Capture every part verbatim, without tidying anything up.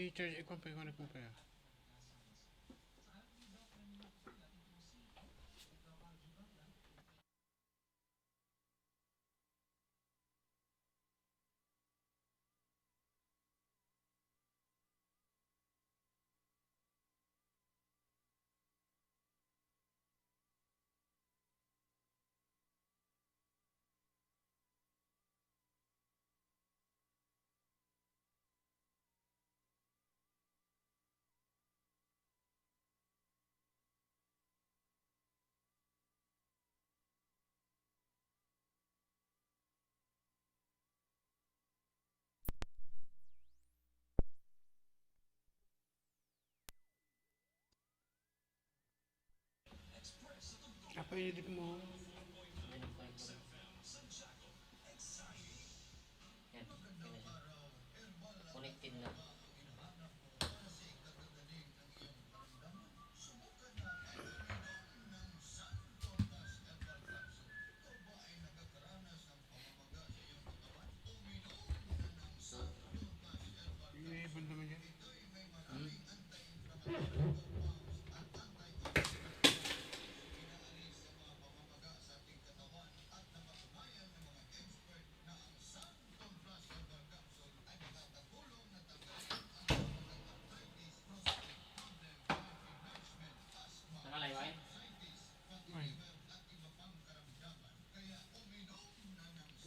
I-charge, i-compare ko na, compare. Apa yung edit mo? Yan. Connected na.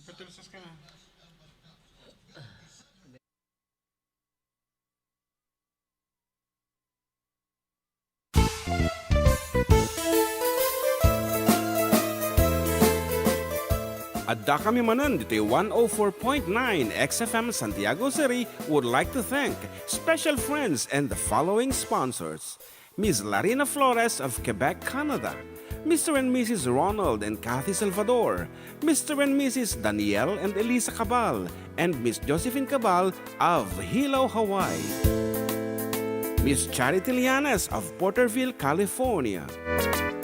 Ipatalsas ka na. Adda kami manen ditoy one oh four point nine X F M Santiago City would like to thank special friends and the following sponsors: Miss Larina Flores of Quebec, Canada, Mister and Missus Ronald and Kathy Salvador, Mister and Missus Daniel and Elisa Cabal, and Miss Josephine Cabal of Hilo, Hawaii, Miss Charity Lianes of Porterville, California,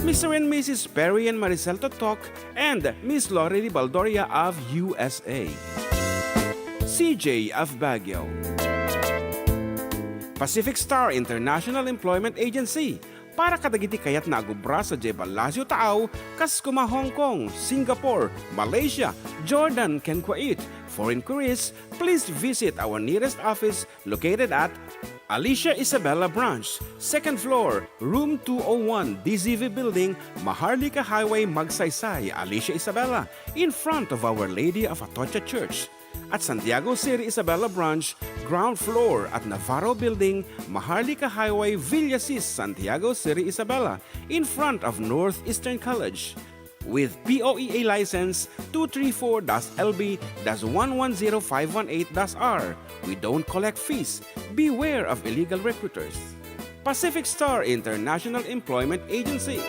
Mister and Missus Perry and Maricel Totok, and Miss Lorely Baldoria of U S A, C J of Baguio, Pacific Star International Employment Agency, para kadagiti kayatna a agubra sadiay ballasiw taaw, kas koma Hong Kong, Singapore, Malaysia, Jordan, ken Kuwait. For inquiries, please visit our nearest office located at Alicia Isabela Branch, second floor, room two oh one, D Z V Building, Maharlika Highway, Magsaysay, Alicia Isabela, in front of Our Lady of Atocha Church. At Santiago City Isabela Branch, ground floor at Navarro Building, Maharlika Highway, Villasis, Santiago City Isabela, in front of Northeastern College. With P O E A license two three four dash L B dash one one zero five one eight dash R, we don't collect fees. Beware of illegal recruiters. Pacific Star International Employment Agency.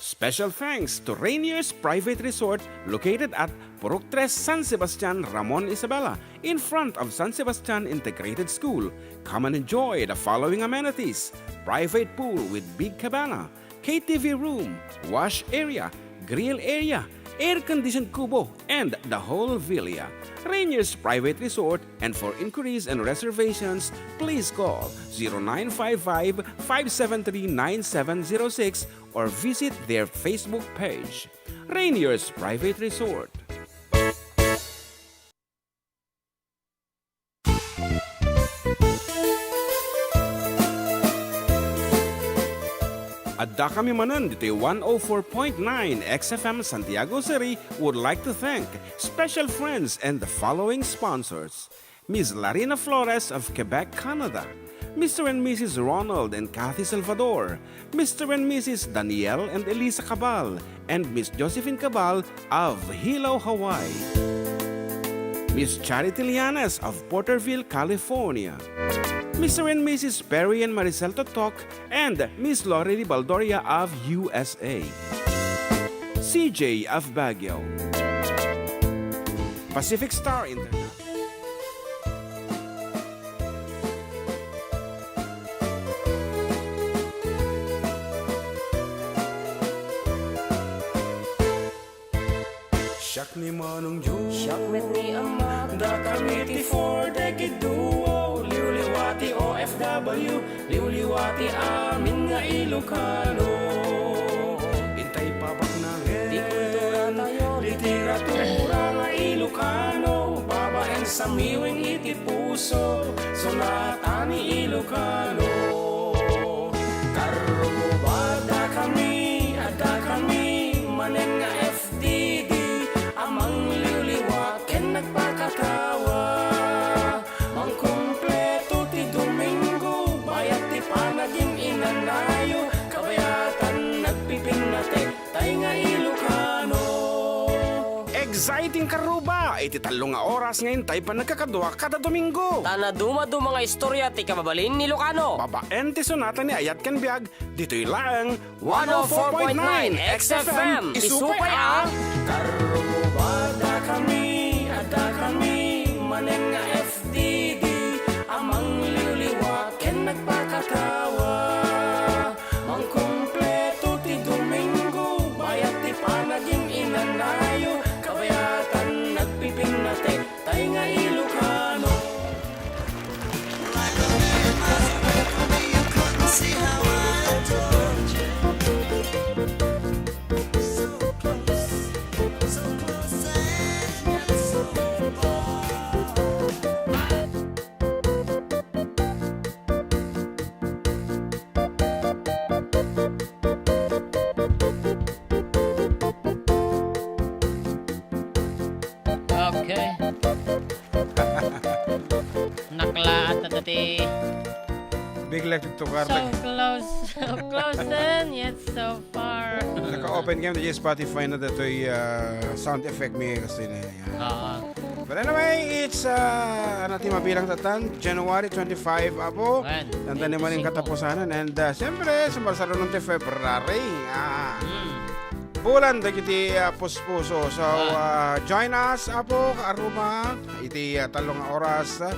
Special thanks to Rainier's Private Resort located at Purok Tres, San Sebastian, Ramon Isabela, in front of San Sebastian Integrated School. Come and enjoy the following amenities: private pool with big cabana, K T V room, wash area, grill area, air-conditioned kubo, and the whole villa. Rainier's Private Resort, and for inquiries and reservations, please call zero nine five five, five seven three, nine seven zero six or visit their Facebook page, Rainier's Private Resort. Adda kami manen ditoy one oh four point nine X F M Santiago City would like to thank special friends and the following sponsors: Miss Larina Flores of Quebec, Canada, Mister and Missus Ronald and Kathy Salvador, Mister and Missus Daniel and Elisa Cabal, and Miss Josephine Cabal of Hilo, Hawaii, Miss Charity Lianes of Porterville, California, Mister and Missus Perry and Maricel Totok, and Miss Lorely Baldoria of U S A, C J of Baguio, Pacific Star International. Siak ni Manong Joe. Siak met ni Ama. Dakami ti four decade duo. Ilocano. Intay pabaknangen ti kultura tayo, literatura nga Ilocano, babaen samiwing iti puso, sonata ni Ilocano. Karruba, adda kami, adda kami manen nga F D D a mangliwliwa ken nagpakatawa. Mangkumpleto ti Domingo, bayat ti panagin-inanayo, kabayatan nagpipinnatek, tay nga Ilocano. Exciting, Karruba! Iti tallo nga oras nga intay panagkakadua kada Domingo. Ta nadumaduma nga istorya ti kababalin ni Ilocano. Babaen ti sonata ni Ayat ken Biag, ditoy laeng one oh four point nine X F M. Isu pay a Karruba, adda kami, adda kami manen nga F D D a mangliwliwa ken nagpakatawa. Mangkumpleto ti Domingo, bayat ti panagin-inanayo, kabayatan nagpipinnatek, tay nga Ilocano. Okay. Naklaat na dati. Bigla ti tukar. So close, so close then, yet so far. Naka-open kami ditoy Spotify na datoy, ah, sound effect mi kasi na yan. Oo. But anyway, it's, ah, ano ti mabilang tatan, January twenty-five, apo. Wen, Nanda ni maning twenty-five. Katapusanan. And, ah, siyempre, sumarsarunon ti February. Ah. Mm. Bulan dagiti, ah, puspuso. So, Ah. ah, join us, apo, Karruba, iti, ah, tallo nga oras, ah,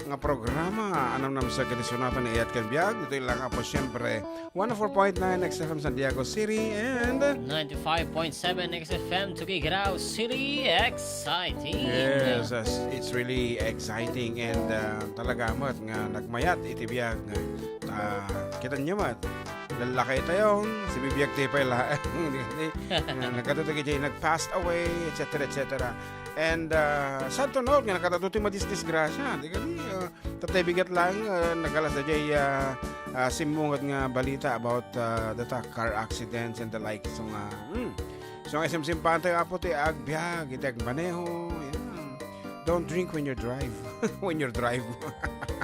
nga programa. Anam namsa iti sonata ni Ayat ken Biag. Ditoy lang, apo, siyempre, one oh four point nine X F M San Diego City and ninety-five point seven X F M Tuguegarao City. Exciting. Yes, as-, it's really exciting and, ah, talaga met nga nagmayat iti biag. Ah, kita niyo met, lallakay tayo, si bibiag ti pay laeng, di kadi, ah, nagkadto ti nag-passed away, et cetera, et cetera. And, ah, sad to note nga nagkadto ti madisdisgrasya, di kadi, ah, tatay bigat lang, ah, nagalas da jay, ah, ah, simmungod nga balita about, ah, data car accidents and the like. So nga, hmm. So nga, isimsimpan tayo, apo, ti agbiag, iti agmaneho. Yan. Don't drink when you drive. When you drive.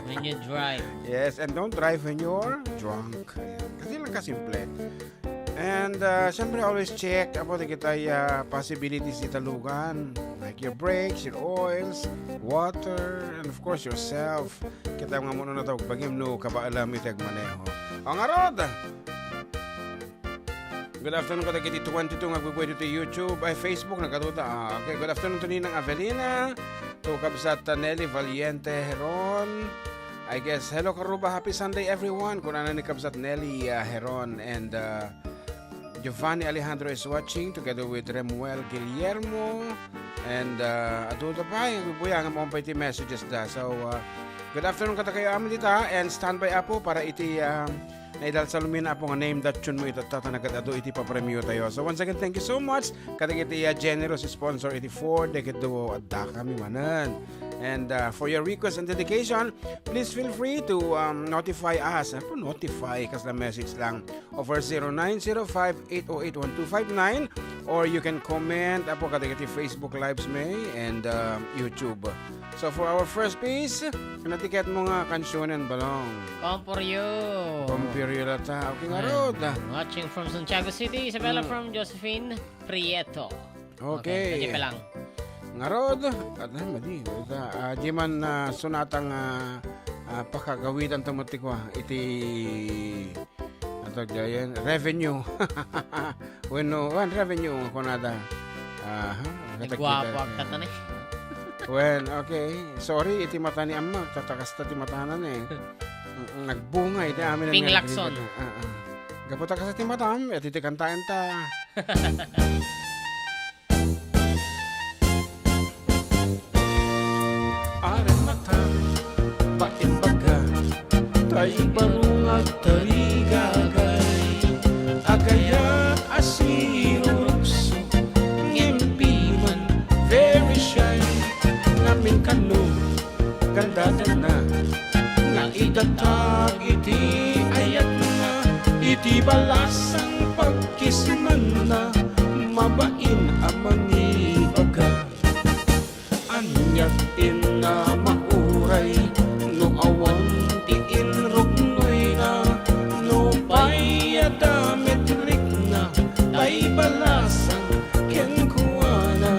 When you drive. Yes, and don't drive when you're drunk. Yan. Kasi lang kasimple. And, uh, siyempre, always check, apo, ti kitay, uh, possibilities iti talugan, like your brakes, your oils, water, and of course, yourself. Kita nga mano na tawag bagim no kabaelam iti agmaneho. O ngarud! Good afternoon kadagiti twenty-two nga agbubuy ditoy YouTube, ay, Facebook, nagkatuta. Ah, okay, good afternoon to Ninang Avelina, to Kabsat, uh, Nelly Valiente Heron. I guess, "Hello, Karruba, happy Sunday, everyone," kunana ni Kabsat Nelly, uh, Heron, and, uh, Giovanni Alejandro is watching together with Remuel Guillermo, and, uh, adu da pay, agbubuya nga maupay ti messages da. So, uh, good afternoon kadakayo amin dita, and standby, apo, para iti, um, Naidal Salomina, apo, nga name that tune mo itatta ta nagad-adu iti papremio tayo. So once again, thank you so much kadagiti, uh, generous sponsor iti four decade duo, adda kami manen. And, uh, for your request and dedication, please feel free to, um, notify us. Apo, notify, kasla message lang. Over zero nine zero five eight oh eight one two five nine, or you can comment, apo, kadagiti Facebook Lives mi and, uh, YouTube. So for our first piece, ano ti ket mo nga kansionen, Balong? Come for you. Come for you lata. Okay, ngarud. Watching from Santiago City, Isabella Mm. from Josephine Prieto. Okay. Okay, madi pa lang. Ngarud, at, ah, madi, ita, ah, di man, ah, sonata nga, ah, pakagawidan ta met ti kua, iti Atag dayen, revenue. Wenno, wen, revenue, kunada. Aha, nagkita-kita. Nagwapo agkatan eh. Wen, okay. Sorry, iti mata ni Ama, tatakasta ti matanan eh. Mm, nagbunga iti amin. Ping nga Lacson. Ah, ah. Gapu ta kasta ti matam, iti ti kantaen ta. Aramata, paimbaga, tay barungag, tarigagay. Kandatanna nga idatag iti ayatna, iti balasang pagkismanna, mabain a mangibaga. Aniat inna mauray no awan ti inruknoyna, no pay adda met rikna, tay balasang kenkuana.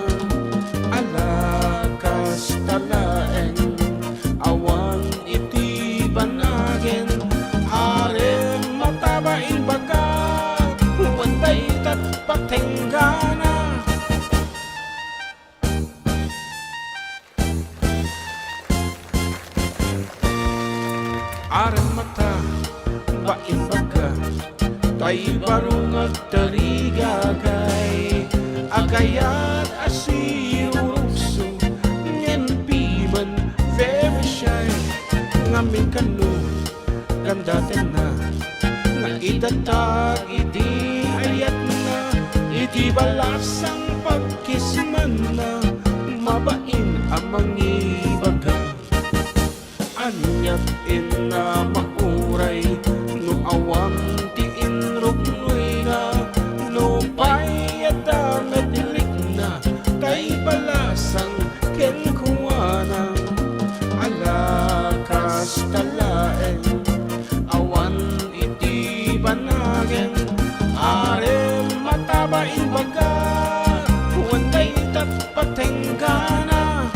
Ala kasta laeng, awan iti banagen, arem mataba imbaga, wen daytat patenggana. Arem mata, baimbaga, tay barung agtarigagay, agayat a sirurukso, ngem piman very shy, ngamin kano, kandatanna, nga idatag iti ayatna, iti balasang pagkismanna, mabain a mangibaga. Aniat inna mauray no awan ti inruknoyna, no pay adda met rikna, tay balasang kenkuana. Ala kasta laeng, awan iti banagen, arem mataba imbaga, wen daytat patenggana.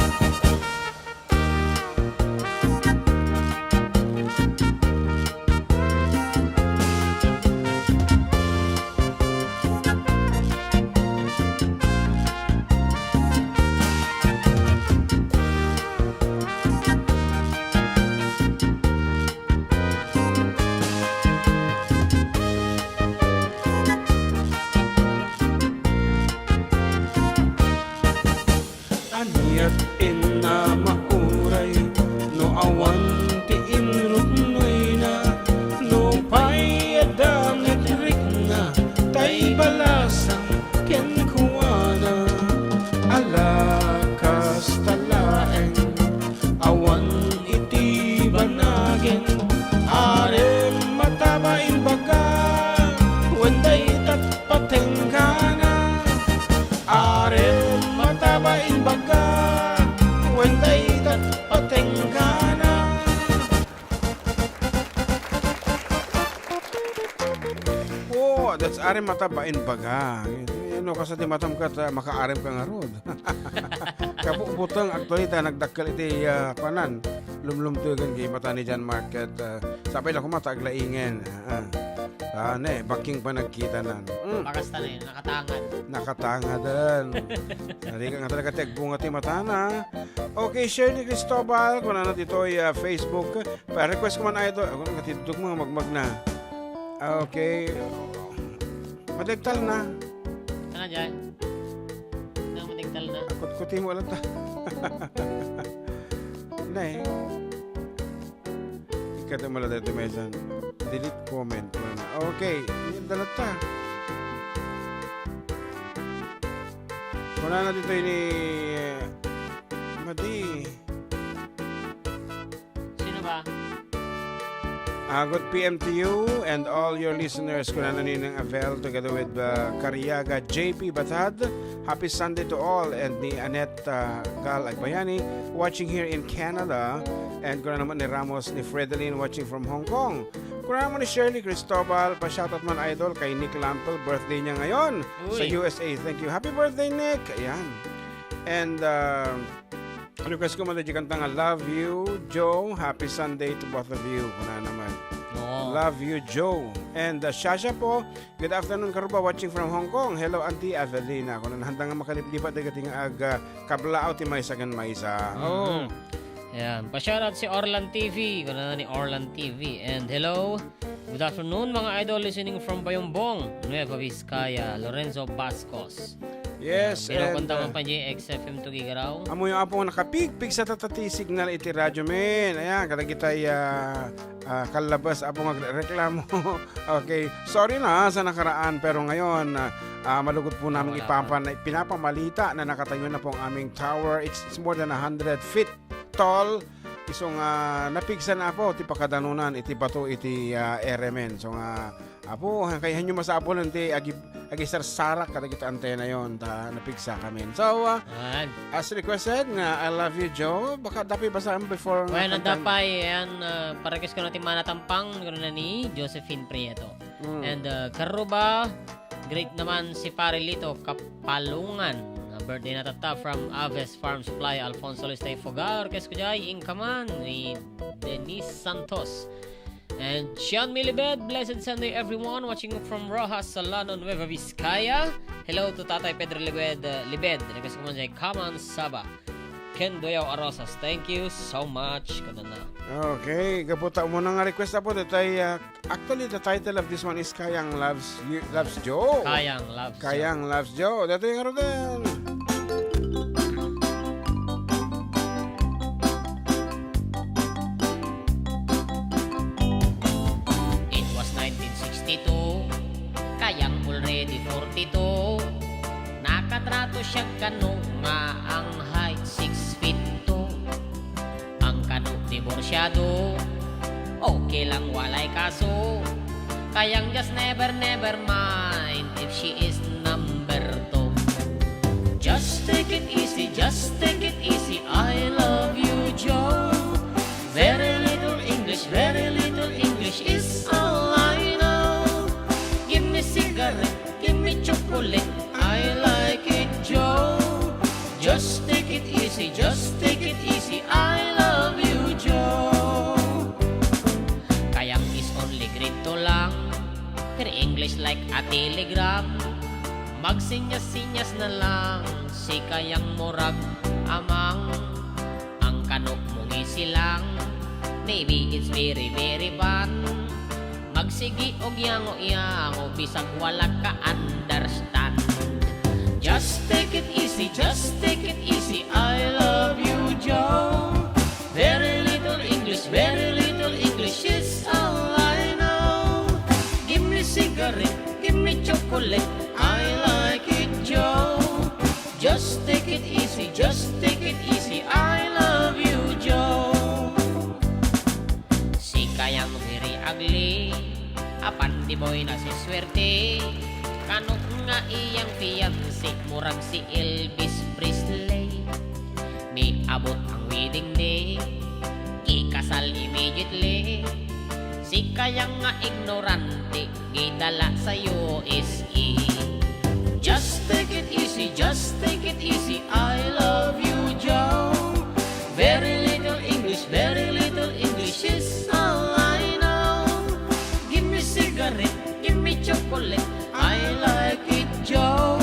Aniat inna mauray no awan ti inruknoyna, no pay adda met rikna, tay balasang kenkuana. Ala kasta laeng, awan iti banagen, arem mataba imbaga, wen daytat patenggana. Arem mataba imbaga, wen daytat patenggana. Oh, that's arem mataba imbaga. Eh, no, kasta ti matam ket, ah, makaarem ka ngarud. Kabutbuteng, actually, ta nagdakkel iti, ah, panan, lumlumtegen iti mata ni John Mark ket, ah, sapay la koma ta aglaingen. Ah, ah. Ah, ne, baking panagkitanan. Mm. Bakas ta ne, nakatangad. Nakatangaden. Narigat nga talaga ti agbunga ti matana. Okay, Shirley Cristobal, kunana ditoy, ah, Facebook. Pa-request ko man, idol. Ako, nagatiddog mo, magmagna. Okay. Madagtal na. Sana dyan. Na, madagtal na. Akot-kuti mo lang ta. Na eh. Ikata mo lang dito, may san. Delete comment. Okay. Yan, dalat ta. Kunana dito ini, eh, Madi. Sino ba? Uh, good P M to you and all your listeners. Kunana ni Nang Avel together with, uh, Cariaga J P Batad. Happy Sunday to all, and ni Annette, uh, Gal Agbayani, watching here in Canada. And kunana naman ni Ramos ni Fredelin, watching from Hong Kong. Kunana naman ni Shirley Cristobal, pa-shoutout man, idol, kay Nick Lampel, birthday niya ngayon sa Uy. U S A. Thank you. Happy birthday, Nick. Ayan. And, uh, request ko man di kanta nga, "Love you, Joe. Happy Sunday to both of you." Kuna naman. Oo. "Love you, Joe." And, uh, Shasha po, "Good afternoon, Karuba, watching from Hong Kong. Hello, Auntie Avelina." Kuna, handa nga makaliplipat dagiti nga ag, uh, kablaaw ti maysa ken maysa. Oh. Mhm. Ayan. Pa-shoutout si Orlan T V. Kuna na ni Orlan T V. And hello. Good afternoon, mga idol, listening from Bayumbong, Nueva Vizcaya, Lorenzo Bascos. Yes, Ayan. Pero and, kung tama uh, pa, J X F M Tuguegarao. Amoy, Apo, nga nakapigpig sa tatati signal iti radyo, men. Ayan, kadagitay, ah, ah, kallabas, Apo, nga reklamo. Okay. Sorry na sa nakaraan, pero ngayon, ah, ah, malugod po namin Wala pa. ipapan-, pinapamalita na nakatayo na po ang aming tower. It's, it's more than a hundred feet tall. Isu nga napigsa na, Apo, ti pakadanunan iti bato iti, ah, eremen. So nga, Apo, kay hanyo masapulan ti agi-, agisarsarak kadagiti antenayon ta napigsa kami. So, ah, Ayan. As requested nga I Love You, Joe. Baka dapat basaan before nga Well, kanta. Nandapay, ayan, ah, parequest ko na ti Mana Tampang, kuno na ni Josephine Prieto. Mm. And, uh, karuba, greet naman si Pare Lito Kapalungan. Uh, birthday na tatta from Aves Farm Supply, Alfonso Listay Fogar. Kes ko jay, Inkaman, ni Denise Santos. And Sean Milibed, blessed Sunday everyone watching from Roxas, Solano, Nueva Vizcaya. Hello to Tatay Pedro Libed, uh, Libed. Request ko man jay, Kaman Saba. Ken Doyaw Arosas, thank you so much. Kunana. Okay, gapu ta umuna nga request, Apo, detay, uh, Actually, the title of this one is Kayang Loves You, Loves Joe. Kayang Loves Joe. Kayang Loves Joe. Dati nga Rodel. It was nineteen sixty-two, Kayang already forty-two. Nakatrato siya kano nga ang height six feet two. Ang kano diborsyado, okay lang walay kaso. Kayang just never, never mind if she is number two. Just take it easy, just take it easy. I love you, Joe. Very little English, very little English is all I know. Give me cigarette, give me chocolate. I like it, Joe. Just take it easy, just take it easy. I love you, Joe. Kayang is only grade two lang. Her English like a telegram. Magsinyas-sinyas na lang. Si Kayang murag amang. Ang kano mungisi lang. Maybe it's very, very fun. Magsigi og yango-yango, bisag wala ka understand. Just take it easy, just take it easy. I love you, Joe. Very little English, very little English is all I know. Give me cigarette, give me chocolate. I like it, Joe. Just take it easy, just take it easy. I love you, Joe. Si Kayang very ugly, apan di boy na si swerte. Kano nga iyang fiancé, murag si Elvis Presley. Niabot ang wedding day, ikasal immediately. Si Kayang nga ignorante, gidala sa U S A. Just take it easy, just take it easy. I love you, Joe. Very little English, very little English is all I know. Give me cigarette, give me chocolate. I like it, Joe.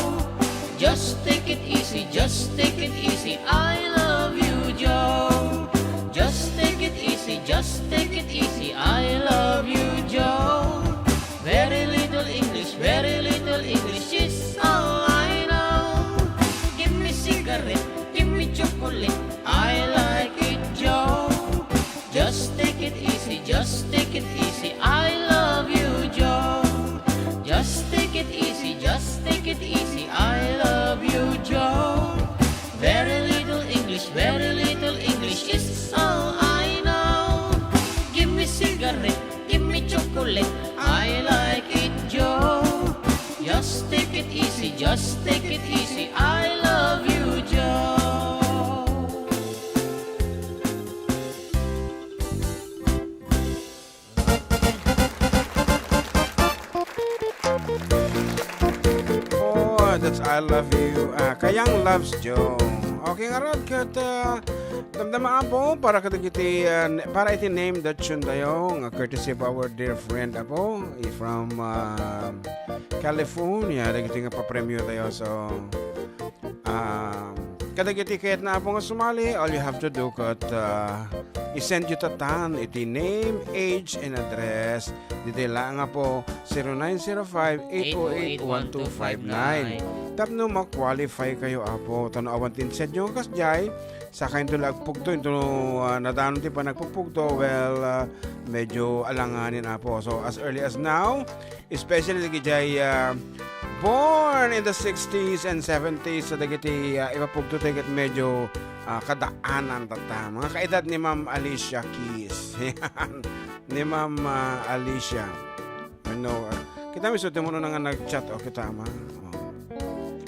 Just take it easy, just take it easy. I love you, Joe. Just take it easy, just take it easy. I love you, Joe. Very little English, very little English is all I know. Give me cigarette, give me chocolate. I like it, Joe. Just take it easy, just take it easy. I love you, Joe. Just take it easy, just take it easy. I love you, Joe. Very little English, very little English is all I know. Give me cigarette, give me chocolate. I like it, Joe. Just take it easy, just take it easy. I love you, Joe. Oh, that's I love you. Ah, Kayang loves Joe. Okay, ngarud, ket, ah, damdama, Apo, para kadagiti, ah, ne-, para iti name that tune tayo, nga courtesy of our dear friend, Apo, from, ah, California, dagiti nga papremyo tayo. So, ah, kadagiti kayatna, Apo, nga sumali, all you have to do, ket, ah, i-send you tatan iti name, age, and address. Ditoy laeng, Apo, zero nine zero five, eight oh eight, one two five nine. Tapno ma-qualify kayo, Apo. Ta no awan ti insend nyo nga kasdiay, saka into la agpugto, into, ah, nadanon ti panagpugpugto, well, ah, medyo alanganin, Apo. So, as early as now, especially dagiti, ah, Born in the sixties and seventies, so dagiti, ah, ipapugto tayo ket medyo, ah, kadaanan tatta. Mga kaedad ni Ma'am Alicia Keys. Yan. Ni Ma'am, ah, Alicia. Ano, ah, kita mi sa tumuno na nga nag-chat, o, kita, ma. O.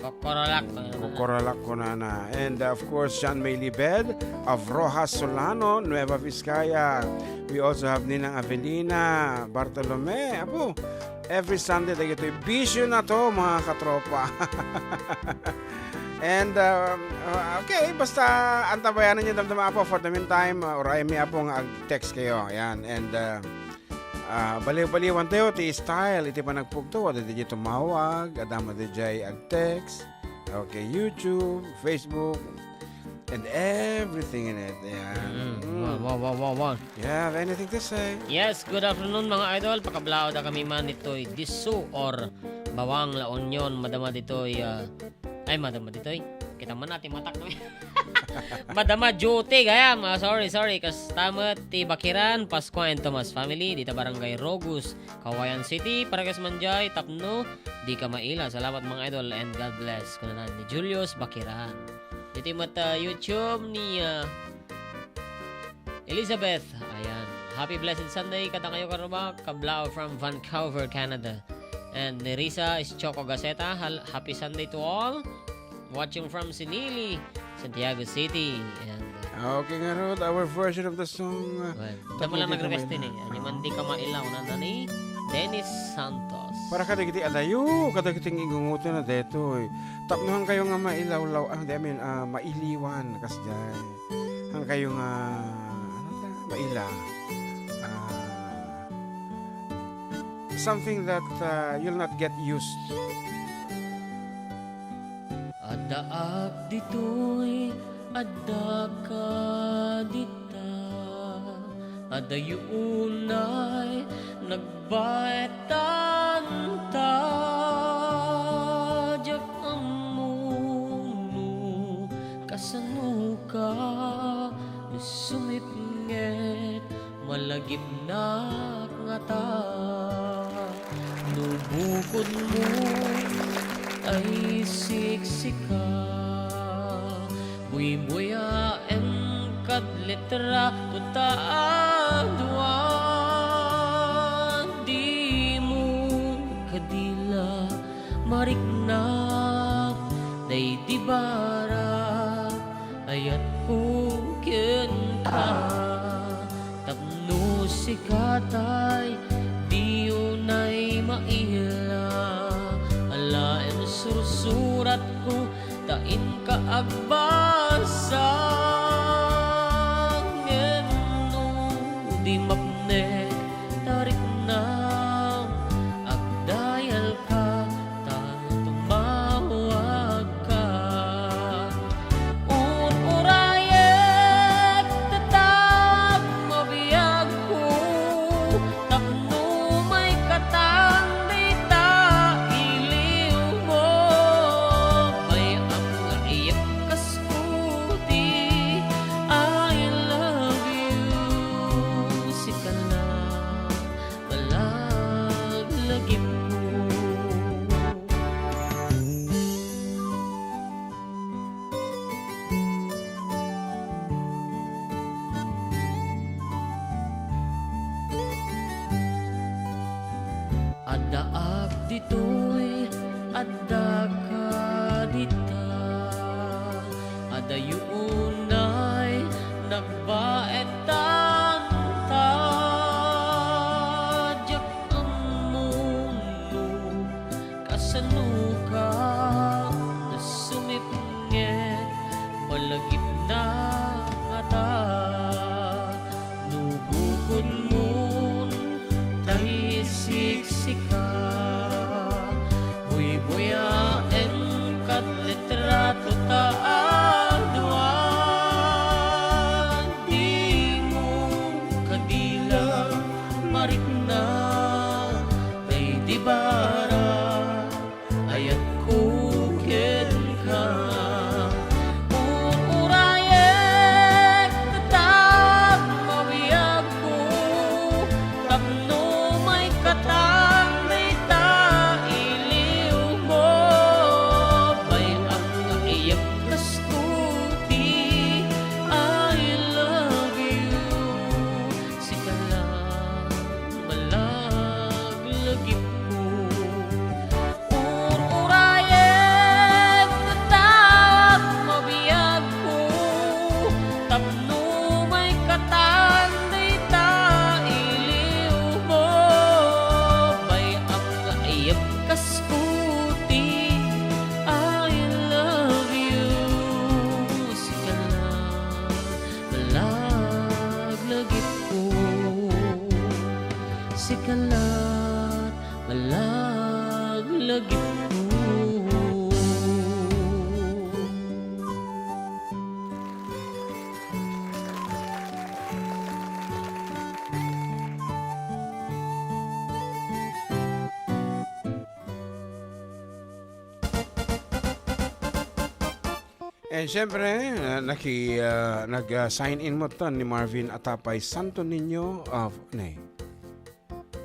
Kokorolak. Kokorolak ko na na. And, uh, of course, Sean May Libed of Rojas Solano, Nueva Vizcaya. We also have Ninang Avelina Bartolome. Apo, every Sunday, dagitoy bisyo na to, mga katropa. And, um, uh, okay, basta antabayanan niyo damdama, apo, for the meantime, uh, uray mi, apo, nga ag-text kayo. Ayan. And, uh, Ah, baliw-baliwan tayo ti style iti panagpugto. Adda diay tumawag, adda met diay ag-text. Okay, YouTube, Facebook, and everything in it. Ayan. Mm. Mm. Wow, wow, wow, wow, wow. You have anything to say? Yes, good afternoon, mga idol. Pakablaawda kami man ditoy disso or bawang La Union, madama ditoy, ah, Ay, madama ditoy. Kita man na ti matak, no? Madama duty, gayam. Ah, sorry, sorry. Kasta met ti Bakiran, Pascua and Tomas family, dita Barangay Rogus, Cauayan City. Para kas manjay, tapno, di ka maila. Salamat, mga idol, and God bless. Kunana ni Julius Bakiran. Ditoy met, ah, YouTube ni, ah, Elizabeth, ayan. Happy blessed Sunday kadakayo, karubak. Kablao from Vancouver, Canada. And Nerissa Ischoco Gaceta, hal-, happy Sunday to all. Watching from Sinili, Santiago City. And, uh, Okay, ngarud, our version of the song, uh, well, damo lang nag-request din eh. Ano man di ka mailaw na nani Dennis Santos. Para kadagiti adayo, kadagiti ingungutan na detoy. Tapno han kayo nga mailawlaw, ah, di, I mean, ah, mailiwan, kasdiay. Han kayo nga, ano ta, maila. Ah, something that, ah, you'll not get used. Addaak ditoy, addaka dita. Adayo unay nagbaetan ta. Diak ammo no kasano ka, no sumipnget, malagipnak ngata. No bukodmo tay siksika, buybuyaem kad litrato ta a dua. Dimo kadi la mariknak daydi barak ayatko kenka. Tapno sika tay di unay maila, alaem sursuratko ta inka agbasa. Ngem no di mapnek ta riknam, agdayalka ta tumawagka. Ur-urayek ta ta agmabiagko, tapno maikatan dayta iliwmo. Bay-am nga iyek kas kuti, I love you, sika la. Palaglagipko. Addaak ditoy, addaka dita. Adayo unay nagbaetan ta. Diak ammo no kasano ka, no sumipnget, malagipnak ngata. No bukodmon tay siksika, buybuyaem kad litrato ta a dua. Dimo Sika lat, malaglagipko. And syempre, ah, naki-, ah, nag, ah, sign in met ni Marvin Atapay, Santo Niño of, nay.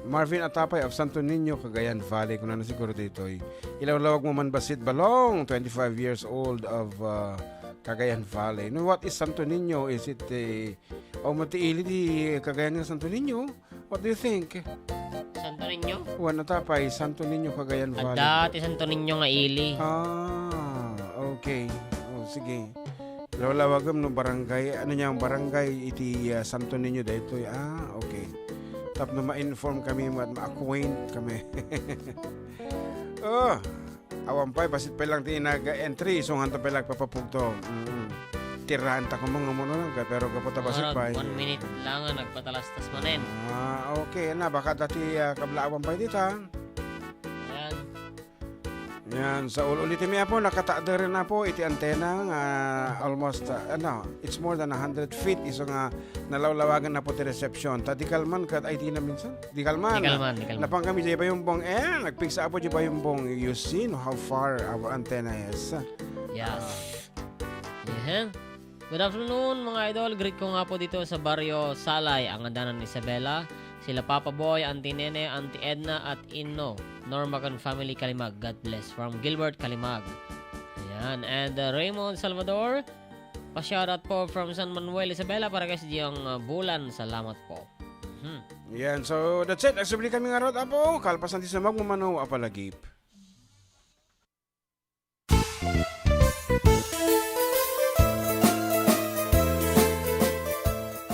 Marvin Atapay of Santo Niño, Cagayan Valley. Kunana siguro ditoy, ilawlawag mo man bassit, Balong, twenty-five years old of, ah, Cagayan Valley. No, what is Santo Niño? Is it, eh, o mati ili di Cagayan nga Santo Niño? What do you think? Santo Niño? Wen, Atapay, Santo Niño, Cagayan Valley. Adda ti Santo Niño nga ili. Ah, okay. Oh, sige. Lawlawagem no barangay, ano niya, barangay iti, ah, Santo Niño daytoy. Ah, okay. Tapno ma-inform kami, ma-, ma-acquaint kami. Oh, awan pay, bassit pay lang ti nag-entry, isu nganto pay lang agpapapugto. Mm. Tiraan ta kamo nga umuno, pero gapu ta bassit pay. One minute lang nga nagpatalastas manen. Ah, okay na, baka dati, ah, kabla awan pay dita. Ayan. Yan, sa ul-, ulitem, Apo, nakatakder, Apo, iti antena nga almost, uh, ano, it's more than a hundred feet, isu nga nalawlawagan, Apo, ti reception. Ta di kalman ket ay di na minsan. Di kalman. Di kalman, di kalman. Napan kami di bayumbong. Eh, nagpigsa, Apo, di bayumbong. You see, no, how far our antenna is. Yes. Yeah. Good afternoon, mga idol. Greet ko nga po dito sa Barrio Salay, ang andanan ni Isabela, sila Papa Boy, Auntie Nene, Auntie Edna, at Inno, Norma kan family, Kalimag. God bless. From Gilbert, Kalimag. Ayan. And, uh, Raymond Salvador, pa-shoutout po from San Manuel, Isabela, para kay si Diang, uh, Bulan. Salamat po. Mhm. Yan. So, that's it. Agsubli kami nga rod, Apo. Kalpasan ti sumag, mamano, apalagip.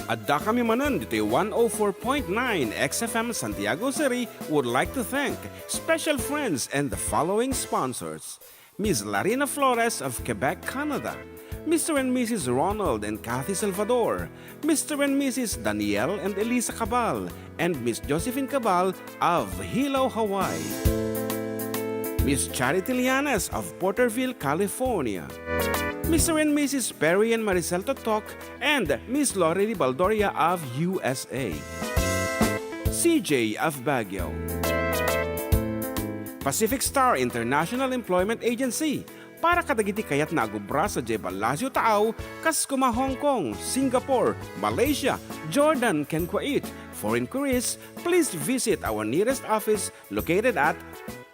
Adda kami manen ditoy one oh four point nine X F M Santiago City would like to thank special friends and the following sponsors: Miss Larina Flores of Quebec, Canada, Mister and Missus Ronald and Kathy Salvador, Mister and Missus Daniel and Elisa Cabal, and Miss Josephine Cabal of Hilo, Hawaii. Miss Charity Lianes of Porterville, California. Mister and Missus Perry and Maricel Totok and Miss Lorely Baldoria of U S A. C J of Baguio. Pacific Star International Employment Agency, para kadagiti kayatna a agubra sadiay Palacio Taaw, kas koma Hong Kong, Singapore, Malaysia, Jordan, ken Kuwait. For inquiries, please visit our nearest office located at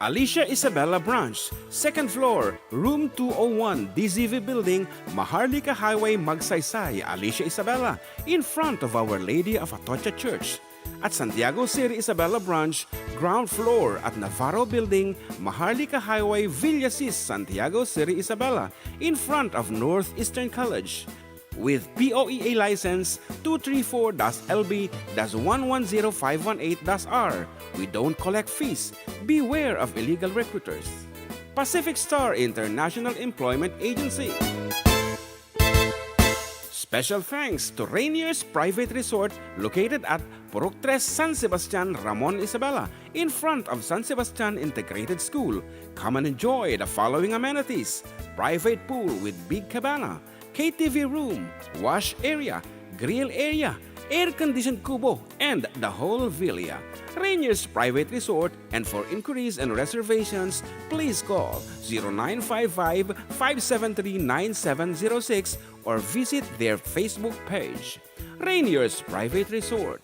Alicia Isabela Branch, second floor, room two oh one, D Z V Building, Maharlika Highway, Magsaysay, Alicia Isabela, in front of Our Lady of Atocha Church. At Santiago City Isabela Branch, ground floor at Navarro Building, Maharlika Highway, Villasis, Santiago City Isabela, in front of Northeastern College. With P O E A license two three four dash L B dash one one zero five one eight dash R, we don't collect fees. Beware of illegal recruiters. Pacific Star International Employment Agency. Special thanks to Rainier's Private Resort, located at Purok Tres, San Sebastian, Ramon Isabela, in front of San Sebastian Integrated School. Come and enjoy the following amenities: private pool with big cabana, K T V room, wash area, grill area, air-conditioned kubo, and the whole villa. Rainier's Private Resort, and for inquiries and reservations, please call zero nine five five, five seven three, nine seven zero six or visit their Facebook page. Rainier's Private Resort.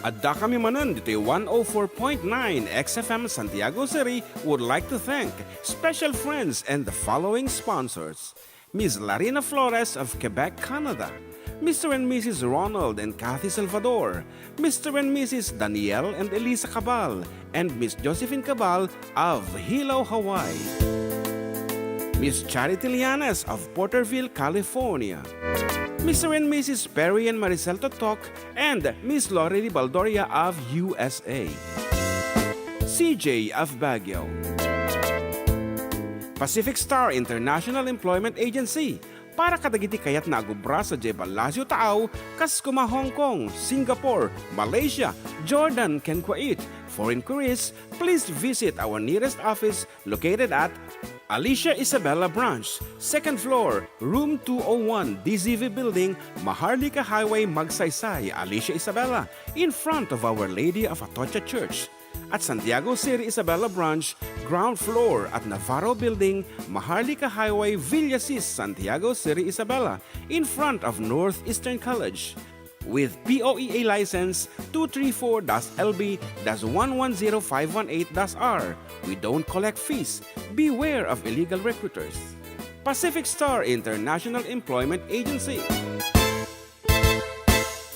Adda kami manen ditoy one oh four point nine X F M Santiago City would like to thank special friends and the following sponsors: Miss Larina Flores of Quebec, Canada, Mister and Missus Ronald and Kathy Salvador, Mister and Missus Daniel and Elisa Cabal, and Miss Josephine Cabal of Hilo, Hawaii. Miss Charity Lianes of Porterville, California. Mister and Missus Perry and Maricel Totok and Miss Lorely Baldoria of U S A. C J of Baguio. Pacific Star International Employment Agency para kadagiti kayatna a agubra sadiay Palacio Taaw, kas kuma Hong Kong, Singapore, Malaysia, Jordan, ken Kuwait. For inquiries, please visit our nearest office located at Alicia Isabela Branch, second floor, room two oh one, D Z V Building, Maharlika Highway, Magsaysay, Alicia Isabela, in front of Our Lady of Atocha Church. At Santiago City Isabela Branch, ground floor at Navarro Building, Maharlika Highway, Villasis, Santiago City Isabela, in front of Northeastern College. With P O E A license two three four dash L B dash one one zero five one eight dash R, we don't collect fees. Beware of illegal recruiters. Pacific Star International Employment Agency.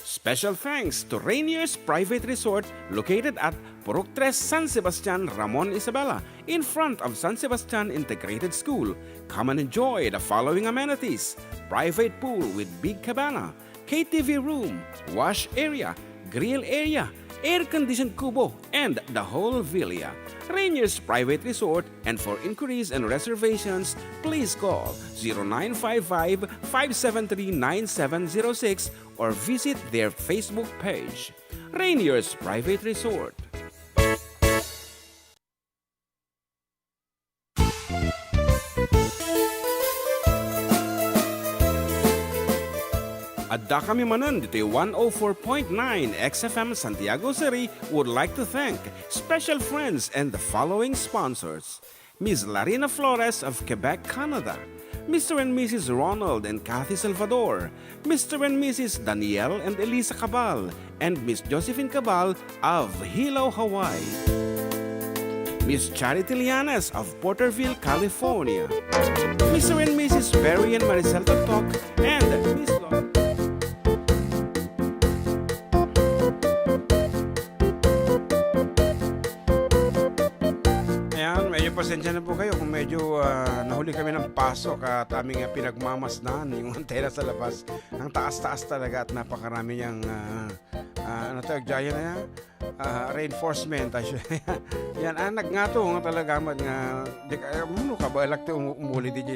Special thanks to Rainier's Private Resort located at Purok Tres, San Sebastian, Ramon Isabela, in front of San Sebastian Integrated School. Come and enjoy the following amenities: private pool with big cabana, K T V room, wash area, grill area, air-conditioned kubo, and the whole villa. Rainier's Private Resort, and for inquiries and reservations, please call zero nine five five, five seven three, nine seven zero six or visit their Facebook page. Rainier's Private Resort. Addakami manen ditoy one oh four point nine X F M Santiago City would like to thank special friends and the following sponsors: Miss Larina Flores of Quebec, Canada, Mister and Missus Ronald and Kathy Salvador, Mister and Missus Daniel and Elisa Cabal, and Miss Josephine Cabal of Hilo, Hawaii. Miss Charity Lianes of Porterville, California. Mister and Missus Perry and Maricel Toktok, and Miss Lo- Ayan, medyo pasensya na po kayo kung medyo, ah, nahuli kami ng pasok at aming, ah, pinagmamasdan yung antena sa labas. Ang taas-taas talaga at napakarami niyang, ah, ah, ano tawag dyan, ah, ah, reinforcement. Ay, yan, ah, nagngato nga talaga, man nga, di ka, eh, mano ka ba, like, to umu-, umuli, D J?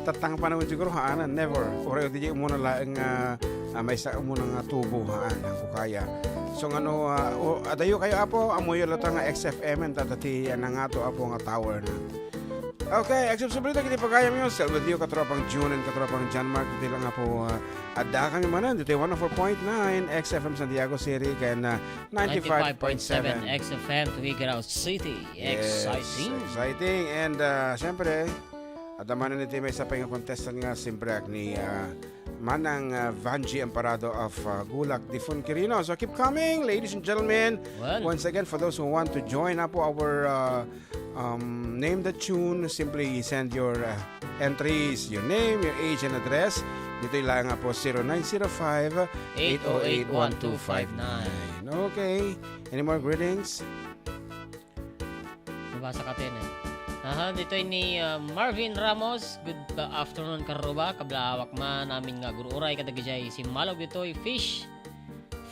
Tatang panahon siguro, haan, never. Uray, D J, umuna laeng, ah, ah, maysa umuna nga tubo, haan, ang kukaya. So, ano, ah, o, adayo kayo, apo, amuyo latta nga X F M, and tatati, ah, nangato, apo, nga tower na. Okay, X F M Sublita, kiti pagayam yun. Still with you, katropang June and katropang John Mark. Ditoy lang nga po, ah, adda kami manen. Ditoy one oh four point nine X F M Santiago City, ken, ah, ninety-five point seven X F M Tuguegarao City. Yes, exciting. Exciting. And, ah, siyempre, adda manen iti maysa pay nga contestant nga siyempre agni, ah, Manang, ah, Vangie Amparado of, ah, Gulak, Difon, Quirino. So keep coming, ladies and gentlemen. Well. Once again, for those who want to join, apo, our, ah, um, name the tune, simply send your, uh, entries, your name, your age, and address. Ditoy lang nga po, zero nine zero five, eight oh eight, one two five nine. Okay. Any more greetings? Mabasa ka, Ten, eh. Aha, ditoy ni, uh, Marvin Ramos. Good, uh, afternoon, Karuba. Kablawak man amin nga agur-uray kadagijay simmalog ditoy Fish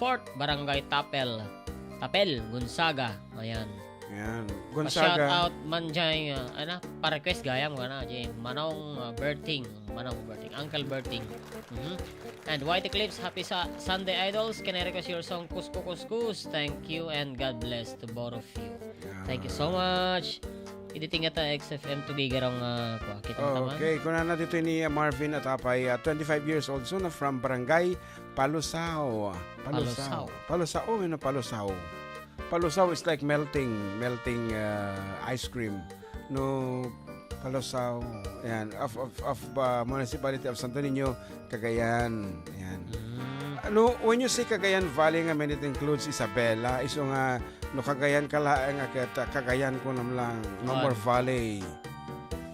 Fort, Barangay Tapel. Tapel, Gonzaga. Ayan. Ayan. Pa-shout Gonzaga. Out man dyan, uh, ano, pa-request gayam, ano, dyan, Manong, uh, Berting. Manong Berting. Uncle Berting. Mhm. And White Eclipse, happy sa Sunday, Idols. Can I request your song, Kuskus Kuskus? Thank you and God bless to both of you. Thank you so much. Idi tinggata X F M Tuguegarao nga, uh, kua, kita taman. Okay, kunana ditoy ni, uh, Marvin Atapay, uh, twenty-five years old, so na from Barangay Palusao. Palusao. Palusao. Palusao, ano, Palusao? Palusao is like melting, melting, uh, ice cream. No, Palusao. Ayan, of, of, of, uh, Municipality of Santo Niño, Cagayan. Ayan. Mm. Ano, when you say Cagayan Valley nga, it includes Isabela, isu nga, no, Cagayan ka laeng, a ket, uh, Cagayan ko nam lang, no more valley.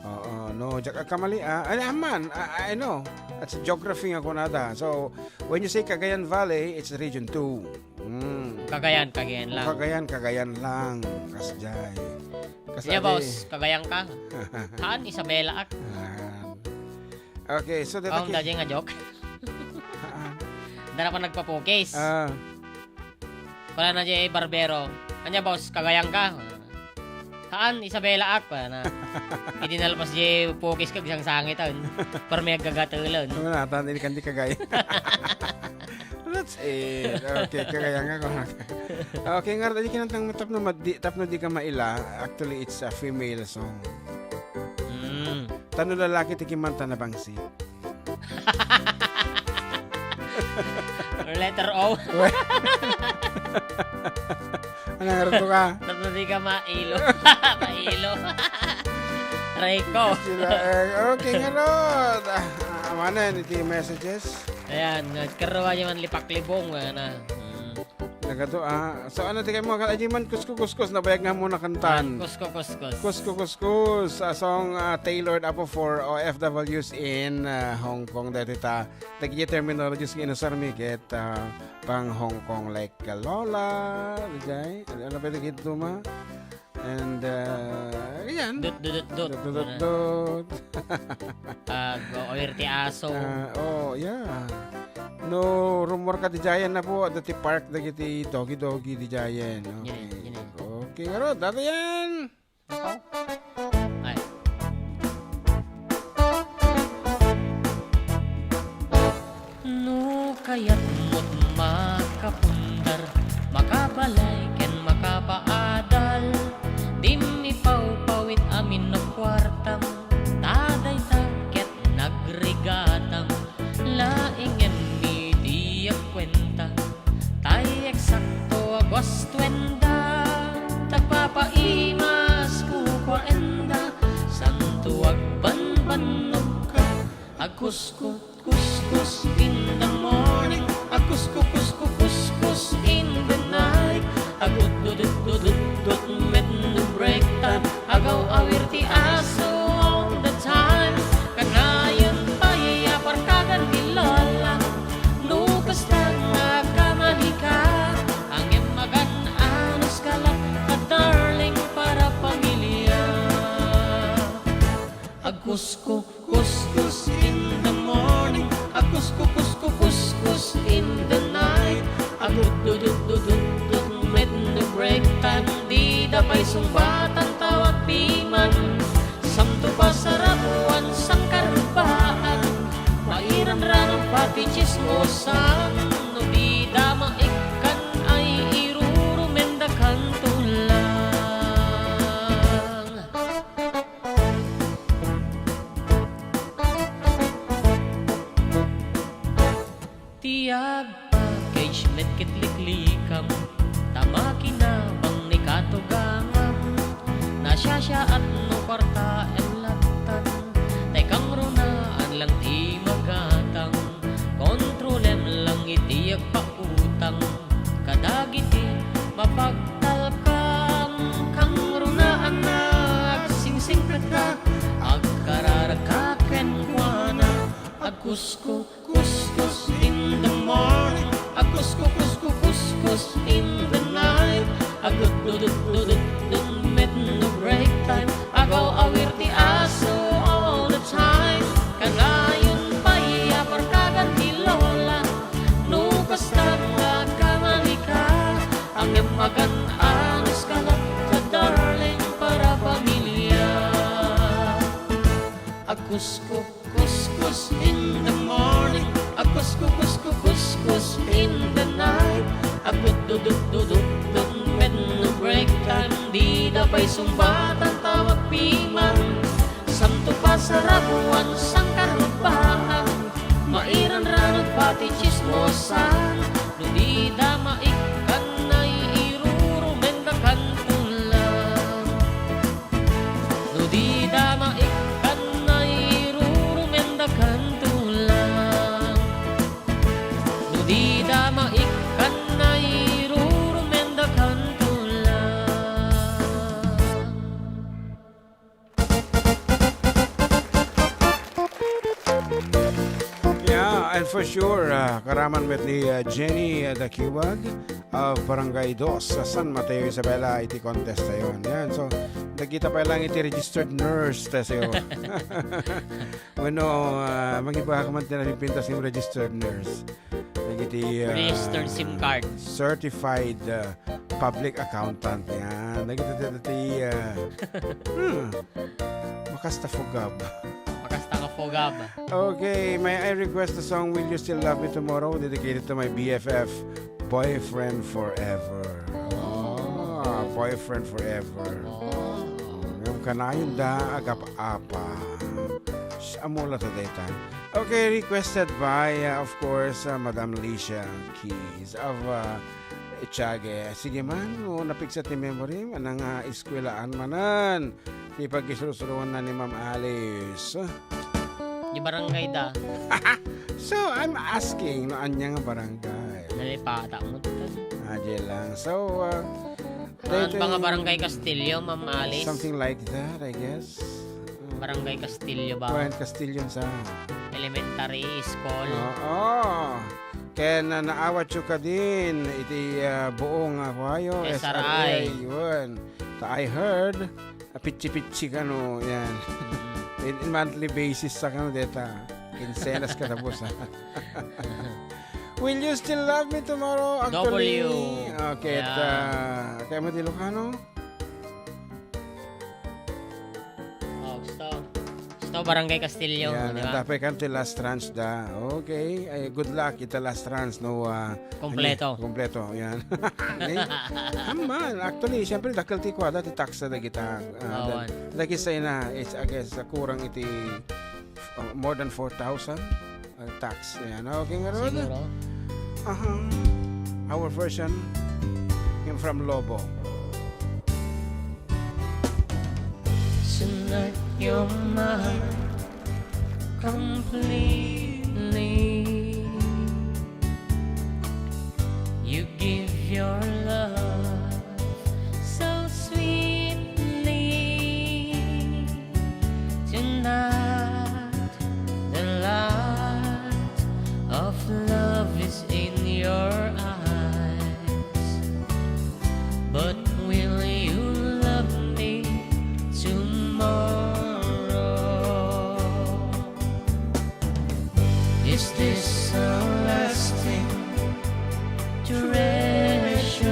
Oo, no, diak agkamali, ah. Ay, aman, I, I know. That's geography nga kunada. So, when you say Cagayan Valley, it's Region two. Mm. Cagayan, Cagayan lang. Cagayan, Cagayan lang. Kasjay. Kasjay. Boss, Cagayan ka? Haan, Isabela ak. Ah. Okay, so data. Ang ki- dajay nga joke. Haan. Dara pa nagpapukis. Ah. Kunana jay barbero. Ania, boss, Cagayan ka? Haan, Isabela ak, na. Idi nalpas di pukis kag sangsangitan. Pero may aggagatelen. Ano na, tan, ini kan di kagay. That's it. Okay, kagaya nga ko. Okay, nga, di kinantang tapno, madi-, tapno di ka maila. Actually, it's a female song. Mm. Tano lalaki ti kimanta na bangsi. Letter O. Ano nga rato ka? Tapno di ka mailo. Mailo. Rico. Sila, eh, okay, nga, Rod. Ah, ah, amanen, iti messages. Ayan, nagkaroon niya man lipaklibong, wala. Mm. Nagato, ah. So, ano ti kayo mga kan-, Aji man, kuskus, kuskus, nabayag nga muna kantan. Kuskus, kuskus. Kuskus, kuskus, a song, ah, tailored apo for O F Ws in, ah, Hong Kong. Dahil ta, dagiti terminologies nga inusar mi ket, ah, pang Hong Kong, like, ah, lola, dijay? Ano, ano pa dagiti tuma? And, ah, ayan. Dut, dut, dut, dut. Dut, dut, dut, dut. Ah, go, awir ti aso. Ah, oh, yeah. No, rumor ka dijayan na po, adda ti park dagiti dogi-dogi dijayan. Yun, yun, yun. Okay. Okay, nga Rod, ato yan. Ay. No kayatmo't makapundar, makabalay ken makapaadal, dimmi pawpawit amin no kuartam, ta dayta ket nagrigatam, laingem ni diak kuenta, tay eksakto a guastuenda, ta papaimas kukuaenda, santo agbanbannogka. Agkusko, kuskus in the morning. Agkusko, kusko, kuskus in the night. Agudududududut met no break time. Agaw-awir ti aso all the time. Kanayon pay a parkagan ni Lola. No kasta nga agkamali ka, ngem magan-anos ka latta, darling, para pamilya. Agkusko, kuskus in the morning. Agkusko, kusko, kuskus in the night. Agudududududut met no break time. Dida pay sungbatan tawag piman. Santo pasarabuan, sangkarbaat. Mairanranon pati tsismosan. No dida maikkan ay irurumendakanto lang. Ti agpackage met ket liklikam, ta makinabang ni katugangam. Nasiasiaat no kuartaem lattan, tay kangrunaan lang ti magatang. Kontrolem lang iti agpautang kadagiti mapagtalkam. Kangrunaan a agsingsingpetda, agkararagka kenkuana. Agkusko, kuskus in the morning. Agkusko, kusko, kuskus in the night. Agudududududut met no break time. Agaw-awir ti aso all the time. Kanayon pay a parkagan ni Lola. No kasta nga agkamali ka, ngem magan-anos ka latta, darling, para pamilya. Agkusko, kuskus in the morning. Agkusko, kusko, kuskus in the night. Agudududududut met no break time. Dida pay sungbatan tawag piman. Santo pasarabuan, sangkarbaat. Mairanranon pati tsismosan. No dida maikkan ay irurumendakanto lang. No dida maikkan ay irurumendakanto lang. No dida maikkan ay irurumendakanto lang. Yeah, and for sure, ah, karaman met ni, ah, Jenny, ah, Dakiwag of Barangay Dos, sa San Mateo, Isabela, iti contest tayo. Yan, so, nagkita pa lang iti registered nurse, ta sayo. Bueno, ah, magiba ka man ti napimpintas nga registered nurse. Nagiti, ah, Registered SIM card. Certified, ah, Public accountant. Yan. Dagiti, dagiti, ah, hmm. Makasta fugab. Makasta nga fugab. Okay, may I request the song Will You Still Love Me Tomorrow, dedicated to my B F F, Boyfriend Forever. Ah, Boyfriend Forever. Oh. Ngem kanayon da agap-apa. Sh-, amula ta daytan. Okay, requested by, uh, of course, uh, Madam Licia Keys of, uh, Echage. Sige man, no, napigsa ti memory, manang, uh, eskwelahan manen. Ti pagisurusuruanna ni Ma'am Alice. Di barangay da. So, I'm asking, no, anya nga barangay? Nalipata mo to. Ah, di lang. So, uh, Haan ba nga Barangay Castillo, Ma'am Alice? Something like that, I guess. Barangay Castillo ba? Kuan, Castillo sa Elementary School. Oo. Ken, ah, naawatyo kadin iti, ah, buong, ah, kuayo, S R I. S R I, yun. Ta I heard, ah, pitsi-pitsi kano, yan. Mm. In, in monthly basis sa kano, deta. Kinsenas ka tapos, ha? Will you still love me tomorrow? Actually, W. Okay, yeah. Ta, kaya mo di Ilocano? Oh, gusto. Gusto, Barangay Castillo, yan, di ba? Tapay kan ti last tranche da. Okay. Ay, good luck ita last tranche, no, ah, kompleto. Ani, kompleto, yan. Ni, amman, actually, siyempre, dakkel ti kuada, ti tax da kita. Ah, oh, da-, one. Dagiti say na, it's, I guess, ah, kurang iti, ah, more than four thousand. Uh, tax. Ayan, okay nga ron. Siguro. Aha. Our version came from Lobo. Tonight you're mine completely. You give your love so sweetly. Tonight, the light of love is in your eyes. But will you love me tomorrow? Is this a lasting treasure,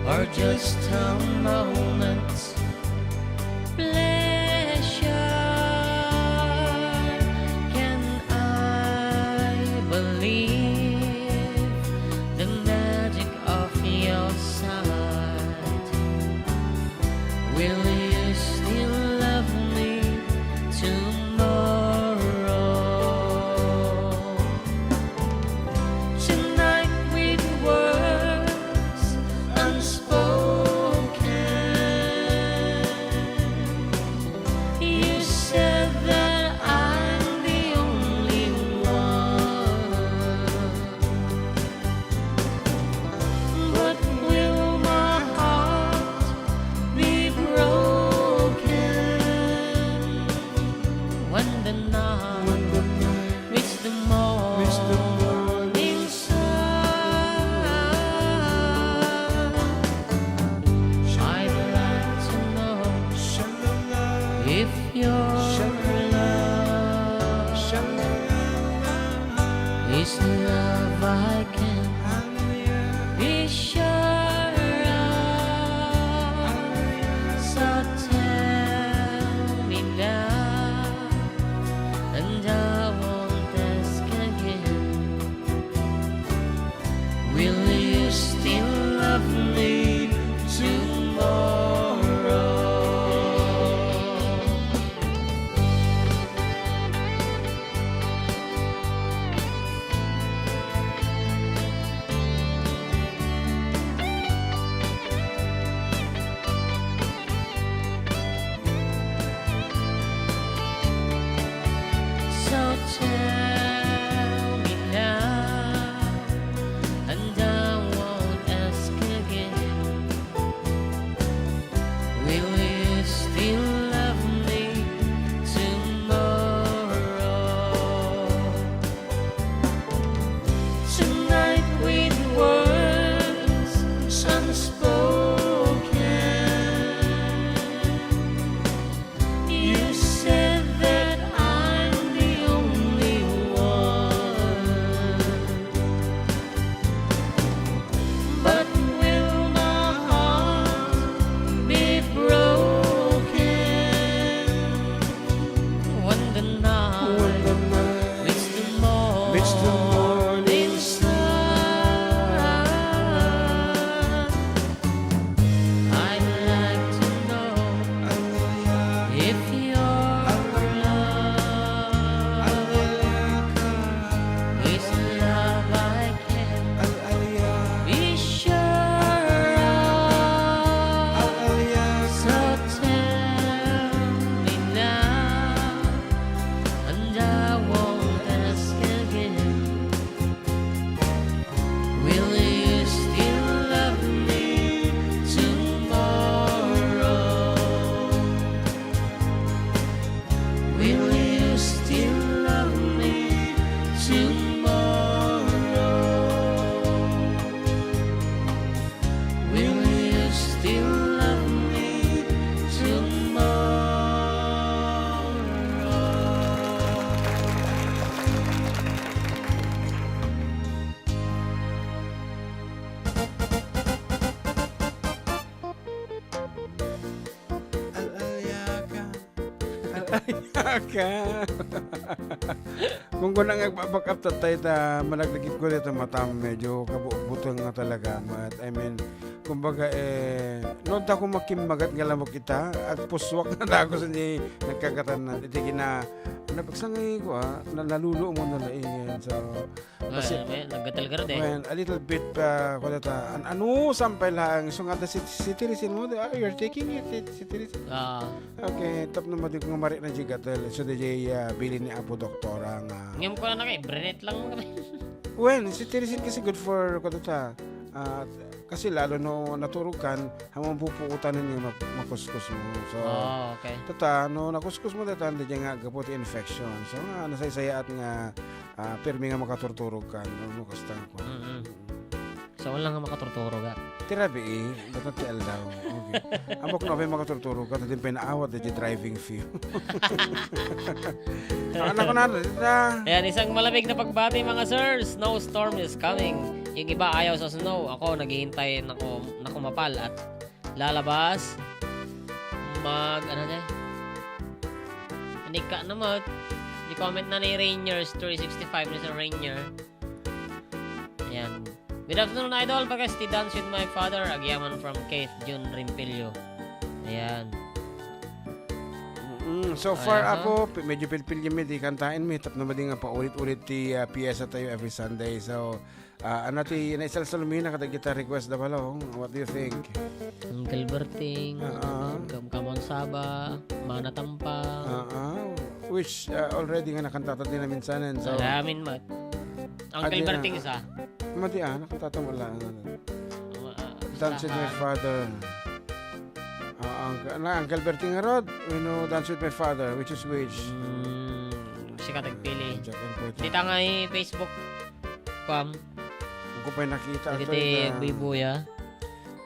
or just a moment's pleasure? Can I believe the magic of your sight? Will you still love me tomorrow? Tonight with words unspoken, you said that I'm the only one. But will my heart be broken? Aka. Kung kuna nga agba-back up tattay ta managdagit ko dito matam, medyo kabuok-buteng nga talaga. But, I mean, kumbaga, eh, no, da ko makimmagat nga lamok ita, at puswak nga dagos ni nagkagatan na. Iti gina-, napagsangay ko, ah, na-, nalulumo na laingen. So, Kasi, well, may naggatal ka rin eh. Well, a little bit, ah, kuwan ita, an-, ano, sampay laeng. So nga, the cit-, citizen mo, di, ah, you're taking it, cit-, citizen. Ah. Okay, tapno madi ko nga mari na di gatal. So, di, ah, bilin ni Apo Doktora nga. Ngem ko na kay, Brenet lang mo kami. Well, citizen kasi good for, kuwan ita, ah, kasi lalo no naturog kan, hamon pupuotan nga ma-, makuskus mo. So, Oh, okay. Tata, no, nakuskus mo tata, di nga gapu ti infection. So, nga, nasaysayaat nga ah, pirmi nga makaturturog ka, no, no, kasta nga kuwan. Mm-mm. Mm. Saan lang nga makaturturog, ah? Ti rabii, ba't ti aldaw? Okay. Ammok no, apay makaturturog ka, ta di pay naawat, di driving fee. Ang anak ko na, dita. Ayan, isang malamig na pagbati, mga sir. Snowstorm is coming. Yung iba ayaw sa snow. Ako, naghihintay, naku, nakumapal at lalabas. Mag, ano na eh. Inikka na mo. Di comment na ni Rainier three sixty-five ni Sir Rainier. Ayan. Good afternoon, idol. Pakasti Dance with My Father. Agyaman from Keith Jun Rimpilio. Ayan. Mm, so far, Aha. Apo, pi-, medyo pilpil yun, may di kantain, may tapno madi nga paulit-ulit ti, ah, piyesa tayo every Sunday. So, Ah, ano ti naisalsalmi na kadagita request da balo? What do you think? Uncle Berting, Oo. Kam-, Kamon Saba, Mana Tampa. Oo. Which, ah, already nga nakantata din na minsanan. So, Alamin mo. Uncle Adi na. Berting isa. Madi, ah, nakantata mo lang. Ano? Ma-, ah, Dance with My Sahan. Father. Ah, Uncle, na, Uncle Berting Herod, you know, Dance with My Father, which is which? Mm, sikat agpili. Jack and Poet. Dita nga i-Facebook. Pam. Ako pa'y nakita. Dagiti ito, ah, buybuya.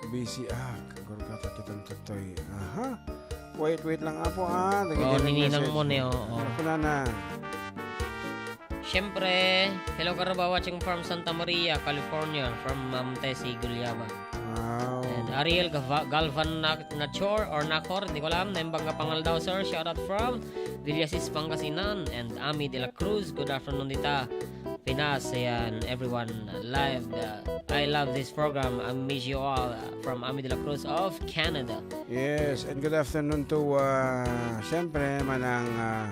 Busy, ah, kagurka, kakitan tatoy. Aha. Wait, wait lang, apo, ah. Dagiti Oo, nininang message. Mo ni, oo. Ako na na. Siyempre, hello, Karuba, watching from Santa Maria, California, from Ma'am Tessie Gulyaba. Wow. And Ariel Gava-, Galvan Nak-, Nachor or Nakor, di ko alam, naimbag nga pangaldaw, sir. Shout out from Villasis, Pangasinan, and Ami de la Cruz. Good afternoon, dita. Pinas, ayan, everyone, live, uh, I love this program. I miss you all, uh, from Ami de la Cruz of Canada. Yes, and good afternoon to, uh, siyempre, Manang, uh,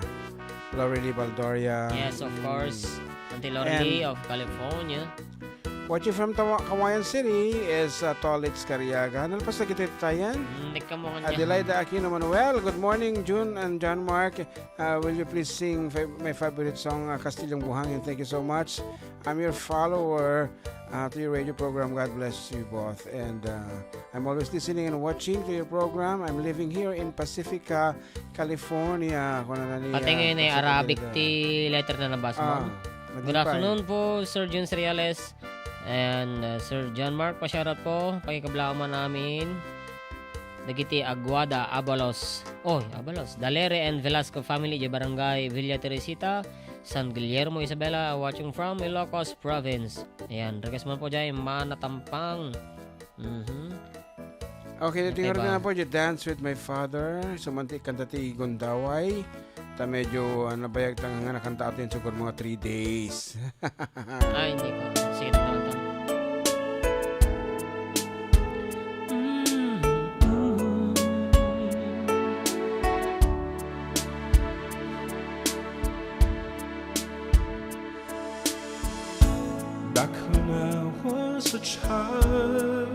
Laurelie Baldoria. Yes, of Mm. course. Auntie Laurelie And of California. Watching from Tawa-, Kawayan City is, uh, Tolitz Cariaga. Nalpas na kita tayan? Mm, di ka mo kanya. Adelaida Aquino Manuel, good morning, June and John Mark. Uh, will you please sing fa-, my favorite song, uh, Kastilyong Buhangin? Thank you so much. I'm your follower, uh, to your radio program. God bless you both. And, uh, I'm always listening and watching to your program. I'm living here in Pacifica, California. Kuna na ni, Pati ah, ngayon ay Pacifica Arabic California. Ti letter na nabasa mo. Ah, Good madipay. Afternoon po, Sir Jun Seriales and, uh, Sir John Mark. Pa-shoutout po. Pakikablaan man namin. Dagiti Aguada, Abalos. Oy, Abalos. Dalere and Velasco family, di Barangay Villa Teresita, San Guillermo, Isabela, watching from Ilocos Province. Ayan, request man po dyan, Mana Tampang. Mhm. Okay, Okay, tingnan ba? Na po, you Dance with My Father. Sumanti kanta ti Gundaway. Ta medyo, ah, nabayag ta nga nakanta atin siguro mga three days. Ay, hindi ko. Sige, ito na to. Back when I was a child,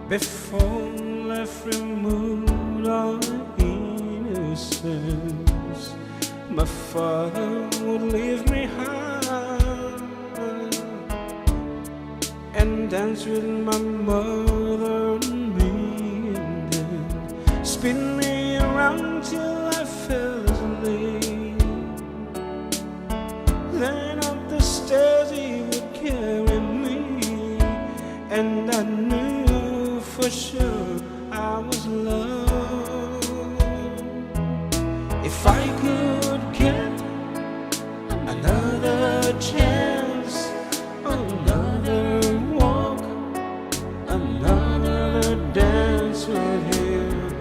before life removed all innocence, my father would leave me high and dance with my mother and me, and then spin me around till I fell asleep. Then up the stairs he would carry me, and I knew for sure I was loved. If I could get another chance, another walk, another dance with him,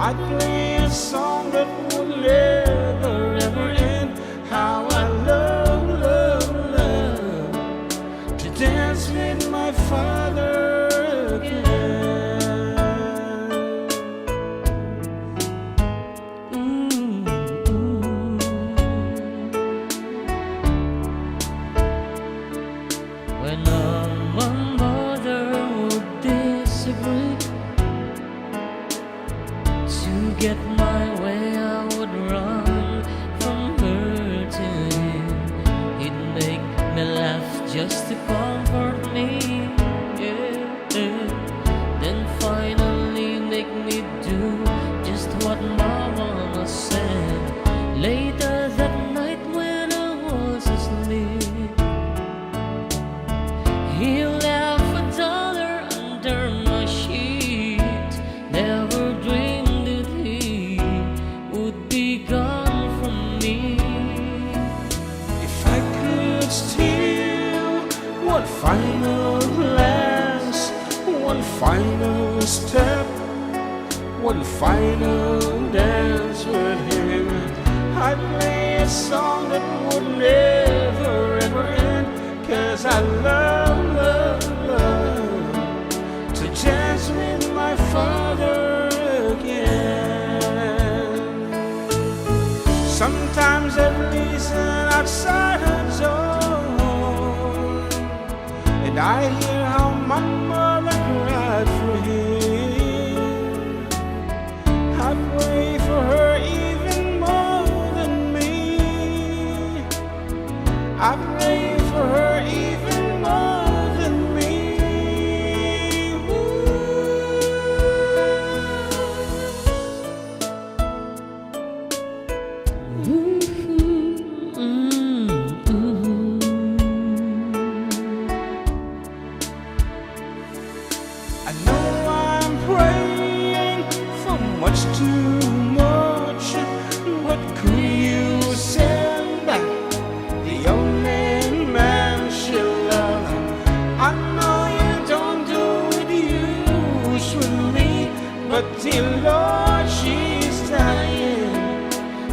I'd play a song that would never ever end. How I love, love, love to dance with my father again. Mm. When my mother would disagree to get my way, I would run from her to him. He'd make me laugh just to comfort me. Yeah. Then finally make me do just what my mama said. Later that night when I was asleep, he left a dollar under my sheet. Never dreamed that he would be gone from me. If I could steal one final glance, one final step, one final dance with him, I'd play a song that would never ever end. 'Cause I love, love, love to dance with my father again. Sometimes I listen outside her door, and I hear how my mother cried for him. I pray for her even more than me. I pray for her even more than me. Ooh. Ooh, ooh, ooh. I know I'm praying for much too much, but could you send back the only man she loved? I know you don't do it usually, but dear Lord, she's dying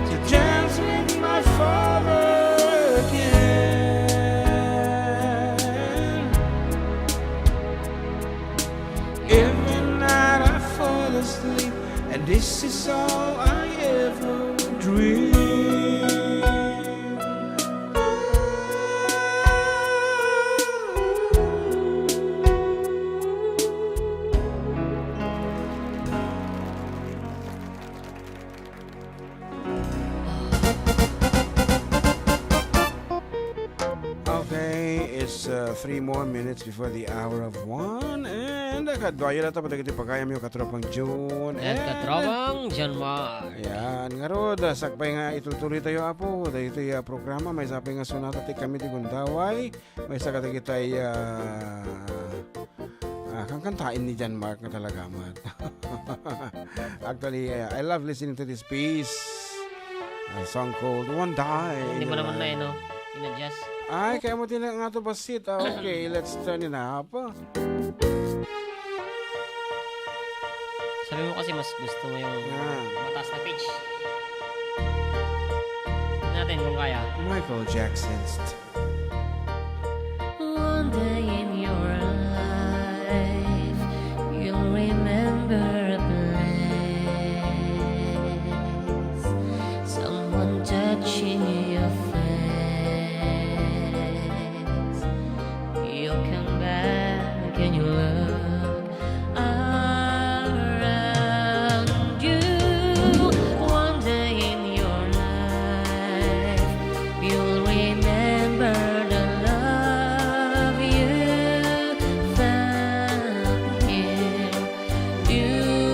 to dance with my father again. Every night I fall asleep, and this is all I ever dream. Okay, it's, uh, three more minutes before the hour of one, and, uh, kaduayo latta pay dagiti pagayamyo, katropang June, and, and katropang John Mar. Yan, ngarud, uh, sakbay nga itultuloy tayo, Apo, daytoy, uh, programa, maysa pay nga sonata ti Kami ti Gundaway, maysa kadagitay, uh, Ah, kankantaen ni John Mark nga talaga met. Actually, uh, I love listening to this piece. A song called One Day in Your Life. Hindi mo naman na, eh, no? Ina-jazz. Ay, kaya mo tinanong nga to, basit. Ah, okay, let's turn it up. Sabi mo kasi mas gusto mo yung mataas na pitch. Tingnan natin kung kaya. Michael Jackson's One day in your life, you'll remember a place, someone touching your face. You'll come back and you look around you. One day in your life, you'll remember the love you found here. You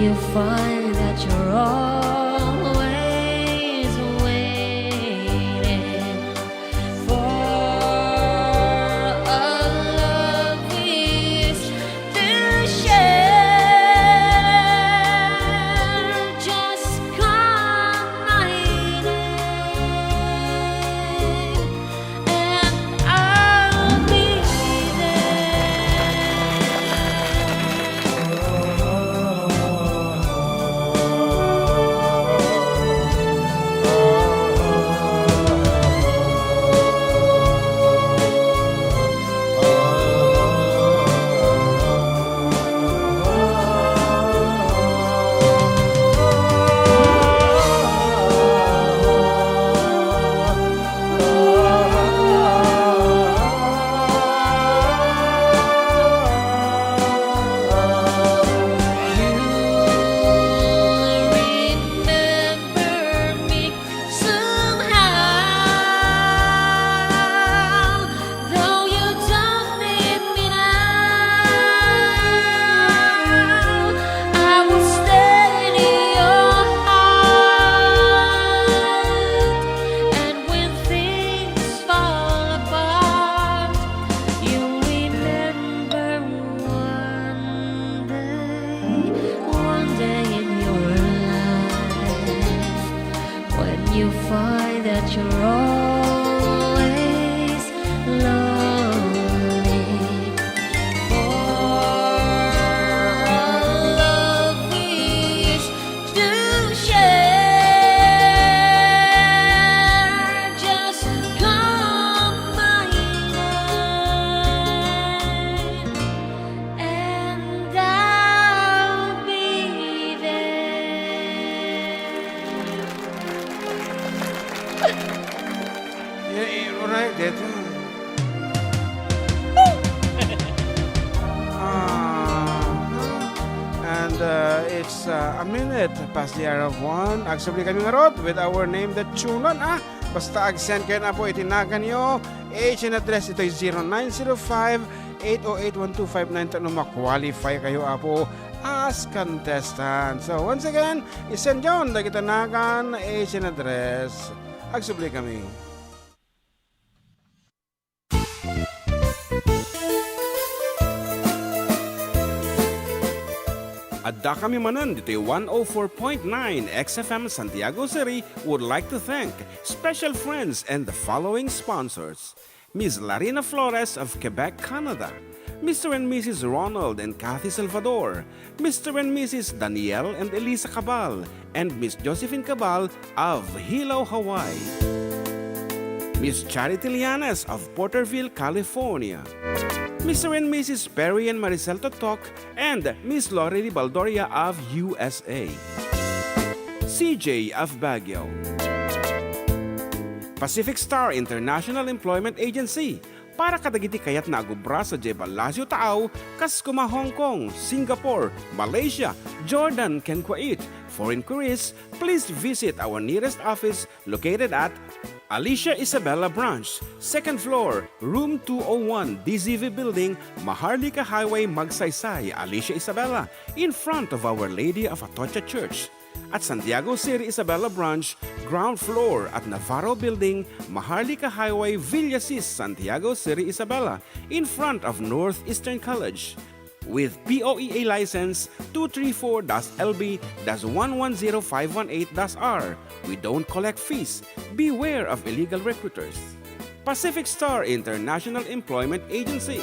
You find that you're always waiting for a love is to share. Just call my name and I'll be there. Remember me somehow, though you don't need me now. I will stay in your heart, and when things fall apart, you remember one day, one day in your life, when you find that you're always lonely, for a love is to share. Just call my name and I'll be there. Yeah, eh, alright, that one. Ah, and, uh, it's, uh, a minute past the hour of one. Agsubli kami ngarud with our name that tune on, ah. Basta ag-send kayo na po iti naganyo. Age and address, ito'y zero nine zero five, eight oh eight, one two five nine. Tapno ma-qualify kayo, apo, as contestant. So, once again, isend yon dagiti nagan, age and address. Agsubli kami. Adda kami manen ditoy one oh four point nine X F M Santiago City would like to thank special friends and the following sponsors: Miss Larina Flores of Quebec, Canada, Mister and Missus Ronald and Kathy Salvador, Mister and Missus Daniel and Elisa Cabal, and Miss Josephine Cabal of Hilo, Hawaii. Miss Charity Lianes of Porterville, California. Mister and Missus Perry and Maricel Totok, and Miss Lorely Baldoria of U S A. C J of Baguio. Pacific Star International Employment Agency, para kadagiti kayatna a gubra sadiay Palacio Taaw, kas koma Hong Kong, Singapore, Malaysia, Jordan, ken Kuwait. For inquiries, please visit our nearest office located at Alicia Isabela Branch, second floor, room two oh one, D Z V Building, Maharlika Highway, Magsaysay, Alicia Isabela, in front of Our Lady of Atocha Church. At Santiago City Isabela Branch, ground floor at Navarro Building, Maharlika Highway, Villasis, Santiago City Isabela, in front of Northeastern College. With P O E A license two three four dash L B dash one one zero five one eight dash R. We don't collect fees. Beware of illegal recruiters. Pacific Star International Employment Agency.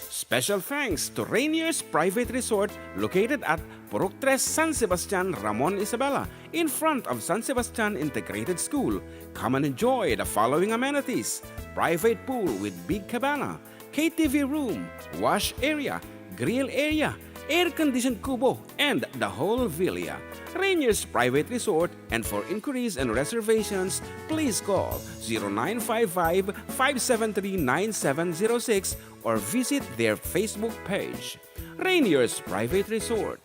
Special thanks to Rainier's Private Resort located at Purok Tres, San Sebastian, Ramon, Isabela, in front of San Sebastian Integrated School. Come and enjoy the following amenities: private pool with big cabana, K T V room, wash area, grill area, air-conditioned kubo, and the whole villa. Rainier's Private Resort, and for inquiries and reservations, please call zero nine five five, five seven three, nine seven zero six or visit their Facebook page. Rainier's Private Resort.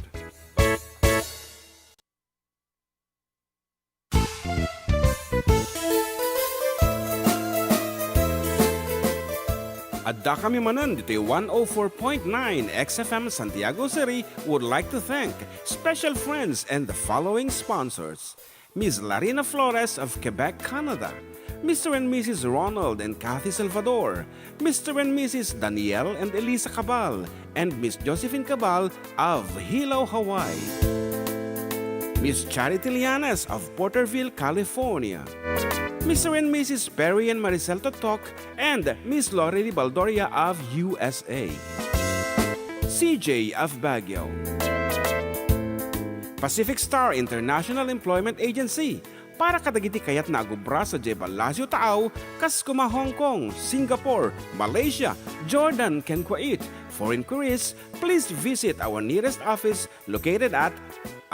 Adda Dakami manen ditoy one oh four point nine X F M Santiago City would like to thank special friends and the following sponsors: Miss Larina Flores of Quebec, Canada, Mister and Missus Ronald and Kathy Salvador, Mister and Missus Daniel and Elisa Cabal, and Miss Josephine Cabal of Hilo, Hawaii, Miss Charity Lianes of Porterville, California, Mister and Missus Perry and Maricel Totok, and Miss Lorely Baldoria of U S A, C J of Baguio, Pacific Star International Employment Agency, para kadagiti kayatna a agubra sadiay Palacio Taaw, kas kuma Hong Kong, Singapore, Malaysia, Jordan, ken Kuwait. For inquiries, please visit our nearest office located at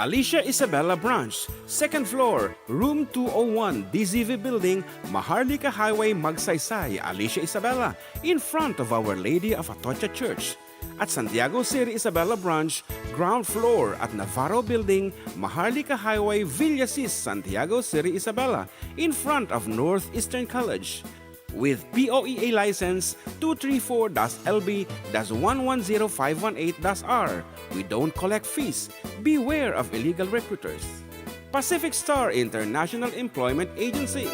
Alicia Isabela Branch, second floor, room two oh one, D Z V Building, Maharlika Highway, Magsaysay, Alicia Isabela, in front of Our Lady of Atocha Church. At Santiago City Isabela Branch, ground floor at Navarro Building, Maharlika Highway, Villasis, Santiago City Isabela, in front of Northeastern College. With P O E A license two three four dash L B dash one one zero five one eight dash R, we don't collect fees. Beware of illegal recruiters. Pacific Star International Employment Agency.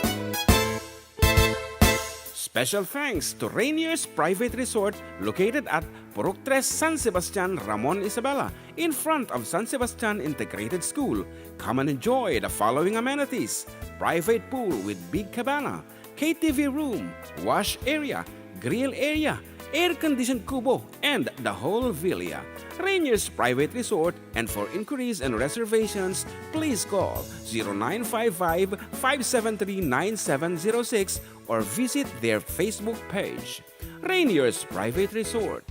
Special thanks to Rainier's Private Resort, located at Purok Tres, San Sebastian, Ramon Isabela, in front of San Sebastian Integrated School. Come and enjoy the following amenities: private pool with big cabana, K T V room, wash area, grill area, air-conditioned kubo, and the whole villa. Rainier's Private Resort, and for inquiries and reservations, please call zero nine five five, five seven three, nine seven zero six or visit their Facebook page. Rainier's Private Resort.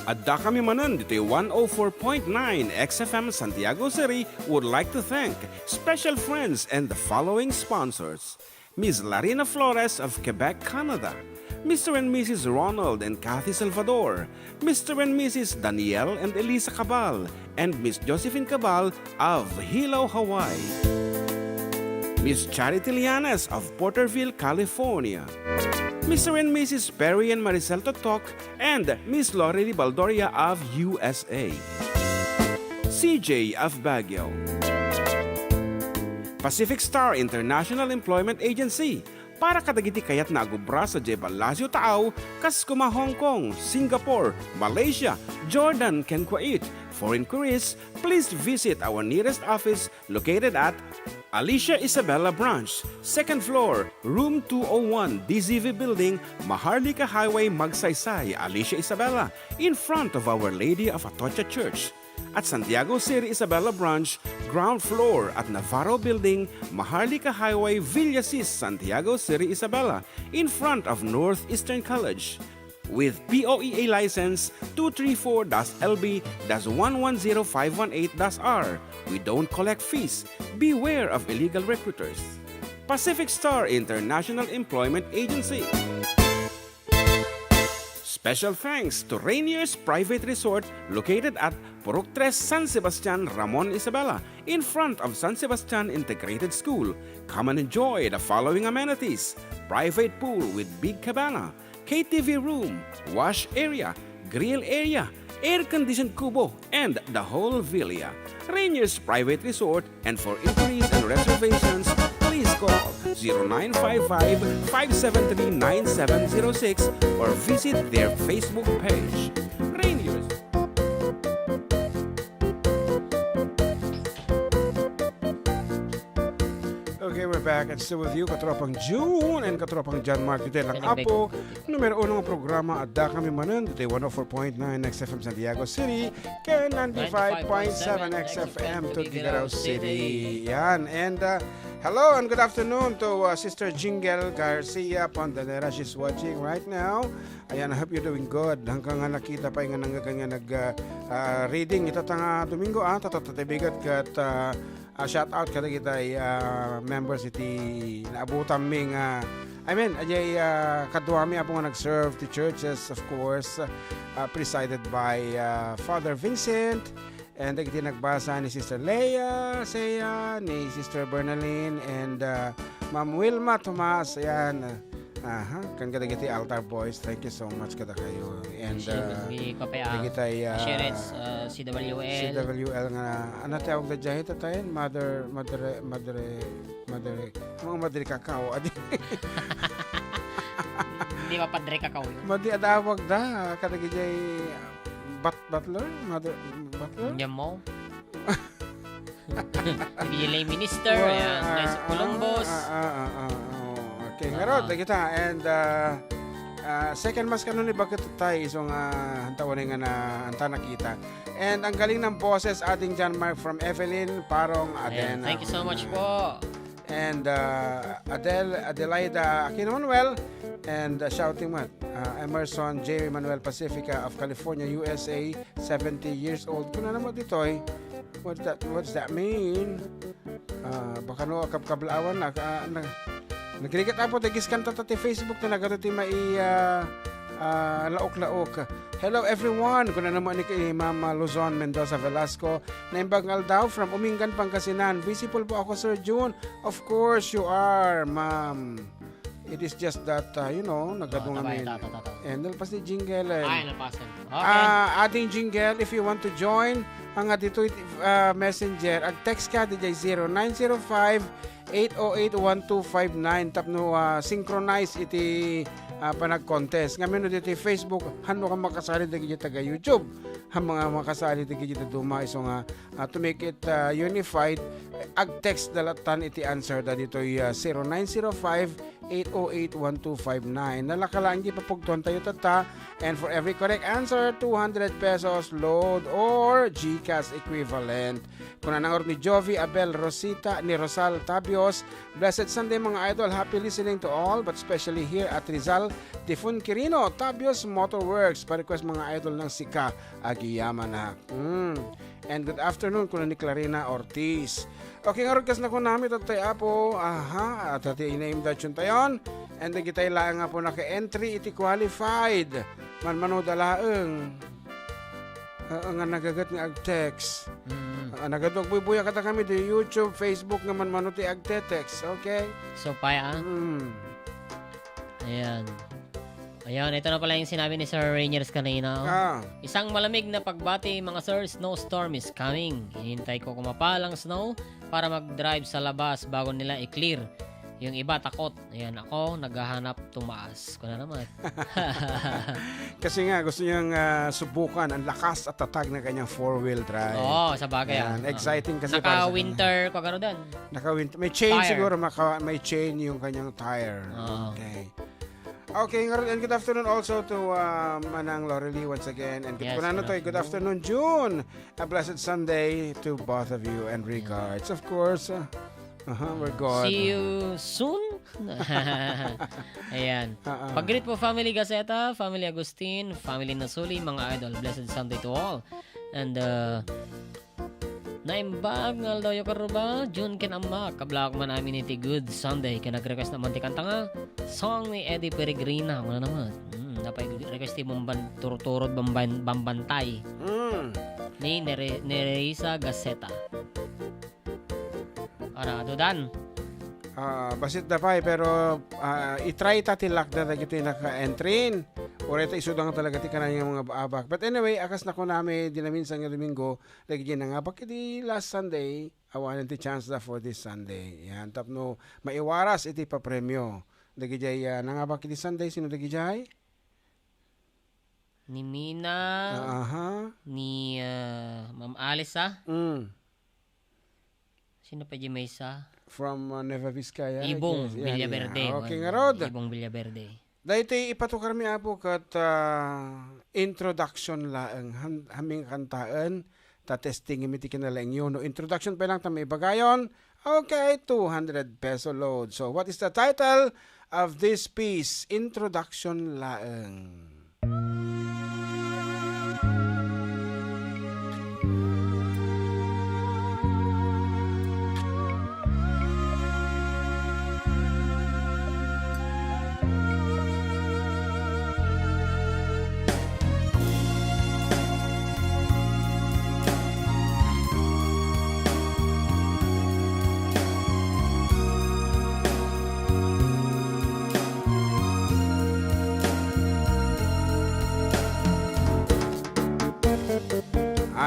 Adda kami manen ditoy one oh four point nine X F M Santiago City would like to thank special friends and the following sponsors: Miss Larina Flores of Quebec, Canada, Mister and Missus Ronald and Kathy Salvador, Mister and Missus Daniel and Elisa Cabal, and Miss Josephine Cabal of Hilo, Hawaii, Miss Charity Lianes of Porterville, California, Mister and Missus Perry and Maricel Totok, and Miss Lorely Baldoria of U S A, C J of Baguio, Pacific Star International Employment Agency, para kadagiti kayatna a agubra sadiay Palacio Taaw, kas kuma Hong Kong, Singapore, Malaysia, Jordan, ken Kuwait. For inquiries, please visit our nearest office located at Alicia Isabela Branch, second floor, room two oh one, D Z V Building, Maharlika Highway, Magsaysay, Alicia Isabela, in front of Our Lady of Atocha Church. At Santiago City Isabela Branch, ground floor at Navarro Building, Maharlika Highway, Villasis, Santiago City Isabela, in front of Northeastern College. With P O E A license two three four dash L B dash one one zero five one eight dash R, we don't collect fees. Beware of illegal recruiters. Pacific Star International Employment Agency. Special thanks to Rainier's Private Resort, located at Purok Tres, San Sebastian, Ramon Isabela, in front of San Sebastian Integrated School. Come and enjoy the following amenities: private pool with big cabana, K T V room, wash area, grill area, air-conditioned kubo, and the whole villa. Rainier's Private Resort, and for inquiries and reservations, please call zero nine five five, five seven three, nine seven zero six or visit their Facebook page. Rainier's. Okay, we're back. And still with you, Katropang June and Katropang John Mark. Ditoy lang Apo, numero uno nga programa, Adda Kami Manen, ditoy one oh four point nine X F M Santiago City, ken ninety-five point seven X F M to Tuguegarao City. Yan. And, uh, hello and good afternoon to, uh, Sister Jingle Garcia Pandanera. She's watching right now. Ayan, I hope you're doing good. Hanggang nga nakita pa nga nang-, nga nag, uh, uh, reading ita ta nga Domingo, ah, tatatatibigat kat, uh, Ah, shout out kadagiti, ah, members iti naabutanmi nga, I mean, ajay, ah, kaduami, Apo, nga nag-serve ti churches, of course, ah, presided by, ah, Father Vincent And dagiti nagbasa ni Sister Leia, Sea, ni Sister Bernalyn, and, uh, Ma'am Wilma Tomas, ayan. Aha, ken kadagiti altar boys, thank you so much kadakayo. And, Appreciate uh, it. Di pa pa, ah, dagitay, ah, share it, uh, C W L. C W L nga, ano tawag da diay, tatayen? Mother, madre, madre, madre, mga madre kakao, adi. Di ba padre kakao yun? Madi adawag da, kadagiti bat-, butler? Mother, butler? Hindi mo. Sige, lay minister, Wa-, ayan, ah, nice ah, Columbus. Ah, ah, ah, ah, oh, okay, Ah. ngarud, dagita. And, ah, ah, second mass kano ni bakit tay, so nga, ang taon nga na, ang ta nakita. And ang galing ng boses, ating John Mark from Evelyn Parong Ayan, Adena. Thank you so much po. And, uh, Adel, Adelaida Aquino Manuel, and, uh, shouting mat, uh, Emerson J Manuel Pacifica of California, U S A, seventy years old. Kuna naman ditoy, what that, what's that mean? Uh, baka no, kabkablawan na, ka-, na, nagrigat apo, tagiskan ta ti Facebook na nagato ti mai, uh, uh, laok-laok. Hello everyone, kuna naman ni kay Mama Luzon Mendoza Velasco, Naimbag nga aldaw from Umingan, Pangasinan. Visible po ako, Sir Jun. Of course you are, ma'am. It is just that, uh, you know, nagadu Oh, nga tabay, min-, ta, ta, ta, ta. Eh, nalpas ni jingle, eh. Ay, nalpasan. Okay. Ah, ating jingle, if you want to join, ang nga ditoy, ah, messenger, ag-text ka, diay zero nine zero five, eight oh eight, one two five nine. Tapno, ah, synchronize iti, ah, panag-contest. Ngamin, ditoy Facebook, hano ka makasali dagiti taga YouTube. Ha mga makasali dagiti daduma, isu nga, ah, to make it, ah, unified, ag-text da lattan iti answer da ditoy, ah, zero nine zero five, eight oh eight, one two five nine. Nalaka laeng ti papugtuan tayo tatta. And for every correct answer, two hundred pesos load or GCash equivalent. Kuna ngarud ni Jovi Abel Rosita, ni Rosal Tabios, "Blessed Sunday, mga idol. Happy listening to all, but especially here at Rizal, Tifon Quirino, Tabios Motorworks." Pa-request, mga idol, ng Sika Agiyamanak. Mm. And good afternoon, kuna ni Clarina Ortiz. Okay, ngarud, kas nakunami, tattay apo. Aha, at iti inaim da tayon. And dagitay laeng nga po naka-entry iti qualified. Manmano da laeng. Ah, nga nagagat nga ag-text. Mm. Ah, nagadu agbuybuya kada kami di YouTube, Facebook nga manmano ti agte-text, okay? So, pay, ah. Mm. Ayan. Ayan, ito na pala yung sinabi ni Sir Rainier kanina, oh. Ah. "Isang malamig na pagbati, mga sir, snowstorm is coming. Hinihintay ko kumapalang snow para mag-drive sa labas bago nila i-clear. Yung iba takot." Ayan, ako, naghahanap tumaas. Kuna naman. Kasi nga, gusto niyang, ah, subukan ang lakas at tatag ng kanyang four-wheel drive. Oo, sa bagay, Ayan, ah. exciting kasi para sa kanya. Naka-winter, kung ano dan. Naka-winter. May chain Tire. siguro, maka-, may chain yung kanyang tire. Oo. Okay. Okay, ngarud, and good afternoon also to, uh, Manang Lorely once again. And Yes, kuna na good to, good afternoon. afternoon, June. A blessed Sunday to both of you and regards. Of course, uh, uh-huh, we're good. See you soon. Ayan. Uh-uh. Pag-greet po, Family Gaceta, Family Agustin, Family Nasuli, mga idol. Blessed Sunday to all. And, uh, "Naimbag nga aldawyo, karuba, Jun ken Ammak. Kablaak man amin iti Good Sunday." Ken nag-request naman ti kanta nga song ni Eddie Peregrina. Kuna naman. Hmm, napay request ti Bamban-, Turturod Bamban-, Bambantay. Mm. Ni Nere-, Nerissa Gaceta. Ara, dudan. Ah, basit da pay, pero, ah, i-try ta ti luck da dagiti naka-entry. Uray ta isudang talaga ti kanayang mga baabak. But anyway, akas nakunami, dinaminsan nga Domingo, dagiti nangabak iti last Sunday, awanen ti chance da for this Sunday. Yan, tapno maiwaras iti papremio. Dagiti, ah, nangabak iti Sunday, sino dagiti? Ni Mina, Aha. ni, ah, Ma'am Alice, ah. Mm. Sino pa di maysa? From, ah, Nueva Vizcaya, I Ibong guess. Yeah, Villaverde. yeah. Okay, ngarud. Ibong Villaverde. Daytoy ipatukarmi, Apo, ket, ah, introduction laeng. Ham-, hamming kantaen, ta testingem iti kinalaingyo. No introduction pay lang ta maibagayon, okay, two hundred peso load. So, what is the title of this piece? Introduction laeng.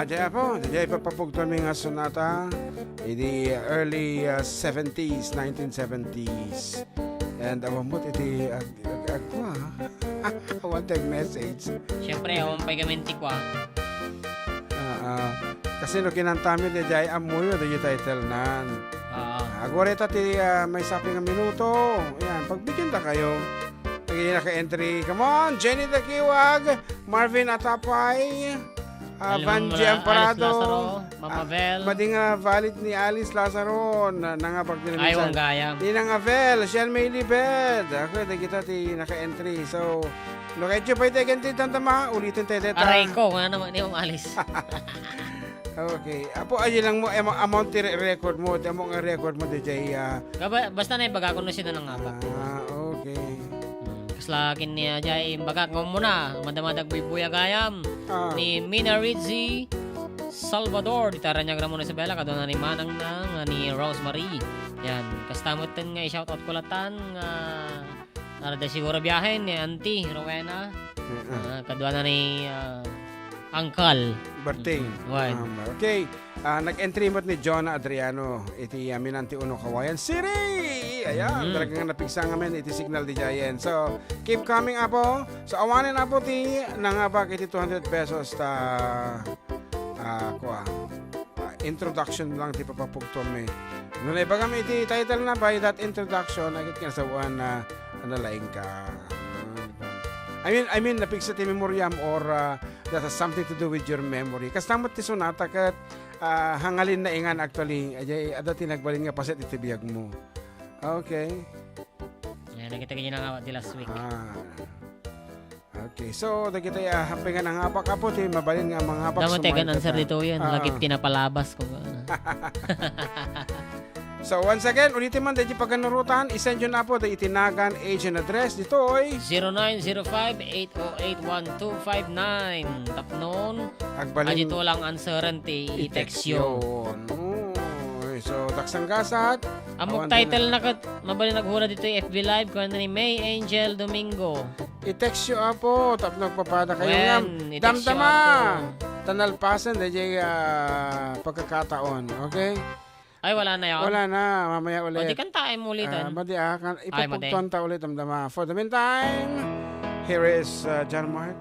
Diay apo, diay papapugtomi nga sonata idi early, ah, seventies, nineteen seventies. And awan met iti ag-, ag-, agkua, ha? Awan ti message. Siyempre, awan pay kami ti kua. Ah, ah. Kasi no kinantami, diay ammoyo, diay title nan. Oo. Agwareta ti, ah, maysa pay nga minuto. Yan, pagbigyan ta kayo. Lagi naka-entry. Come on, Jenny Dakiwag, Marvin Atapay, ah, Alam Van mo G na, Amparado. Alice Lazaro, Mama Ah, Vel. Madi nga valid ni Alice Lazaro, na, nangabak din Ay, minsan. Wang gayam. Ninang Avel, Sian May Libed. Ako, dagita ti naka-entry. So, no, kaya pa iti entry, tantama, ulitin tayo deta. Aray ko, nga naman ni Ma'am Alice. Okay. Apo, ayo lang mo, amo-, amount ti re-, record mo, ti amo nga record mo, diay, ah. Kaba-, basta na ibaga ko no sino nangabak. Ah, okay. Hmm, kasla kin niya, diay, imbagak nga muna, madamadag buybuya gayam. Ah. Ni Mina Rizzi Salvador, di taranyag Ramon Isabela, kadua na ni Manang na, nga ni Rosemary. Yan, kasta mo ten nga i-shoutout ko latan, nga Arda siguro biyahen ni Auntie Rowena. Mm-mm. Ah, kadua na ni, ah, Uncle. Berting. Mm, wen. Um, okay. Ah, nag-entry met ni Jonah Adriano iti, ah, Minanti Uno, Cauayan City. Ayan, Mm. talagang napigsa nga men iti signal diay ayan. So, keep coming, apo. So, awanen, apo, ti nangabak iti two hundred pesos ta ah, kua, ah, introduction lang ti papapugtuam mi. No naibagam iti title na, by that introduction, agit nga nasawan na nalaing ka. I mean, I mean, napigsa ti memoriam or, ah, that has something to do with your memory. Kasta met ti sonata ket, ah, hangalin na ingan actually, ajay, adda ti nagbalin nga paset iti biag mo. Okay. Yan, nakita ko yun nga di last week. Ah. Okay, so, dagiti, ah, happy nga nangabak, apo, ti mabalin nga mangabak, Damo tagan answer ditoy, yan. Ah. Lagip ti napalabas ko. So, once again, ulitin man, dagiti paganurotan, isend yun, apo, dagiti nagan, agent address, ditoy. Zero nine zero five, eight oh eight, one two five nine. Tapnon, Agbalin. Adito lang answeren ti i-text yo. I-text yo. Oy, so, daksang gasat. Amok Awan title na kat, mabalin naghura ditoy F B Live, kuwan ni May Angel Domingo. I-text yo, apo, tapno agpapada kayo Wen, ngam. I-text yo, Damdama. Apo. Tanalpasan, dayjay, ah, pagkakataon. Okay? Ay, wala na yun? Wala na. Mamaya ulit. O, di kantaen mo ulit, Ah, ah. madi, ah. Kan-, Ay, madi. ipapugtuan ta ulit, damdama. For the meantime, here is, uh, John Mark.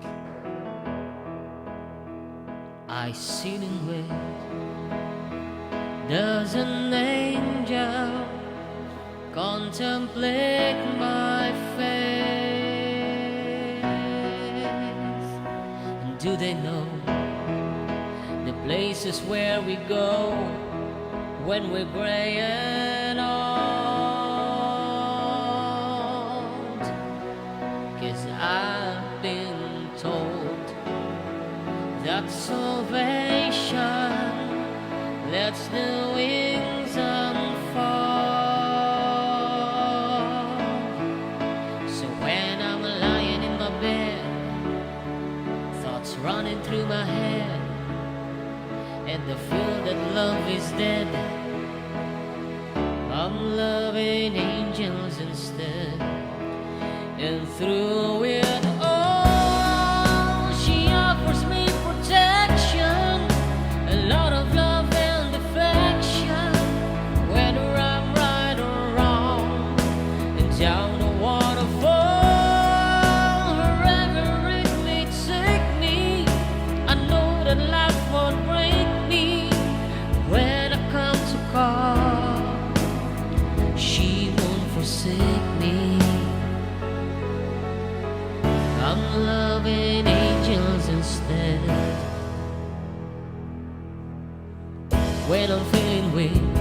I sit and wait. Does an angel contemplate my face? And do they know the places where we go when we're gray and old? 'Cause I've been told that salvation lets the wings unfold. So when I'm lying in my bed, thoughts running through my head, and I feel that love is dead, I'm loving angels instead. And through it all, she offers me protection, a lot of love and affection, whether I'm right or wrong. And down the waterfall, wherever it may take me, I know that life won't break me. When I come to call, she won't forsake me. I'm loving angels instead. When I'm feeling weak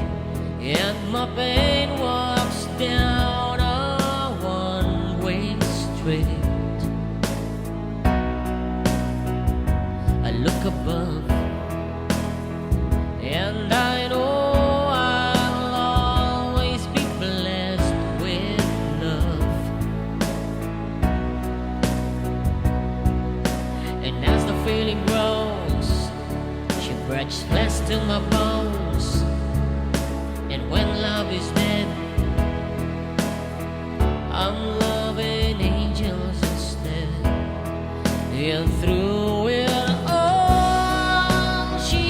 and my pain walks down a one-way street, I look above and I know I'll always be blessed with love. And as the feeling grows, she breaks flesh to my bones. And when love is dead, I'm loving angels instead. And through it all, she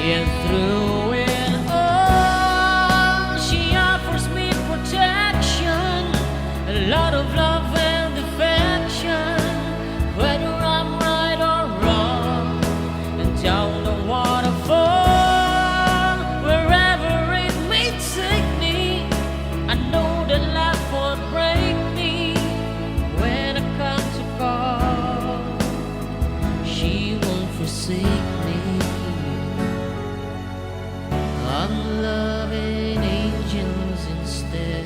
Yes, through it all, she offers me protection, a lot of love and affection, whether I'm right or wrong. And down the waterfall, wherever it may take me, I know that life won't break me when I come to call. She won't forsake me. I'm loving angels instead.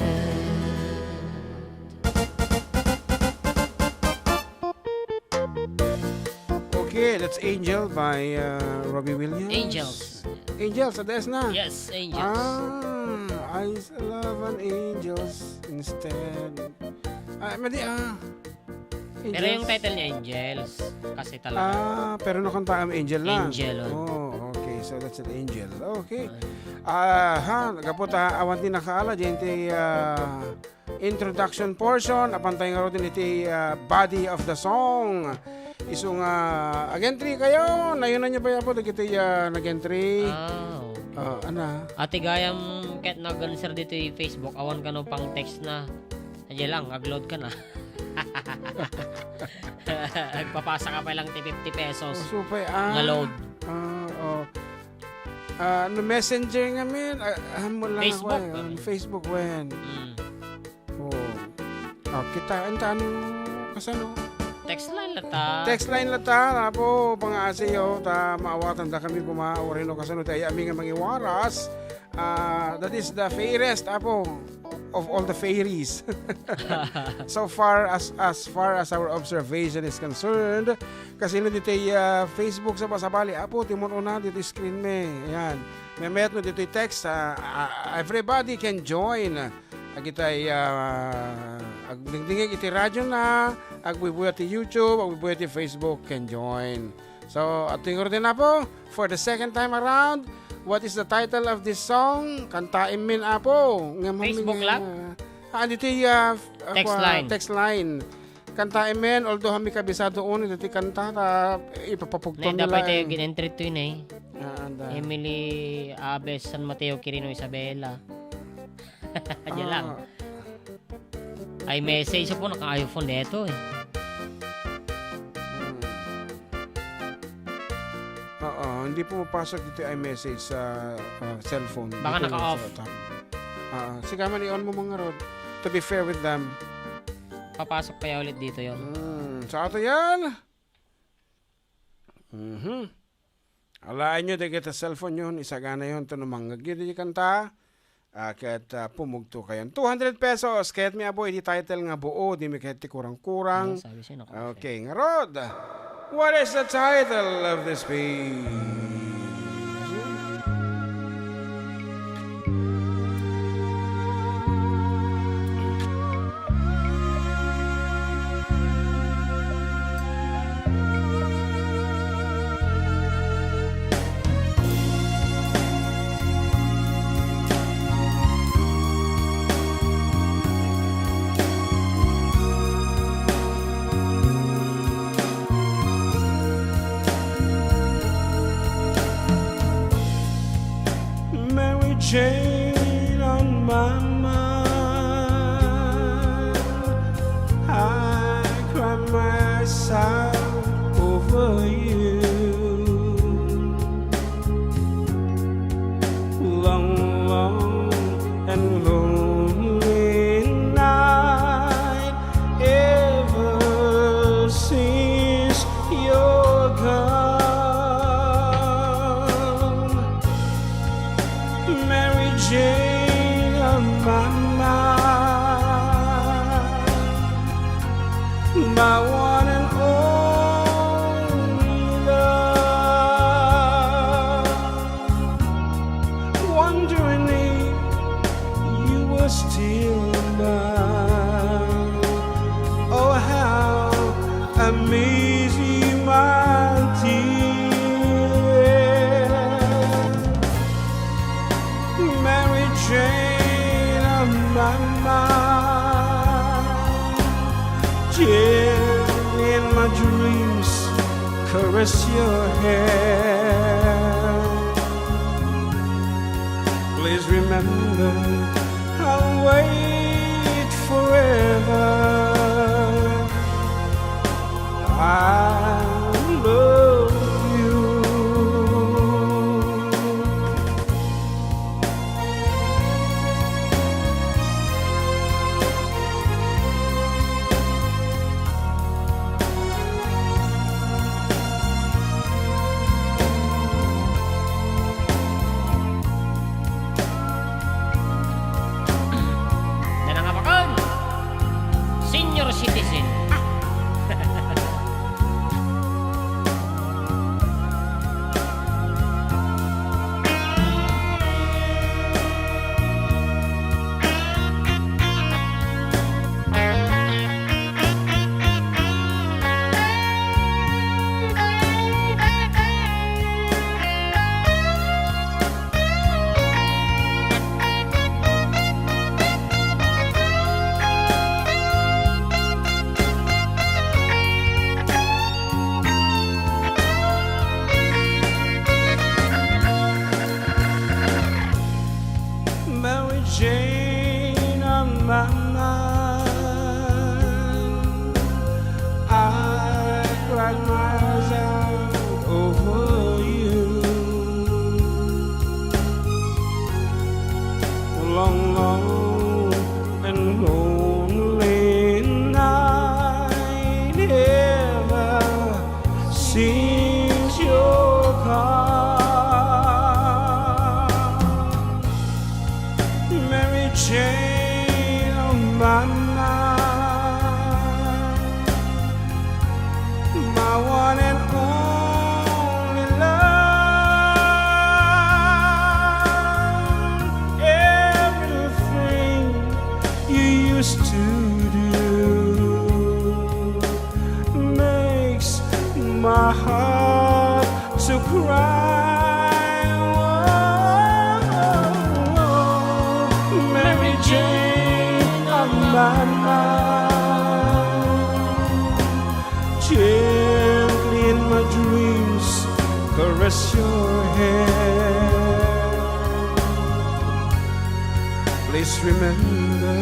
Okay, that's Angel by, uh, Robbie Williams. Angels. Angels, sa D S na. Yes, Angels. Ah, I love an angels instead. Ah, madi, ah. Pero yung Angels. Title niya, Angels. Kasi talaga. Ah, pero nakanta am Angel lang. Angel, oh. Oh, okay. So, that's an angel. Okay. Ah. Ah, ha, gapu ta awan ti nakaala, diyan ti, ah, introduction portion, apan tayo nga rin iti, ah, body of the song. Isu nga, nag-entry kayo, nayunan niyo ba yapo, dagiti, ah, nag-entry? Ah, oo. Ah, ana. Ati gayam ket nag-answer ditoy Facebook, awan kano pang text na. Adya lang, agload ka na. Agpapasa ka pa lang ti fifty pesos. Oh, supay, ah. Nga load. Ah, oh. Ah, no messenger nga, men, ah, ah, mo lang Facebook, ako, eh, ano? Facebook, wen. Mm. Oh. Ah, kita, anta, ano, kasano? Text line la ta. Text line la ta, apo, pangaasi, oh, ta maawatan da kami kuma, orino kasano, ti ay-ami nga mangiwaras. Ah, that is the fairest, apo, of all the fairies. So far as, as far as our observation is concerned, kasino ditoy, ah, Facebook sa basabali, apo, timon una ditoy screen mi. Ayan. Memet no ditoy text, ah, ah, everybody can join. Agitay, ah, agdingdingig iti radio na, agbuybuya ti YouTube, agbuybuya ti Facebook, can join. So, at tingor din na po, for the second time around, what is the title of this song? Kantaem min, apo. Nga mami Facebook nga, lang? Ah, dito, ah, f-, ah, Text kwa-, line. Text line. Kantaem min, although hami kabisado uni, dito kanta, ta, ipapapugton Nay, nila, dapat tayo eh. Gin-entry to yun, eh. Ah, anda. Emily Aves, San Mateo, Quirino, Isabela. Diyan lang. Ah. iMessage po, naka-iPhone dito eh. Hmm. Oo, hindi pumapasok dito yung iMessage sa, ah, cellphone. Baka dito lang naka-off. Sa tab-, ah, sige man, i-on mo mga rod. To be fair with them. Papasok kaya ulit dito yon. Hmm, sa ato yan? Mhm. Alaenyo dagiti cellphone yon, isaganayon ta no mangngegyo dagiti kanta, ah, ket, ah, pumugto kayon. Two hundred pesos, kayatmi, apo, iti title nga buo, dimi kayat ti kurang-kurang. Ano, sabi siya, naka-off eh. Okay, ngarud, what is the title of this piece? Mary Jane on my mind. I cry myself over you. Long, long and lonely night ever since you're gone. Mary Jane on my mind, my one and only love. Wondering if you were still mine. Till in my dreams, caress your hair. Please remember, I'll wait forever. I love you. Nanangabakan! Senior citizen. Mary Jane on my mind. I cried my eyes out over you. Long, long and lonely night ever since your call. Mary Jane of my mind, my one and only love, everything you used to do makes my heart to cry. Oh, Mary Jane of my mind, gently in my dreams, caress your hair. Please remember,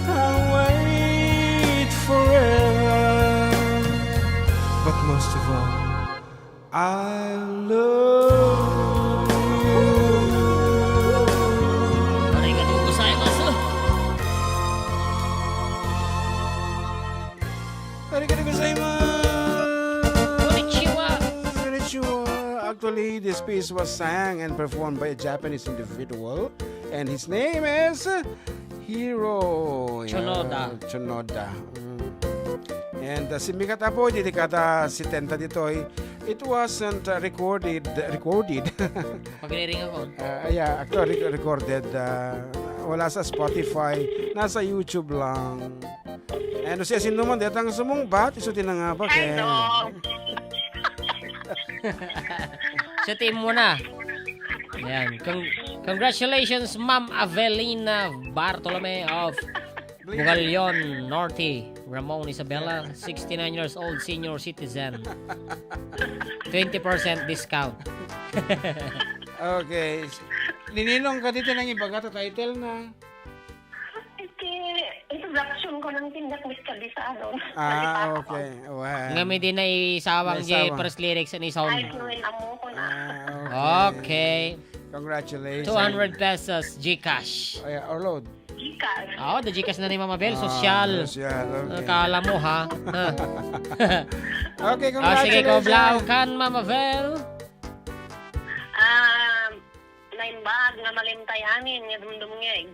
I'll wait forever. But most of all, I love you. Arigatou gozaimasu. Arigatou gozaimasu. Konnichiwa. Konnichiwa. Actually, this piece was sang and performed by a Japanese individual, and his name is Hiro, yeah, Tsunoda. Tsunoda. Mm. And, uh, simmikat, apo, iti kada setenta ditoy, it wasn't, uh, recorded, recorded. Pagriring ako. Uh, yeah, actually rec-, recorded, uh, wala sa Spotify, nasa YouTube lang. And siasino man detang sumungbat, isu ti nangabak, eh. Ay, no. Sa team mo na. Ayan. Con-, congratulations, Ma'am Avelina Bartolome of Bugallon Norte, Ramon Isabela, sixty-nine years old, senior citizen. Twenty percent discount. Okay. Ni Ninong kadi ti nangibaga ta title na. Iti introduction ko lang tindak mit Kabisado. Ah, okay. Well, ngem idi naisawang di first lyrics ni Son. Ay, Noel, amo ko na. Ah, okay. Okay. Congratulations. Two hundred pesos, GCash. Ay, or load. GCash. Oo, the GCash na ni Mama Bel, ah, sosyal. Sosyal, okay. Kala mo, ha? Okay, ah, sige, congratulations. Koblaw kan, Mama Bel. Um, Naimbag nga malimtay amin nga dumdumngeg.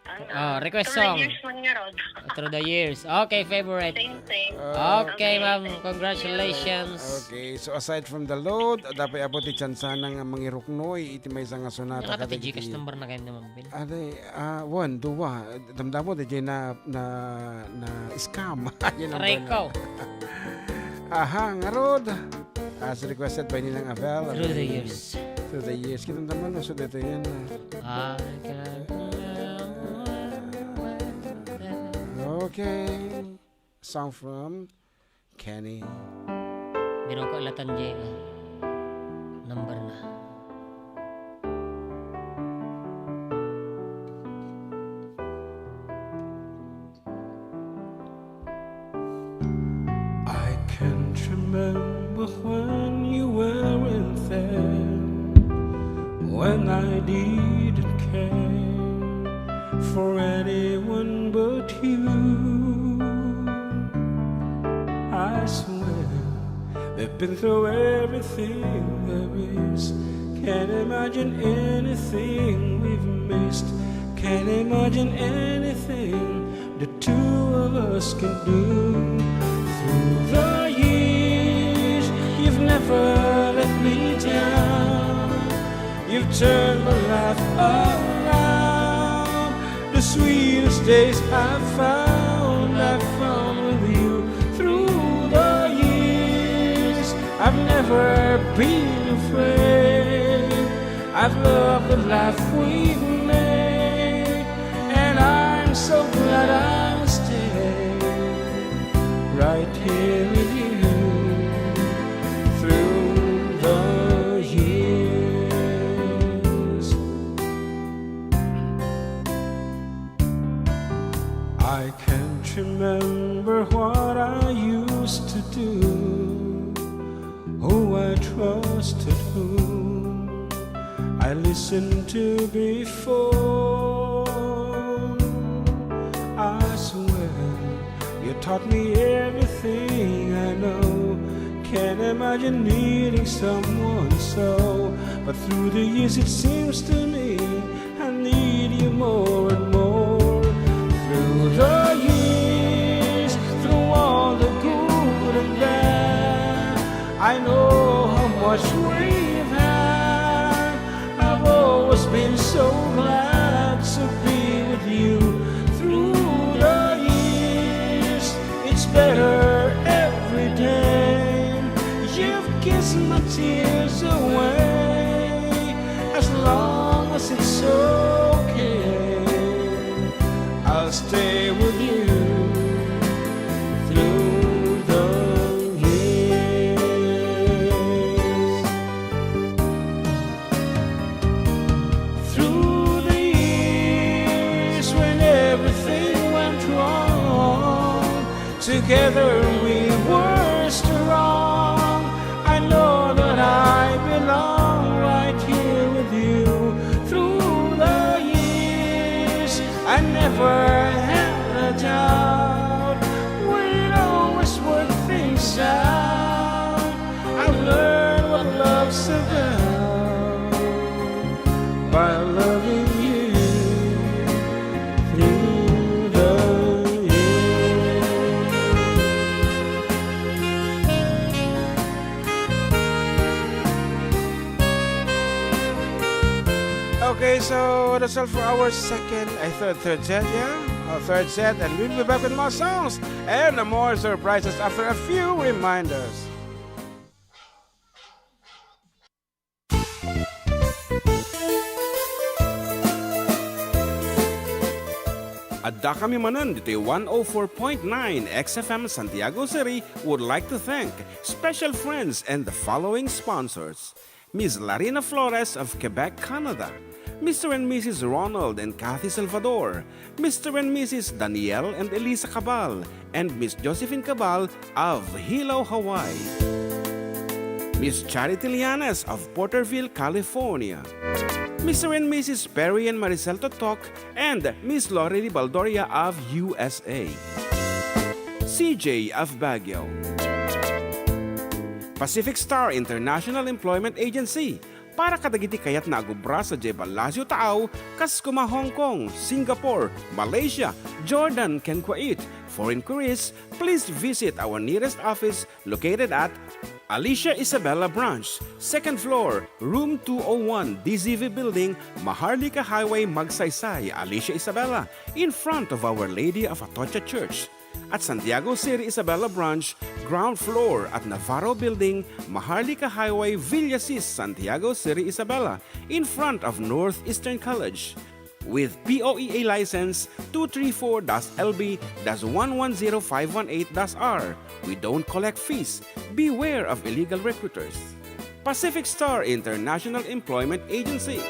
Ang, ah, ah, request song. Through the years man ngarud. Through the years. Okay, favorite. Same thing. Okay, okay, ma'am. Thank you. Congratulations. Okay, so aside from the load, adda pay, apo, ti tsansana nga mangiruknoy iti maysa nga sonata. Nakata ti GCash number na kayo naman, Bill. Aday, ah, one, dua. Damdamo, di na, na, na scam. Aray ko. Aha, ngarud. As requested by Ninang Avel. Through the years. Through the years. Kita naman, no? So, dito yan, ah. I can remember when we were Okay. Song from Kenny. Biro ka latan, Diego. Number na. I can't remember when you weren't there, when I didn't care for anyone but you. I swear we've been through everything there is. Can't imagine anything we've missed. Can't imagine anything the two of us can do. Through the years, you've never let me down. You've turned my life around. The sweetest days I found, I found with you. Through the years, I've never been afraid. I've loved the life we've made, and I'm so glad I stayed right here with you through the years. I can't remember what I used to do, who I trusted, whom I listened to before. I swear you taught me everything I know. Can't imagine needing someone so. But through the years, it seems to me I need you more and more. Through the years, through all the good and bad, I know how much we've had. I've always been so glad to be with you. Through the years, it's better every day. You've kissed my tears away. As long as it's okay, I'll stay with you through the years. Through the years when everything went wrong, together we were strong. I know that I belong right here with you. Through the years, I never had a doubt. We'd always work things out. I've learned what love's about by loving you through the years. Okay, so that's all for our second, I third, third set, yeah? Our third set, and we'll be back with more songs and more surprises after a few reminders. Adda kami manen ditoy one oh four point nine X F M Santiago City would like to thank special friends and the following sponsors: Miss Larina Flores of Quebec, Canada, Mister and Missus Ronald and Kathy Salvador, Mister and Missus Daniel and Elisa Cabal, and Miss Josephine Cabal of Hilo, Hawaii. Miss Charity Lianes of Porterville, California. Mister and Missus Perry and Maricel Totok and Miss Lorely Baldoria of U S A. C J of Baguio. Pacific Star International Employment Agency, para kadagiti kayatna a gubra sadiay Palacio Taaw, kas koma Hong Kong, Singapore, Malaysia, Jordan, ken Kuwait. For inquiries, please visit our nearest office located at Alicia Isabela Branch, second floor, room two oh one, D Z V Building, Maharlika Highway, Magsaysay, Alicia Isabela, in front of Our Lady of Atocha Church. At Santiago City Isabela Branch, ground floor at Navarro Building, Maharlika Highway, Villasis, Santiago City Isabela, in front of Northeastern College. With P O E A license two three four dash L B dash one one zero five one eight dash R. We don't collect fees. Beware of illegal recruiters. Pacific Star International Employment Agency.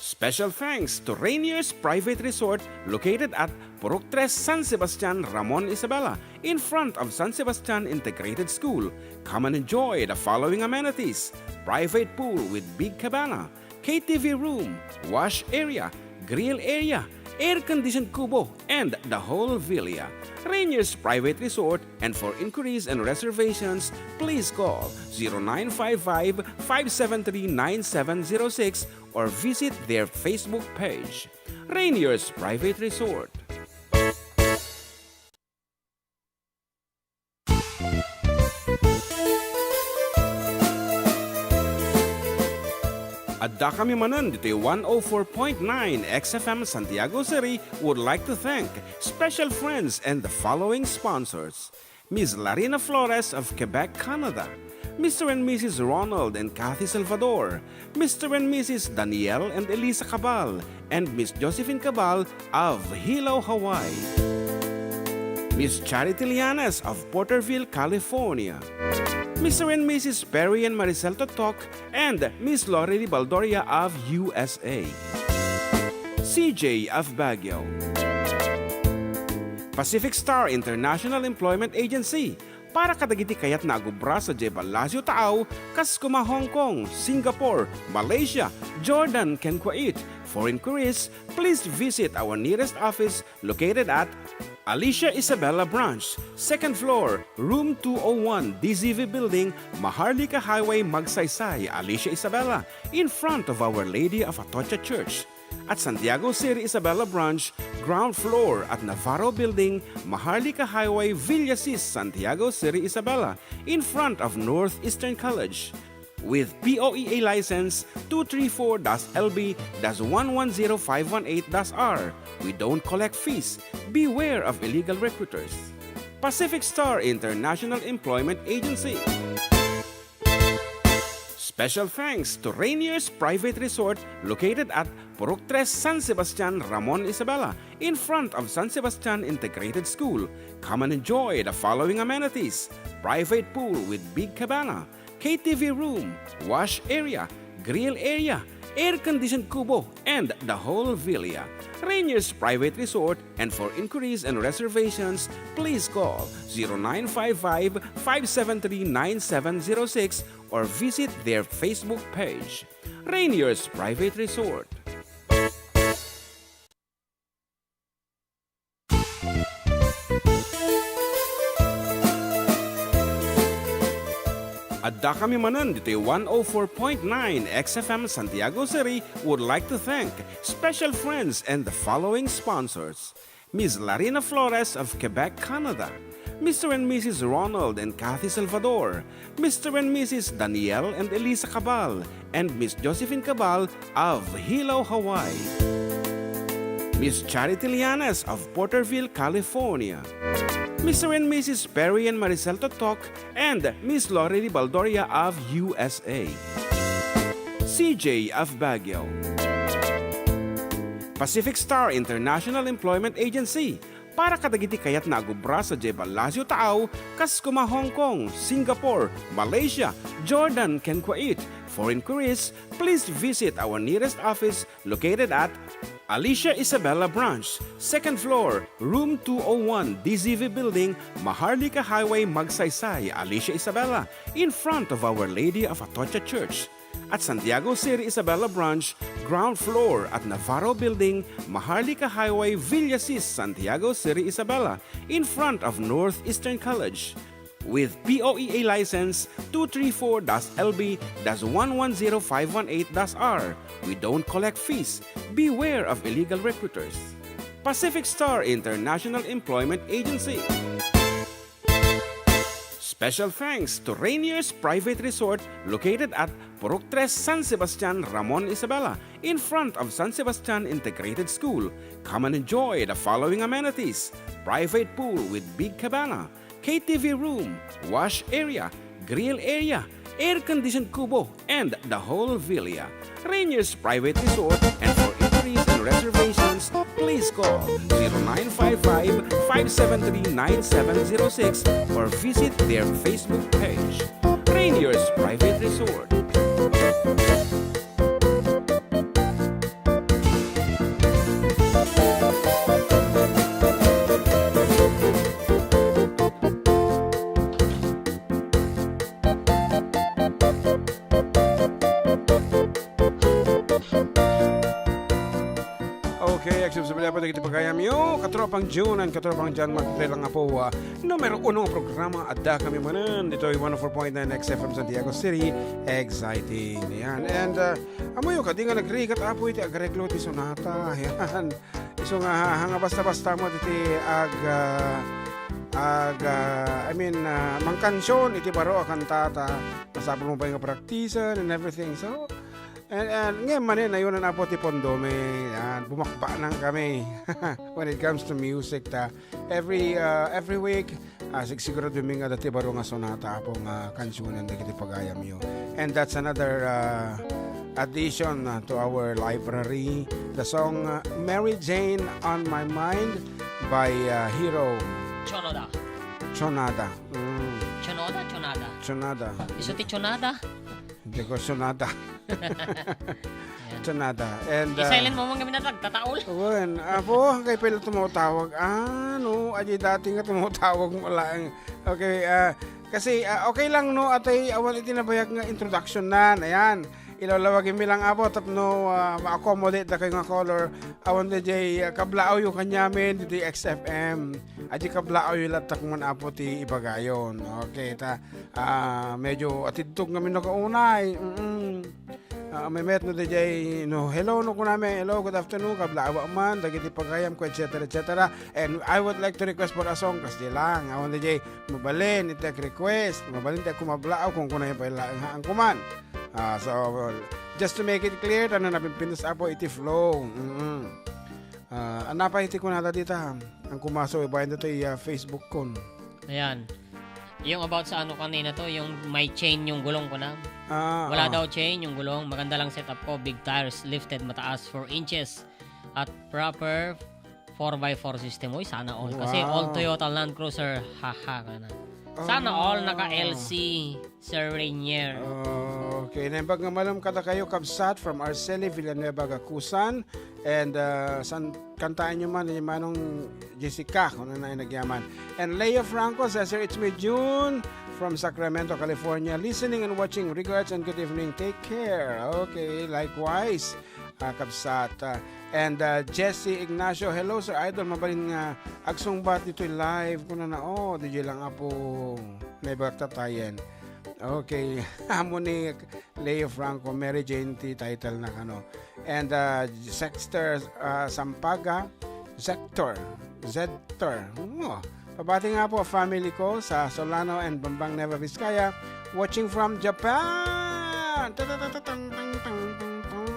Special thanks to Rainier's Private Resort located at Purok Tres, San Sebastian, Ramon, Isabela, in front of San Sebastian Integrated School. Come and enjoy the following amenities: private pool with big cabana, K T V room, wash area, grill area, air-conditioned kubo, and the whole villa. Rainier's Private Resort, and for inquiries and reservations, please call zero nine five five, five seven three, nine seven zero six or visit their Facebook page. Rainier's Private Resort. Addakami manen ditoy one oh four point nine X F M Santiago City would like to thank special friends and the following sponsors: Miss Larina Flores of Quebec, Canada, Mister and Missus Ronald and Kathy Salvador, Mister and Missus Daniel and Elisa Cabal, and Miss Josephine Cabal of Hilo, Hawaii. Miss Charity Lianes of Porterville, California. Mister and Missus Perry and Maricel Totok and Miss Lorely Baldoria of U S A. C J of Baguio. Pacific Star International Employment Agency, para kadagiti kayatna a agubra sadiay ballasiw taaw, kas koma Hong Kong, Singapore, Malaysia, Jordan, ken Kuwait. For inquiries, please visit our nearest office located at Alicia Isabela Branch, second floor, room two oh one, D Z V Building, Maharlika Highway, Magsaysay, Alicia Isabela, in front of Our Lady of Atocha Church. At Santiago City Isabela Branch, ground floor at Navarro Building, Maharlika Highway, Villasis, Santiago City Isabela, in front of Northeastern College. With P O E A license two three four dash L B dash one one zero five one eight dash R. We don't collect fees. Beware of illegal recruiters. Pacific Star International Employment Agency. Special thanks to Rainier's Private Resort located at Purok Tres, San Sebastian, Ramon, Isabela, in front of San Sebastian Integrated School. Come and enjoy the following amenities: private pool with big cabana, K T V room, wash area, grill area, air-conditioned kubo, and the whole villa. Rainier's Private Resort, and for inquiries and reservations, please call zero nine five five, five seven three, nine seven zero six or visit their Facebook page. Rainier's Private Resort. Addakami manen ditoy one oh four point nine X F M Santiago City would like to thank special friends and the following sponsors: Miss Larina Flores of Quebec, Canada, Mister and Missus Ronald and Kathy Salvador, Mister and Missus Daniel and Elisa Cabal, and Miss Josephine Cabal of Hilo, Hawaii, Miss Charity Lianes of Porterville, California, Mister and Missus Perry and Maricel Totok, and Miss Lorely Baldoria of U S A, C J of Baguio. Pacific Star International Employment Agency, para kadagiti kayatna a agubra sadiay ballasiw taaw, kas koma Hong Kong, Singapore, Malaysia, Jordan, ken Kuwait. For inquiries, please visit our nearest office located at Alicia Isabela Branch, second floor, room two oh one, D Z V Building, Maharlika Highway, Magsaysay, Alicia Isabela, in front of Our Lady of Atocha Church. At Santiago City Isabela Branch, ground floor at Navarro Building, Maharlika Highway, Villasis, Santiago City Isabela, in front of Northeastern College. With P O E A license two three four dash L B dash one one zero five one eight dash R. We don't collect fees. Beware of illegal recruiters. Pacific Star International Employment Agency. Special thanks to Rainier's Private Resort located at Purok Tres, San Sebastian, Ramon, Isabela, in front of San Sebastian Integrated School. Come and enjoy the following amenities: private pool with big cabana, K T V room, wash area, grill area, air-conditioned kubo, and the whole villa. Rainier's Private Resort, and for inquiries and reservations, please call zero nine five five, five seven three, nine seven zero six or visit their Facebook page. Rainier's Private Resort. Okay, agsubsubli apo dagiti pagayamyo, katropang June and katropang John Mark, lang apo, ah, numero uno nga programa, adda kami manen ditoy one oh four point nine X F M Santiago City, exciting. Yan. And, ah, amoyo, kadi nga nagrigat apo iti agareglo ti sonata. Yan. Isu nga, ha, nga basta-basta mo iti ag, ah, ag, ah, I mean, ah, mangkansion iti baro a kantata, masapul mo pay nga praktisen and everything. So, and, and ngayon manen, ayonan apo ti pondo mi. Yan, bumakbaknang kami when it comes to music ta. Every, ah, every week, ah, sigsigurado mi nga dati baro nga sonata apo nga kansionen dagiti pagayamyo. And that's another, ah, addition, ah, to our library. The song, ah, Mary Jane on My Mind by, ah, Hiro Chonoda. Chonada. Mm, Chonoda, Chonada. Chonada. Isu ti Chonada. Hindi ko Sonada. Yan. Sonada. And, ah, I-silent mo man kami na tagtataol. Wen, apo, kay pala tumawag. Ah, no, adi dati nga tumawag mo lang. Okay, ah, kasi, ah, okay lang, no, atay awan iti nabayag nga introduction na, ayan. Ilawlawag mi lang, apo, tapno, ah, ma-accommodate da kayo nga caller. Awan da jay, ah, kablaaw yo kanyamin, dito X F M. Adi kablaaw yo latak man, apo, ti ibagayon. Okay, ta, ah, medyo atidtog ngamin no kaunay. Mm-mm. Ah, may met no D J, no, hello, no, kunami, hello, good afternoon, kablaawa man, dagiti pagayam ko, et cetera, et cetera. And I would like to request for a song, kas di lang, awan D J, mabalin, iti request, mabalin, ti kumablaaw, kung kunay pa ila, ang kuman. Ah, so, just to make it clear, tano na pimpinas apo iti flow. Mm-mm. Ah, anapa iti kunada dita, ang kumaso, ibayan dito, iya Facebook kon. Ayan. Yung about sa ano kanina to, yung may chain yung gulong ko na. Ah, Wala ah. daw chain yung gulong. Maganda lang setup ko. Big tires, lifted, mataas, four inches. At proper four by four system. Uy, sana all. Kasi Wow. all Toyota Land Cruiser, haha, ka na. Sana all naka Ah. L C, Sir Rainier. Okay. Naimbag nga malem kada kayo, kabsat, from Arceli Villanueva Gacusan. And, uh, san kantaan nyo man, ni Manong Jessica, kung ano na yung nagyaman. And Leo Franco says, "Sir, it's me, June, from Sacramento, California, listening and watching. Regards and good evening. Take care." Okay, likewise, ah, kabsat. Ah, and, ah, Jesse Ignacio, "Hello, Sir Idol. Mabalin nga agsungbat ditoy live." Kuna na, "Oh, D J lang apo. May bagtatayen." Okay. Amo ni Leo Franco, Mary Jane ti title na kano. And, uh, Sexter, uh, Sampaga, Zector, Zector. Oh, pabati nga po family ko sa Solano and Bambang, Nueva Vizcaya. Watching from Japan! Ta-ta-ta-ta-tang, tang, tang, tang, tang.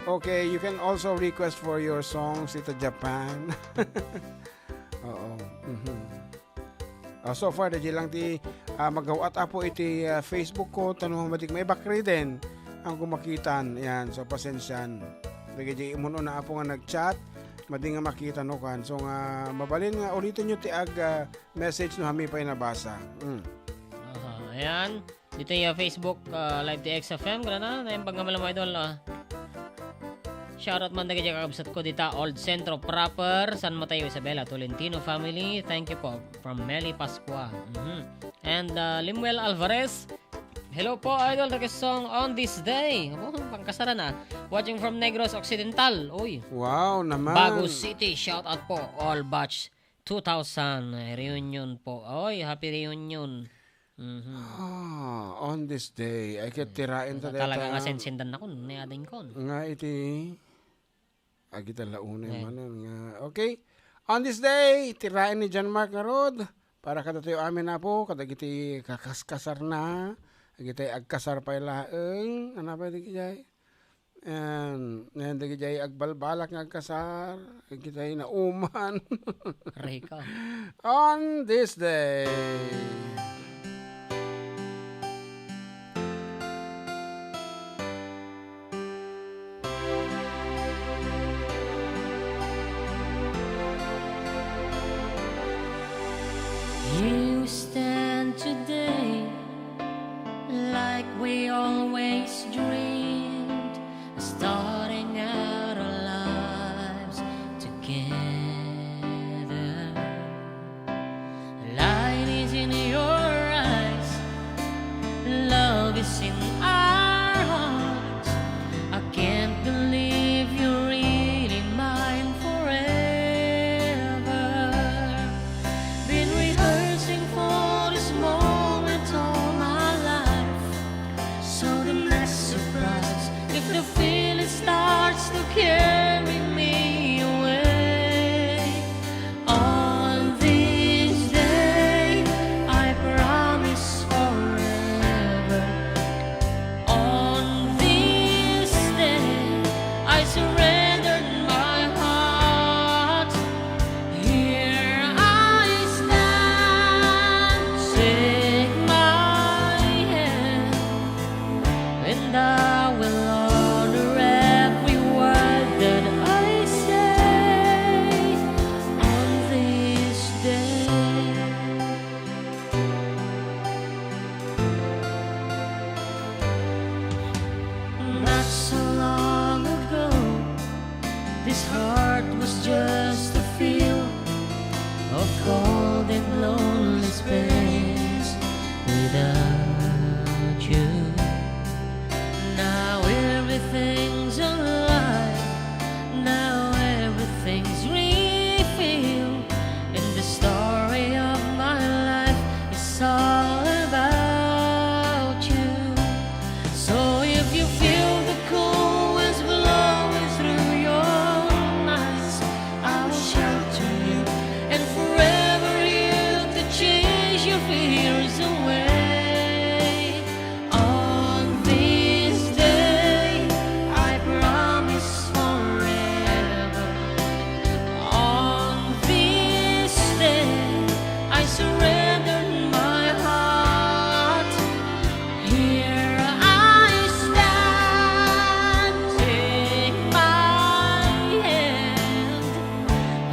Okay, you can also request for your songs ito Japan. Oo. Mhm. Ah, so far, dagiti lang ti, ah, magaw-at apo iti, ah, Facebook ko, tano matik maibakriden ang kumakitan. Yan, so pasensian. Dagiti imun-una apo nga nag-chat, madi nga makita no kan. So nga, mabalin nga ulitin nyo ti ag, ah, message no hami pay nabasa. Mm. Aha, ayan. Dito yung Facebook, ah, Live T X F M, gana na, naimbag nga malam idol, ah. Shoutout man dagiti kakabsat ko dita, Old Centro proper, San Mateo, Isabela, Tolentino family. Thank you po. From Meli Pascua. Mhm. And, uh, Limuel Alvarez. "Hello po, idol. Request song on this day." Oh, pangkasaran na. "Watching from Negros Occidental." Uy. Wow, naman. Bago City. Shoutout po. All batch two thousand. Reunion po. Oy, happy reunion. Mhm. Ah, on this day. Ay, ket tiraen ta Talaga nga dayta. Sensendan na kun, ni ading kun. Nga iti, agita la unay Ayan. manen nga. Okay. On this day, tiraen ni John Mark nga rod. Para kadatayo amin, apo, kadagiti kakaskasar na. Agitay agkasar pay laeng. Ano pa di kijay? And, and dagiti agbalbalak nga agkasar, dagiti nauman. Rika. On this day.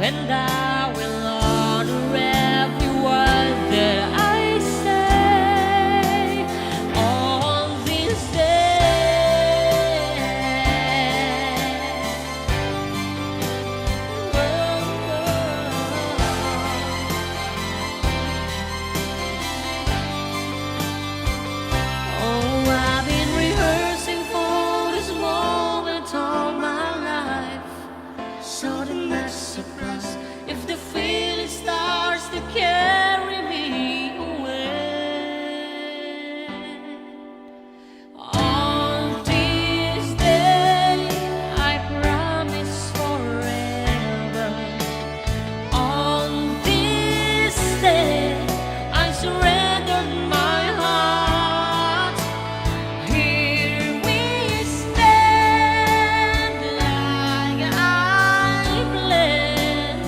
And I will honor every word that I say on this day. Oh, I've been rehearsing for this moment all my life. Sudden, not surprise if the feeling starts to carry me away. On this day, I promise forever. On this day, I surrendered my heart. Here we stand like I planned.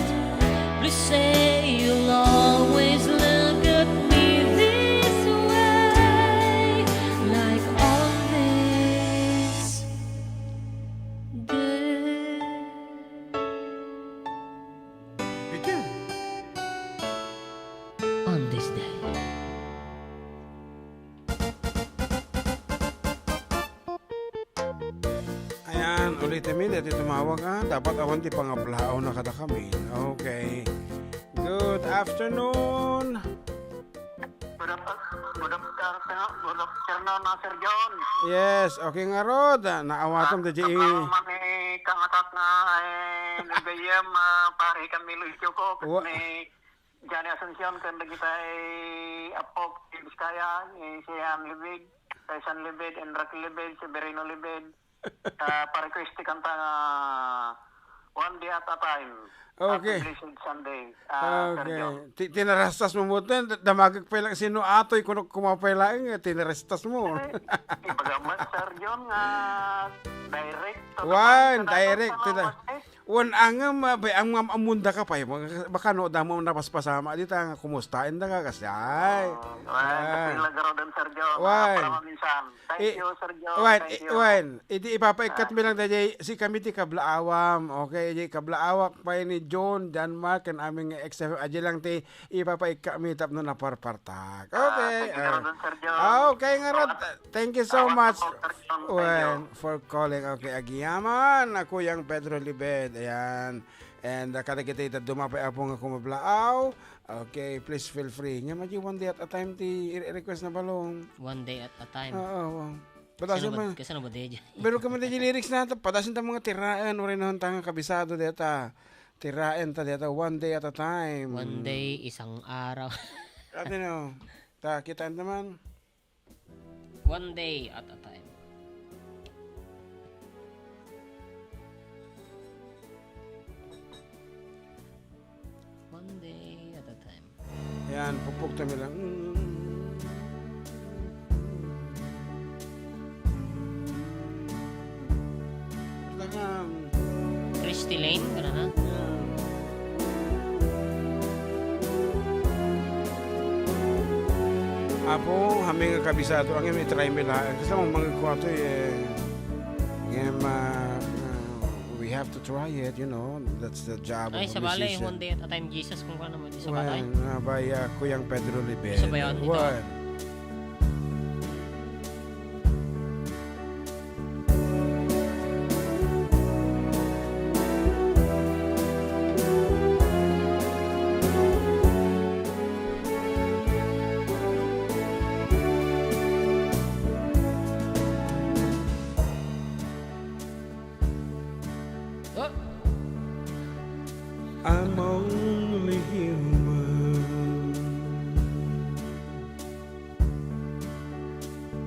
Please say you'll always look at me this way, like on this day. Bitin. On this day. Ayan, ulitin mi, dati tumawag, ah. Dapat awan ti pangablaawna kadakami. Okay. Good afternoon. Good af-, good afternoon, good afternoon, ah, Sir John. Yes, okay ngarud. Ah, naawatam Ah, ti J E. Kablaaw man ni kangatak nga, eh, gayam, ah, pare Camilo Ichoko, Wa- ni Johnny Asuncion, ken dagiti apok, James Kaya, ni Sian Libid, Kaisan Libid, Enrak Libid, Severino Libid, ah, pa-request ti kanta nga One Day at a Time. Okay. Happy Blessed Sunday, ah, Sir John. Okay. Ti-, tinarastas mo mo ten, da-, damagek pay lang sino atoy, kuno kuma pay laeng, eh, tinarastas mo. Eh, ibaga man, Sir John, nga direct to the Wan, point, direct to the point. Wan angem, ah, bay, ang, ang, ang munda ka pay, baka, baka no, damo napaspasama dita, nga kumustaen da ka, kasi, ay. Oh, wan, Ah. Kasi lagaro din, Sir John. Wan. Ah, para maminsan. Thank Eh, you, Sir John. Wan, Thank eh, you. Wan, idi ipapaikkat Ah. mi lang dayjay, si kami ti kablaawam, okay? Idi kablaawak pay ni John, John Mark, ken amin nga X F M, adjay lang ti ipapaikkat mi tapno naparpartak. Ah, Okay, thank you, ah. Sir John. Ah, okay, nga rod. Salamat. Thank you so Salamat much, po, Sir John. Thank you. Wan, for calling. Okay, agyamanak, Kuyang Pedro Libed. Ayan. And, ah, kadagiti dadduma pay, Apo, nga kumablaaw. Okay, please feel free. Nga, madi one day at a time ti i-, request na balong. One day at a time. Oo, oo. Padasen Kasano ba, man. Kasano ba, Deja? Pero kami di lyrics na, padasen ta mga tiraen, uray na hanta nga kabisado deta. Tiraen ta deta, one day at a time. One day, isang araw. Ate no, ta, kitaan naman. One day at a time. One day at a time. Ayan, pupukta mi lang. Lakam. Christy Lane, kana na? Ayan. Apo, amin nga kabisado, ang imi-try mi laeng. Kasi mo, mga kuwato, eh. Ngayon, ma-, uh, we have to try it, you know. That's the job of a musician. Ay, sabali, one day at a time, Jesus, kung ano mo, di sabali. Well, uh, by, uh, Kuyang Pedro Rivera. Sabayan ito. Well, Oh. I'm only human.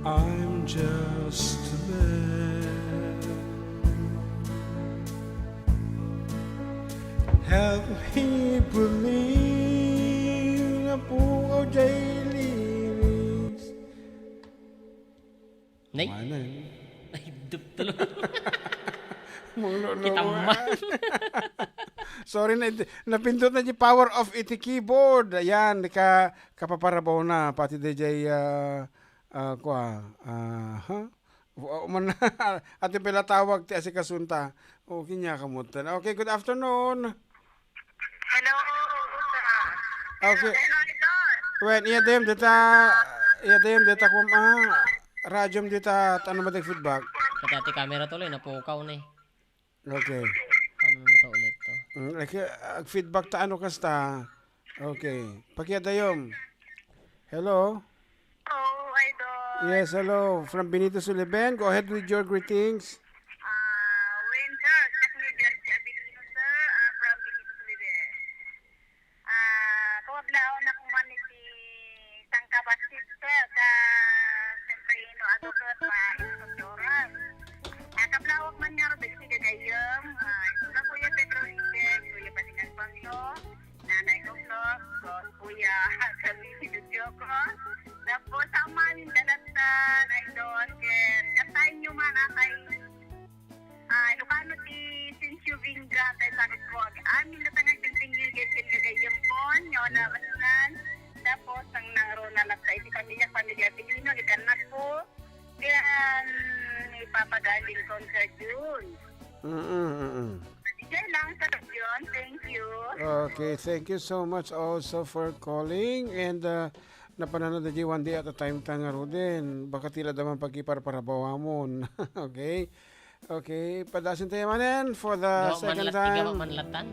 I'm just a man. Help me believe na pukaw jay lyrics. Nay? Manay. Ay, dup tulo. Manglo-lo Kita ka. Man. Sorry na, napindot na di power off iti keyboard. Ayan, ka, kapaparabaw na. Pati D J, ah, ah, kwa, ah, ha? O, man, ati pala tawag ti asikasunta. O, kinya kamutan. Okay, good afternoon. Okay. Hello, Idol. Wen, iyadem dita, iyadem dita kuam, ah, radiom dita, ta ano man ti feedback? Pati ti camera tuloy, napukaw ni. Okay. Paano na to ulit to? Mm, okay, ag-feedback ta ano kasta. Okay. Pakiadayom. Hello? Oh, Idol. Yes, hello. From Benito Suliben. Go ahead with your greetings. Ah, Winter, check me, George Abilino, sir. Ah, from Benito Suliben. Ah, kung ablaon ako man iti sangkabat, sister, ta, siyempre, ino, aduket, ma, ino, oras. Ah, kablawak man nga, Rodel, si Gagayem, ah, ito na, Kuya Pedro Riquez, Kuya Balikan Panglo, Nanay ko, Flo, ko, Kuya, Sabi, si Dutyoko. Tapos, ang mga nindalatan, Idol, ken, kantahin nyo man, ah, kay Ah, Ilocano ti Sincio Vinga, tay paritwag. Amin na tanag tingtingil ken gagayempon, nga wala basnan. Tapos, ang nangruna latta iti pamilya, pamilya Pilino, ni Carnasco, ken ni Papa Darlington Sir Jun. Mm-mm, mm-mm. Diyan lang sa Jun. Thank you. Okay, thank you so much also for calling. And, uh, napanano da one day at a time ta nga Rodel. Baka tila da man pagkiparparabawamon. Okay? Okay, padasin tayo manen for the Gawa second manlat-, time. Gawa manlatan.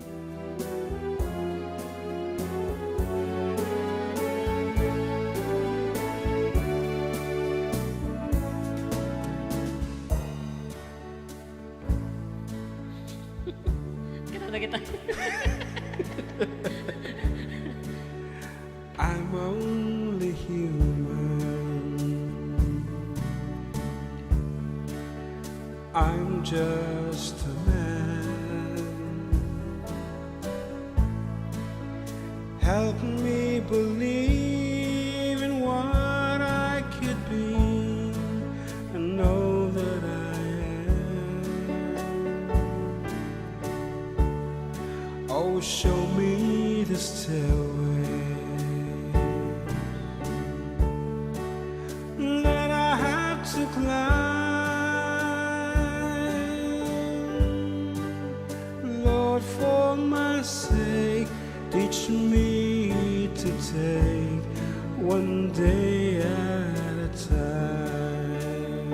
Kita na kita. I'm only human. I'm just a man. Help me believe in what I could be and know that I am. Oh, show me the stairway that I have to climb. Lord, for my sake, teach me to take one day at a time.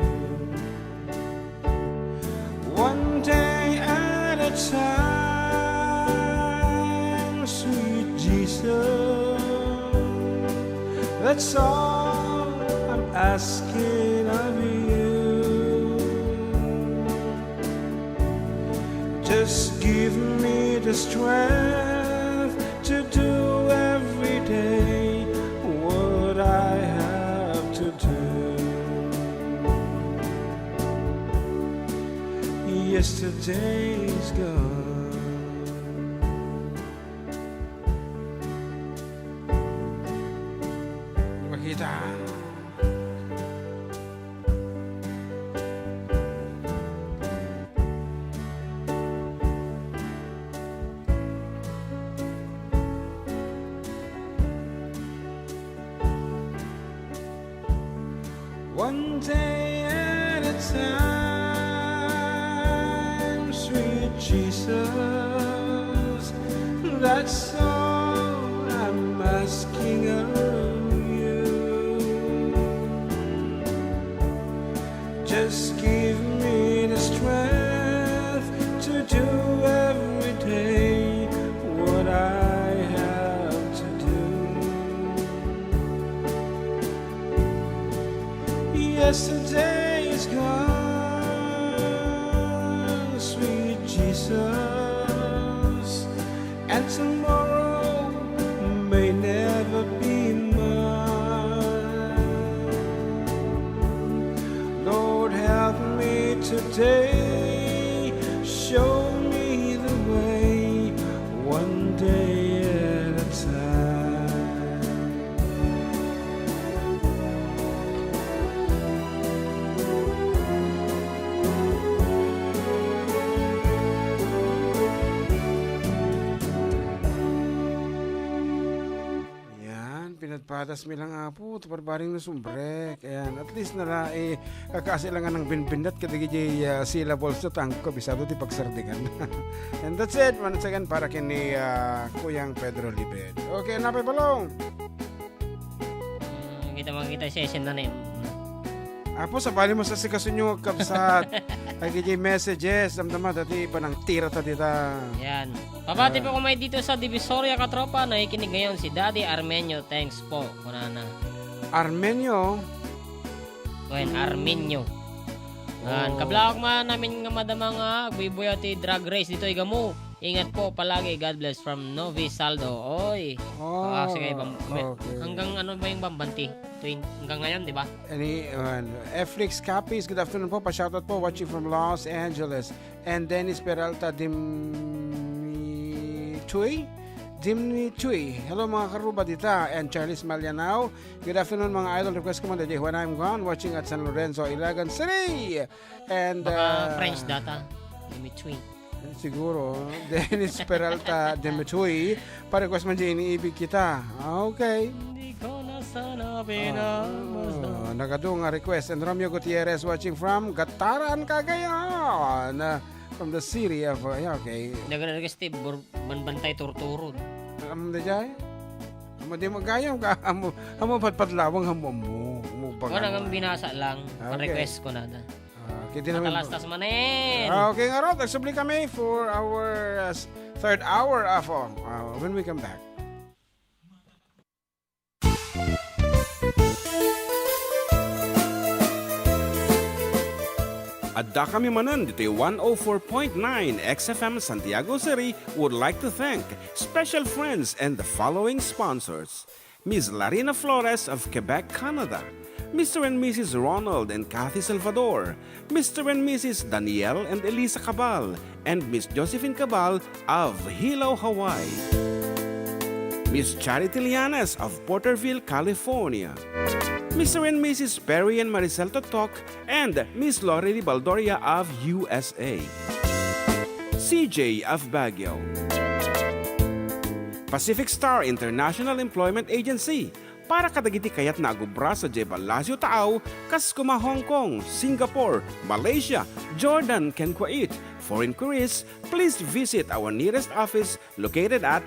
One day at a time, sweet Jesus. That's all I'm asking of you. Just give me the strength to do every day what I have to do. Yesterday's gone. Makita. One day at a time, sweet Jesus, that's all I'm asking of you. Just give me the strength to do every day what I have to do. Yesterday is gone, sweet Jesus, and tomorrow may never be mine. Lord, help me today, show me the way, one day at a time. Pinadpadas mi lang, Apo, ti barbaring no sumbrek. Ayan, at least nala, eh, kakasi lang nga nang binbindat kadagiti, ah, syllables na tangko, kabisado ti pagsardingan. And that's it, once again, para kini, ah, Kuyang Pedro Libed. Okay, napay balong. Ah, kita makita siya, siya na. Apo, sabali mo sa sikasunyo, kabsat. Ay, kiti messages, damdama, dati panangtira ta dita. Yan. Pabati Ah. po kami dito sa Divisoria, katropa. Nakikinig ngayon si Daddy Armenio. Thanks po, kunana. Armenio? Wen, Hmm. Armenio. Yan. Oh. Kablak man namin nga madama nga agbuybuya ti drag race dito, igamu. Ingat po palagi. God bless from Novi Saldo. Oy. Oh, Ah, sige, bam-, may, okay. hanggang ano ba yung bambanti? Twen-, hanggang ngayon, di ba? Any, uh, F Lix Capiz, good afternoon po. Pa-shoutout po, watching from Los Angeles. And Dennis Peralta Dimitoy. Dimitoy. Hello, mga karuba dita. And Charles Malianao. Good afternoon, mga idol. Request ko man, Daddy, When I'm Gone, watching at San Lorenzo, Ilagan City. And, Baka uh, French data. Dimitoy. Siguro, Dennis Peralta Demetui, pa-request man dyan, iniibig kita. Okay. Hindi ko na sana Ah, pinapasdan. Nakadu nga request. And Romeo Gutierrez watching from Gataran, Cagayan. Uh, from the city of, uh, yeah, okay. Nagre-request ti bur-, banbantay turturod. Am da jay? Amo di magayam ka. Amo, amo patpat lawang, amo, amo. Amo pa Wala nga nga. Binasa lang. Ah, okay. Request ko na da. Ah, kiti naman. Natalastas manen. Ah, okay, ngarud, agsubli kami for our, uh, s-, third hour of, uh, uh, when we come back. Adda kami manen ditoy one oh four point nine X F M Santiago City would like to thank special friends and the following sponsors. Miss Larina Flores of Quebec, Canada, Mister and Missus Ronald and Kathy Salvador, Mister and Missus Daniel and Elisa Cabal, and Miss Josephine Cabal of Hilo, Hawaii, Miss Charity Lianes of Porterville, California, Mister and Missus Perry and Maricel Totok, and Miss Lorely Baldoria of U S A, C J of Baguio, Pacific Star International Employment Agency, para kadagiti kayatna a gubra sadiay Palacio Taaw, kas kuma Hong Kong, Singapore, Malaysia, Jordan, ken Kuwait. For inquiries, please visit our nearest office located at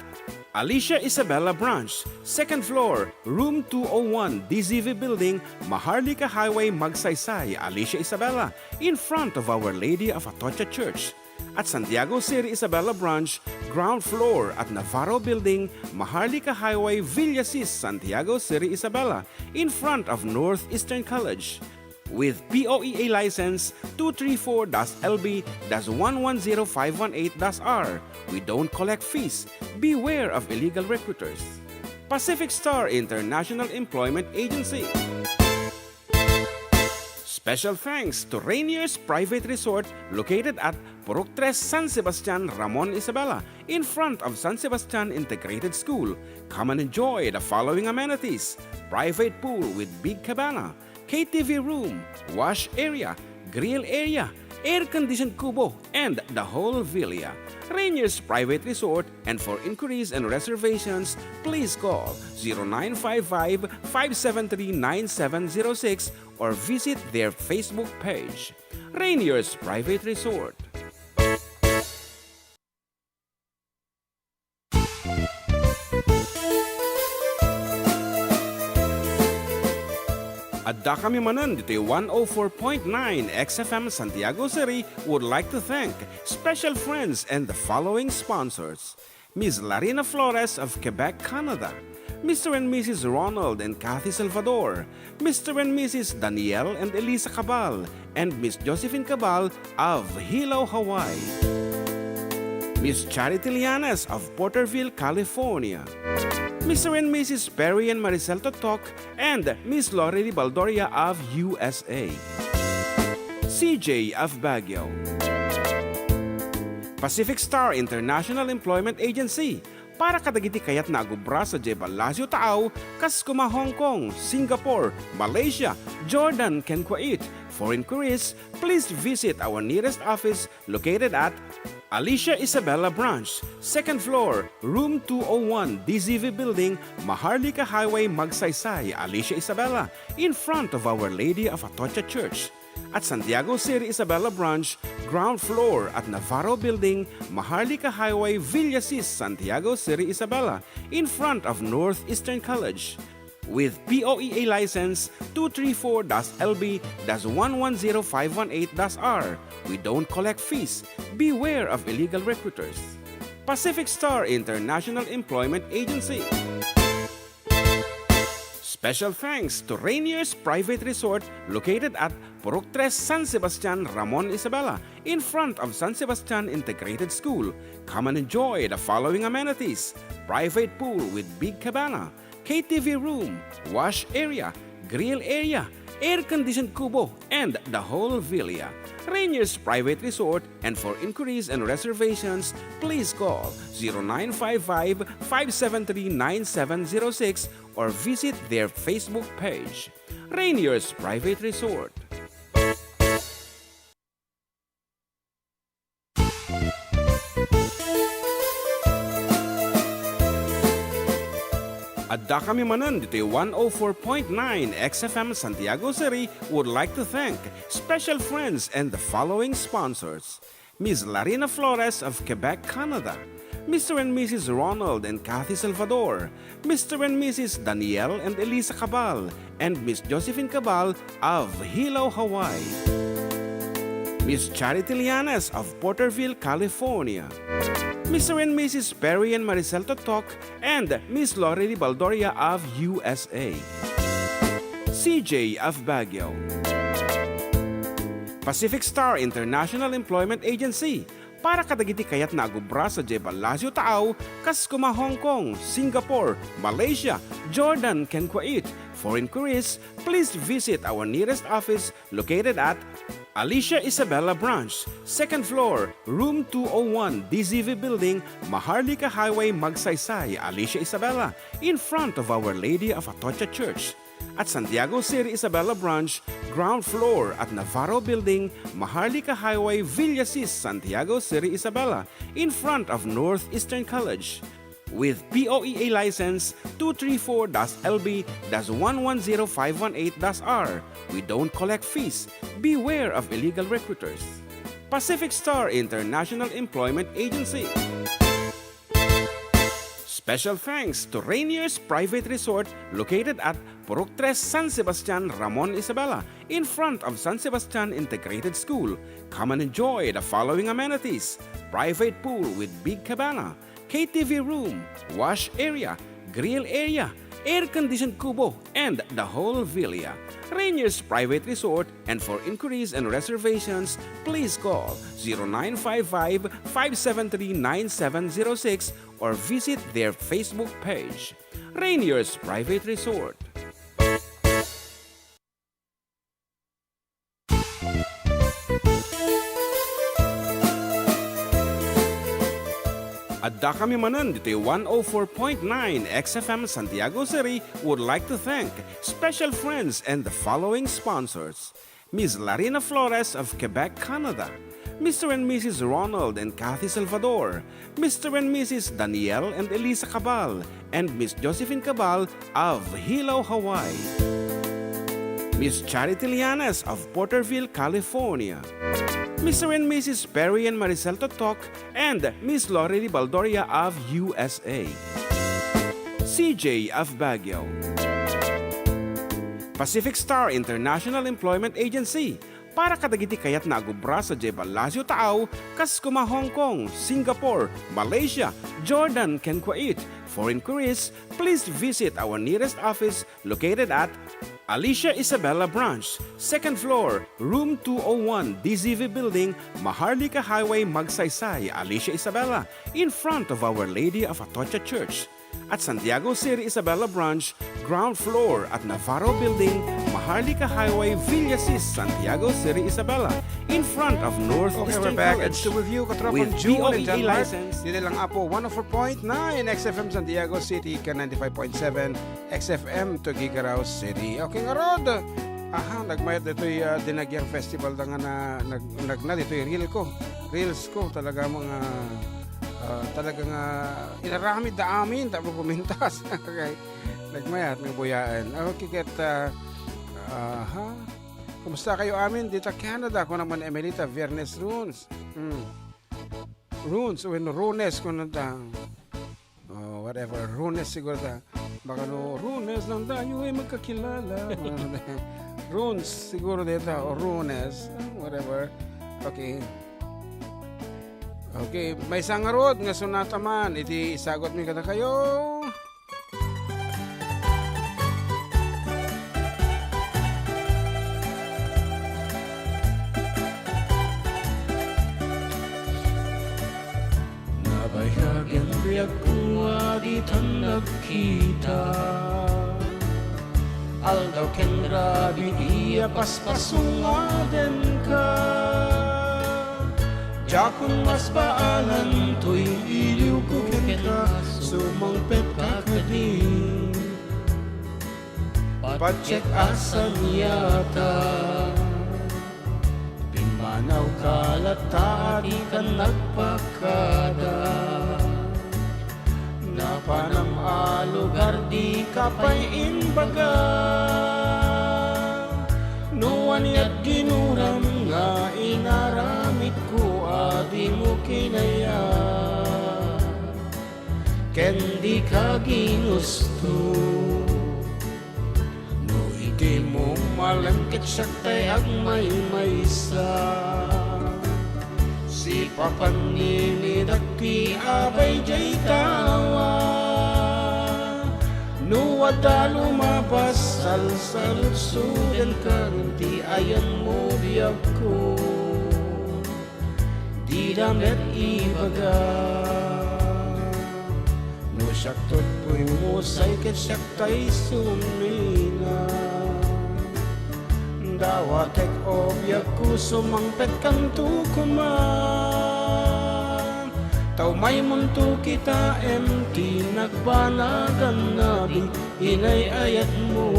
Alicia Isabela Branch, second floor, room two oh one, D Z V Building, Maharlika Highway, Magsaysay, Alicia Isabela, in front of Our Lady of Atocha Church. At Santiago City Isabela Branch, ground floor at Navarro Building, Maharlika Highway, Villasis, Santiago City Isabela, in front of Northeastern College. With P O E A license two three four dash L B dash one one zero five one eight dash R. We don't collect fees. Beware of illegal recruiters. Pacific Star International Employment Agency. Special thanks to Rainier's Private Resort located at Purok Tres, San Sebastian, Ramon Isabela, in front of San Sebastian Integrated School. Come and enjoy the following amenities: private pool with big cabana, K T V room, wash area, grill area, air-conditioned kubo, and the whole villa. Rainier's Private Resort, and for inquiries and reservations, please call zero nine five five, five seven three, nine seven zero six or visit their Facebook page. Rainier's Private Resort. Adda kami manen ditoy one oh four point nine X F M Santiago City would like to thank special friends and the following sponsors: Miss Larina Flores of Quebec, Canada, Mister and Missus Ronald and Kathy Salvador, Mister and Missus Daniel and Elisa Cabal, and Miss Josephine Cabal of Hilo, Hawaii, Miss Charity Lianes of Porterville, California, Mister and Missus Perry and Maricel Totok, and Miss Lorely Baldoria of U S A, C J of Baguio, Pacific Star International Employment Agency, para kadagiti kayatna a gubra sadiay Palacio Taaw, kas kuma Hong Kong, Singapore, Malaysia, Jordan, ken Kuwait. For inquiries, please visit our nearest office located at Alicia Isabela Branch, second floor, room two oh one, D Z V Building, Maharlika Highway, Magsaysay, Alicia Isabela, in front of Our Lady of Atocha Church. At Santiago City Isabela Branch, ground floor at Navarro Building, Maharlika Highway, Villasis, Santiago City Isabela, in front of Northeastern College. With P O E A license two three four dash L B dash one one zero five one eight dash R. We don't collect fees. Beware of illegal recruiters. Pacific Star International Employment Agency. Special thanks to Rainier's Private Resort, located at Purok Tres, San Sebastian, Ramon Isabela, in front of San Sebastian Integrated School. Come and enjoy the following amenities: private pool with big cabana, K T V room, wash area, grill area, air-conditioned kubo, and the whole villa. Rainier's Private Resort, and for inquiries and reservations, please call zero nine five five, five seven three, nine seven zero six or visit their Facebook page. Rainier's Private Resort. Adda kami manen ditoy one oh four point nine X F M Santiago City would like to thank special friends and the following sponsors: Miss Larina Flores of Quebec, Canada, Mister and Missus Ronald and Kathy Salvador, Mister and Missus Daniel and Elisa Cabal, and Miss Josephine Cabal of Hilo, Hawaii, Miss Charity Lianes of Porterville, California, Mister and Missus Perry and Maricel Totok, and Miss Lorely Baldoria of U S A, C J of Baguio, Pacific Star International Employment Agency, para kadagiti kayatna a agubra sadiay Palacio Taaw, kas kuma Hong Kong, Singapore, Malaysia, Jordan, ken Kuwait. For inquiries, please visit our nearest office located at Alicia Isabela Branch, second floor, room two oh one, D Z V Building, Maharlika Highway, Magsaysay, Alicia Isabela, in front of Our Lady of Atocha Church. At Santiago City Isabela Branch, ground floor at Navarro Building, Maharlika Highway, Villasis, Santiago City Isabela, in front of Northeastern College. With P O E A license two three four dash L B dash one one zero five one eight dash R. We don't collect fees. Beware of illegal recruiters. Pacific Star International Employment Agency. Special thanks to Rainier's Private Resort, located at Purok Tres, San Sebastian, Ramon Isabela, in front of San Sebastian Integrated School. Come and enjoy the following amenities: private pool with big cabana, K T V room, wash area, grill area, air-conditioned kubo, and the whole villa. Rainier's Private Resort, and for inquiries and reservations, please call zero nine five five, five seven three, nine seven zero six or visit their Facebook page, Rainier's Private Resort. Adda kami manen ditoy one oh four point nine X F M Santiago City would like to thank special friends and the following sponsors: Miss Larina Flores of Quebec, Canada, Mister and Missus Ronald and Kathy Salvador, Mister and Missus Daniel and Elisa Cabal, and Miss Josephine Cabal of Hilo, Hawaii, Miss Charity Lianes of Porterville, California, Mister and Missus Perry and Maricel Totok, and Miss Lorely Baldoria of U S A, C J of Baguio, Pacific Star International Employment Agency, para kadagiti kayatna a agubra sadiay Palacio Taaw, kas kuma Hong Kong, Singapore, Malaysia, Jordan, ken Kuwait. For inquiries, please visit our nearest office located at Alicia Isabela Branch, second floor, room two oh one, D Z V Building, Maharlika Highway, Magsaysay, Alicia Isabela, in front of Our Lady of Atocha Church. At Santiago City Isabela Branch, ground floor at Navarro Building, Maharlika Highway, Villasis, Santiago City Isabela, in front of North Okay, Eastern we're back. College. And still with you, Katropang With June and P O E A John Mark. License. Dito lang po, one oh four point nine X F M Santiago City, ken ninety-five point seven X F M Tuguegarao City. Okay, ngarud, Aha, nagmayat ditoy, ah, Dinagyang Festival da nga na, nag-, nagna ditoy reel ko. Reels ko, talaga mga, ah, talaga nga inaramid da amin, tapno pumintas. Okay. Nagmayat, nga buyaan. Okay, ket, ah, aha. Kumusta kayo amin dita Canada? Ako naman, Emelita, Viernes Runes. Hmm. Runes, wenno Runes, kung ano ta. Oh, whatever. Runes siguro ta. Baka no, Runes lang tayo ay magkakilala. Runes siguro dita, o Runes, whatever. Okay. Okay, maysa ngarud nga sonata man, iti isagut mi kadakayo. Nabayag ti biagko a ditan nagkita. Aldaw ken rabii a paspasungad kenka. Diakon masbaalan toy iliwko kenka, sumangpetka kadi. Patiek a saniata. Pimmanawka latta a dikan nagpakada. Napanam a lugar dika pay imbaga. No aniat ginuram nga inaramidko a dimo kinayat, ken dika ginusto. No idi mo malem ket siak tay agmaymaysa. Sipapan ni, ni dagiti abay diay tawa. No adda lumabas, salsaludsodenka ti ayanmo biagko. Dida met ibaga. No siak toy pumusay ket siak tay sumina. Dawatek o biagko, sumangpetkanto koma. Ta umaymonto kitaem ti nagbanagan a di inay-ayatmo.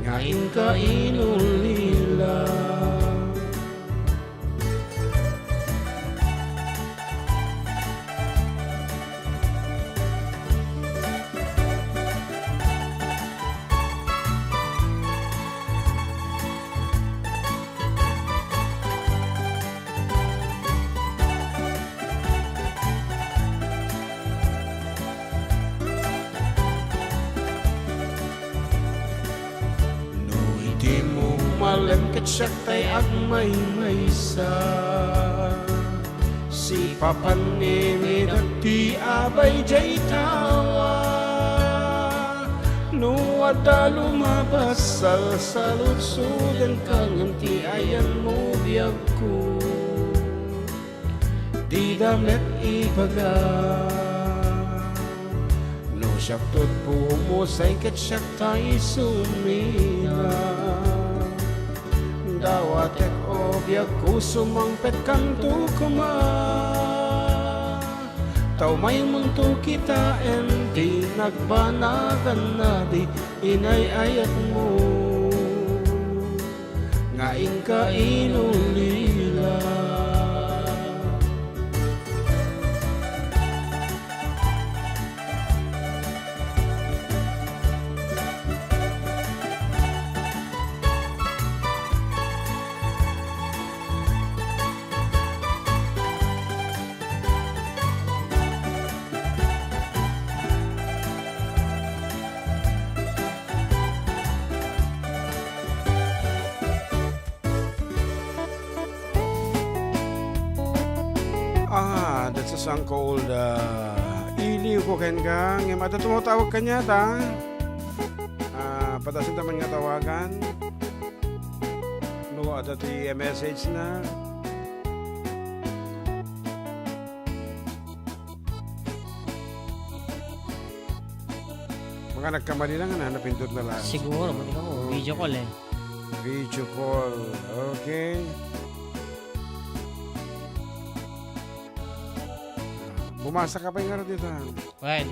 Nga inka inulila. No idi mo malem ket siak tay agmaymaysa. Sipapan ni, ni dagiti abay diay tawa. No adda lumabas, salsaludsodenka ngem ti ayanmo biagko. Dida met ibaga. No siak toy pumusay ket siak tay sumina. Dawatek o biagko, sumangpetkanto koma. Ta umaymonto kitaem ti nagbanagan a di inay-ayatmo. Nga inka inulila. Ah, that's a song called, uh, Iliw Ko Kenka. Ngem adda tumatawag kaniata. Ah, padasen ta man nga tawagan. No, adda ti message na. Mga nagkamali lang, ano, napindot na lang. Siguro, mati ka mo, video call eh. Video call. Okay. Bumasa ka pa yung ano dito, ha? Well,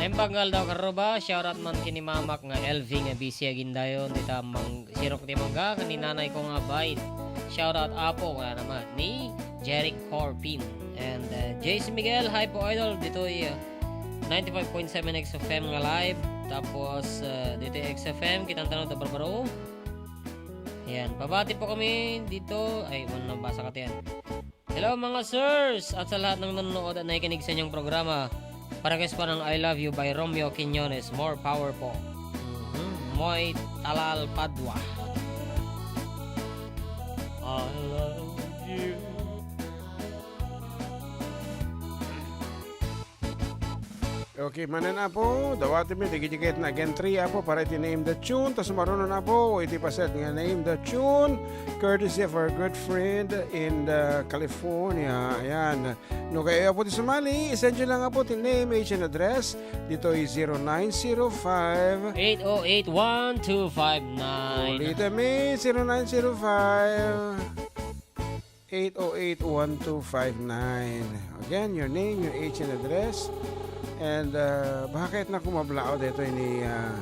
Imbag nga aldaw, karuba, shoutout man ken ni mamak nga L V nga busy agin dayon, dita mang-, sirok ti mangga, ken ni nanay ko nga bait. Shoutout, apo, kaya naman, ni Jeric Corpin. And, uh, J C Miguel, hi po, idol. Ditoy, uh, ninety-five point seven X F M nga live. Tapos, uh, ditoy X F M, kitang tanong ta barbaro. Ayan, pabati po kami dito. Ay, wala nang basa ka tiyan. Hello, mga sirs, at sa lahat ng nanonood at nakikinig sa inyong programa. Para kay Spanang I Love You by Romeo Quiñones. More power po. Mhm. Moy Talal Padua. I love you. Okay, manen, Apo, dawatimi dagiti ket na again three, Apo, para iti name the tune. Ta sumaruno, Apo, iti paset nga name the tune, courtesy of our good friend in the California. Ayan. No kayatyo, Apo, ti sumali, isend nyo lang, Apo, ti name, age, and address. Ditoy zero nine zero five. Eight oh eight one two five nine. Ulitin mi, zero nine zero five. Eight oh eight one two five nine. Again, your name, your age, and address. And, uh, bakit na kumablao dito ni, uh,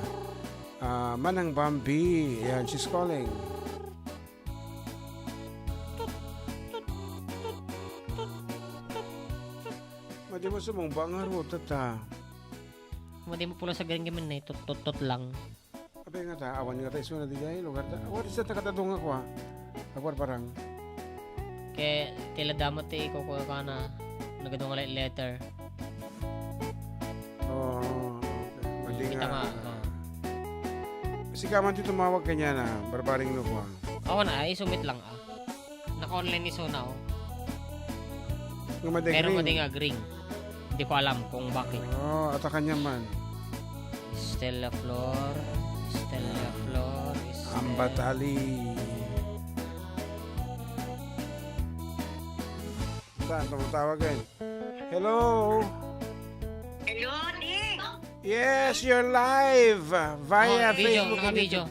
uh, Manang Bambi? Yan, she's calling. Madi mo sumungba nga ruta ta. Madi mo pula sa garing gamin na, tut-tut-tut lang. Apay nga ta, awan nga ta isuna di jay lugar ta. What is that, nakatadong ako, ah? Agwarbarang. Kay tila damo ti ikukuha ka na, nagadong nga letter. Oo, okay. Madi nga, ah. Sika man ti tumawag kanya na, barbaring no ko, ah. Awan, ah, isumit lang, ah. Naka-online isuna, oh. Nga madi. Pero green. Madi nga green. Hindi ko alam kung bakit. Oh, ata kanya man. Stella Flor, Stella Flor, Stella. Ambatali. Saan tumatawag, eh? Hello? Hello, Ding. Yes, you're live, uh, via Facebook and YouTube. Oh, video, mga video.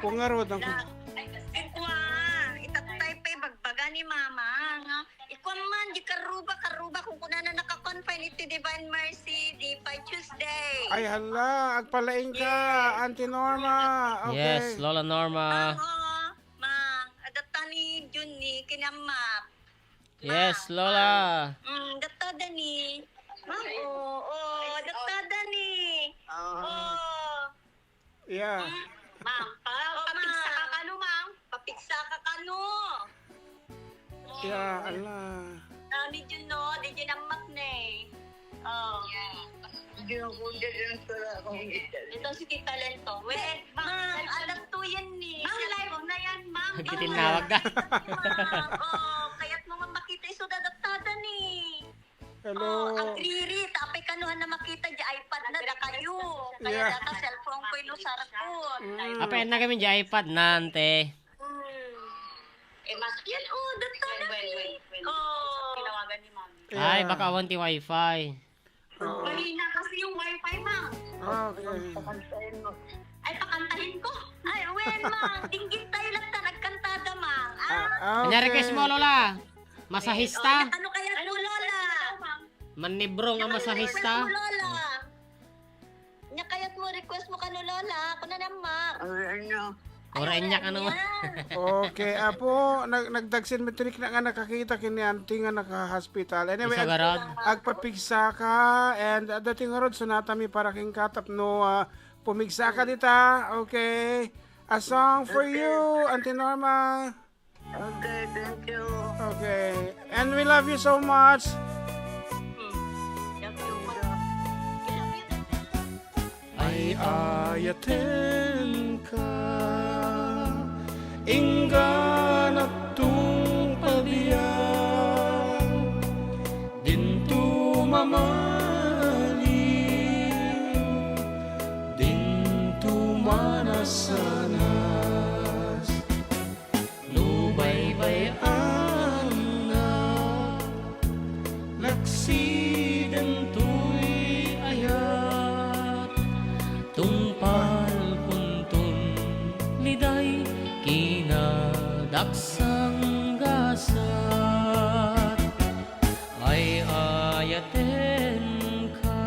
Kung nga ro, dang- La-, ay, ay, kuwan, itatay pay bagbaga ni Mama, nga, ikuwan man, di karuba, karuba, kung kunana naka-confine iti Divine Mercy, di by Tuesday. Ay, hala, agpalaing ka, yes. Auntie Norma. Okay. Yes, Lola Norma. Ma'am, oh, Ma'am, adatta ni Jun ni kinammat. Yes, Ma'am, Lola. Ma'am. Mm, adatta da ni. Ma'am, oh, oh, adatta da ni. Ah. Oh. Yeah. Mm, ma'am, pa-, oh, papigsa ka kano, ma'am? Papigsa ka kano? Yeah, ala. Ah, medyo no, di din ang matne. Oh. Yeah. Hindi ako dyan sa akong edad. Ito si Tita Lento. Wait, ma'am, alam to yan ni. Ma'am, live na yan, ma'am. Nagtitinawag ka. Ma'am, oh, kaya't mo man makita iso dadagtada ni. Hello. Oh, agriri, tapay kano na makita di iPad na da kayo. Kaya yeah. Data cellphone ko inusar ko. Mm. Apay na kami di iPad na, ante. Hmm. Eh, mas yan, oh, datana ni. Oh. Tinawagan ni Mami. Ay, yeah. Baka awan ti wifi. Oo. Mahina kasi yung wifi, ma'am. Ah, okay. Ay, pakantahin ko. Ay, well, ma'am, dinggit tayo lang ta nagkantada, ma'am. Ah, ah, okay. Kanya request mo, Lola. Masahista? Oh, ano kaya po, Lola? Manibrong ang masahista? Ano request mo, Lola? Nya kayat mo, request mo kano, Lola? Ako na naman. Ay, ano? Ora, inyak, ano? Okay, apo, nag-, nagdagsin mi ti rikna nga nakakita ken ni auntie nga naka-hospital. Anyway, isu garud, agpapigsa ka, and, uh, dating ngarud, sunata mi para kenka tapno, uh, pumigsa ka dita. Okay. A song for you, Auntie Norma. Okay, thank you. Okay. And we love you so much. Ay-ayatenka, inggana tungpalian, dinto mamaliw, dinto manasanas. No baybay-anna, naksiden toy ayat, tungpal kunton liday kinadaksanggasat. Ay-ayatenka,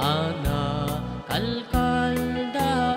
a nakalkaldaay.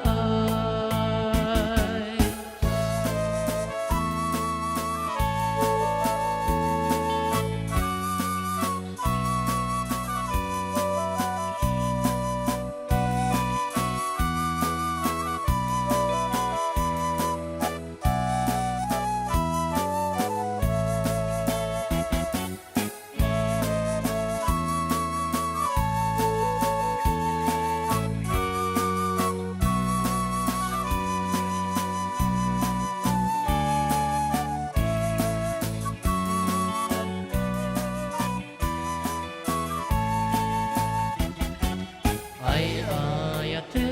Ay-ayatenka,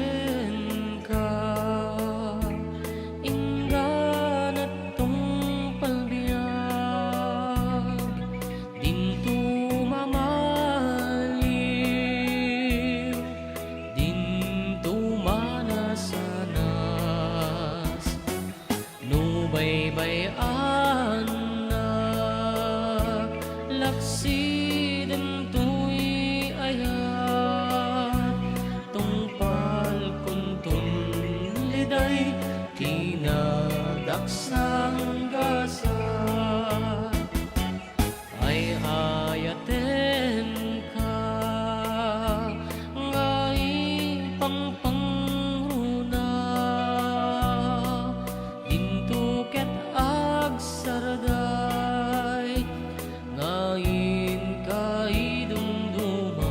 ingganat tungpal biag, dinto mamaliw, dinto manasanas. No baybay-annak, laksi dentoy aya, tungpal kunton liday ti nadaksang gasat. Ay-ayatenka, nga ipangpangruna, dinto ket agsarday, nga inka idumduma.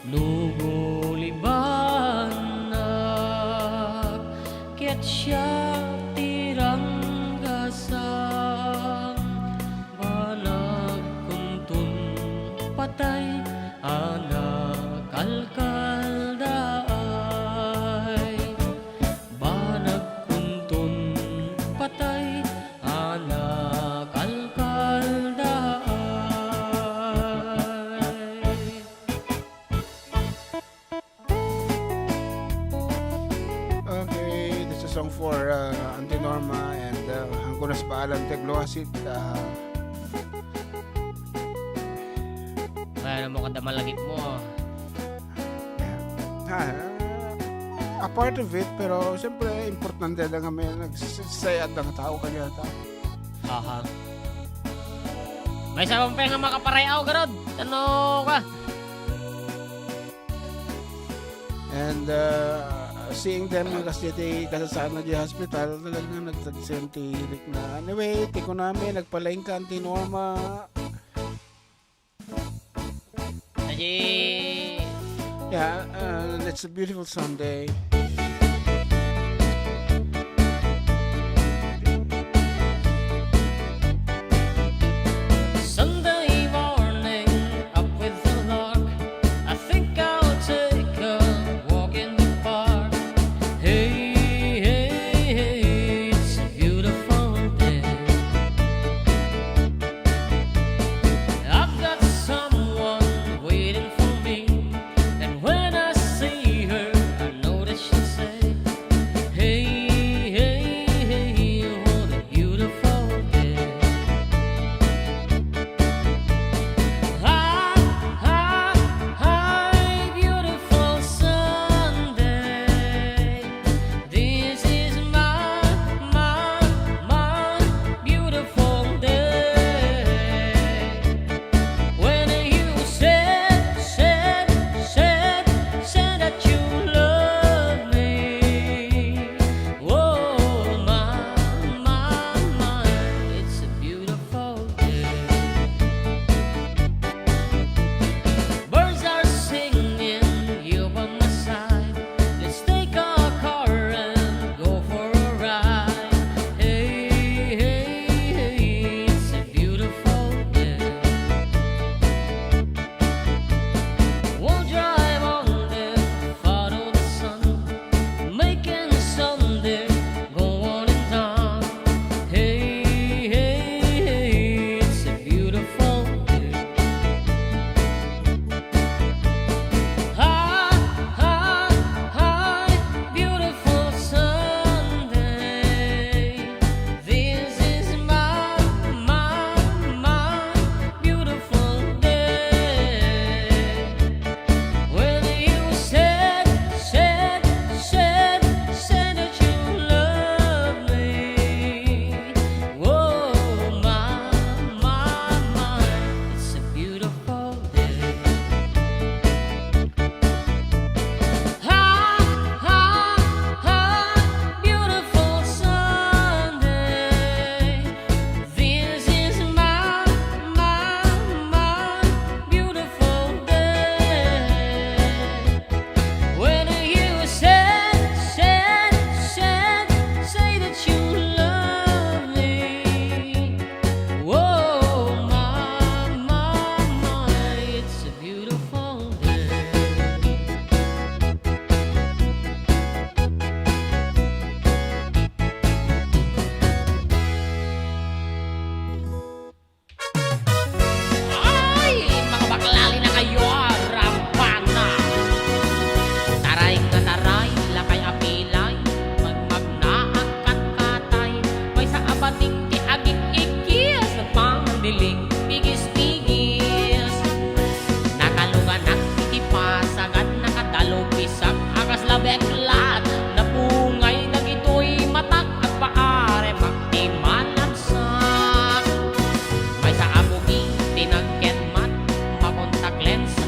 No gulibanak ket siak ti ranggasang, banag kunton patay a nakalkaldaay. Banag kunton patay a nakalkaldaay. Okay, this is a song for, uh, Auntie Norma and, uh, Angkonas Paalam Tegloasit. Uh, Kaya mo kada malagip mo. Yeah. Ah, a part of it, pero siyempre, importante na nga may nagsasayad ng tao kanya ta. Aha. May sabang pa nga makaparayaw, garod. Ano ka? And, uh, seeing them nga kasi ti kasasaan na di hospital, talagang nagtagsen ti hilik na. Anyway, ti kunami, nagpalaing ka, Auntie Norma. Adi. Yeah, uh, it's a beautiful Sunday. Sunday morning, up with the lark. I think I'll take a walk in the park. Hey, hey, hey, it's a beautiful day. I've got someone waiting for me, and when I see her, I know that she'll say,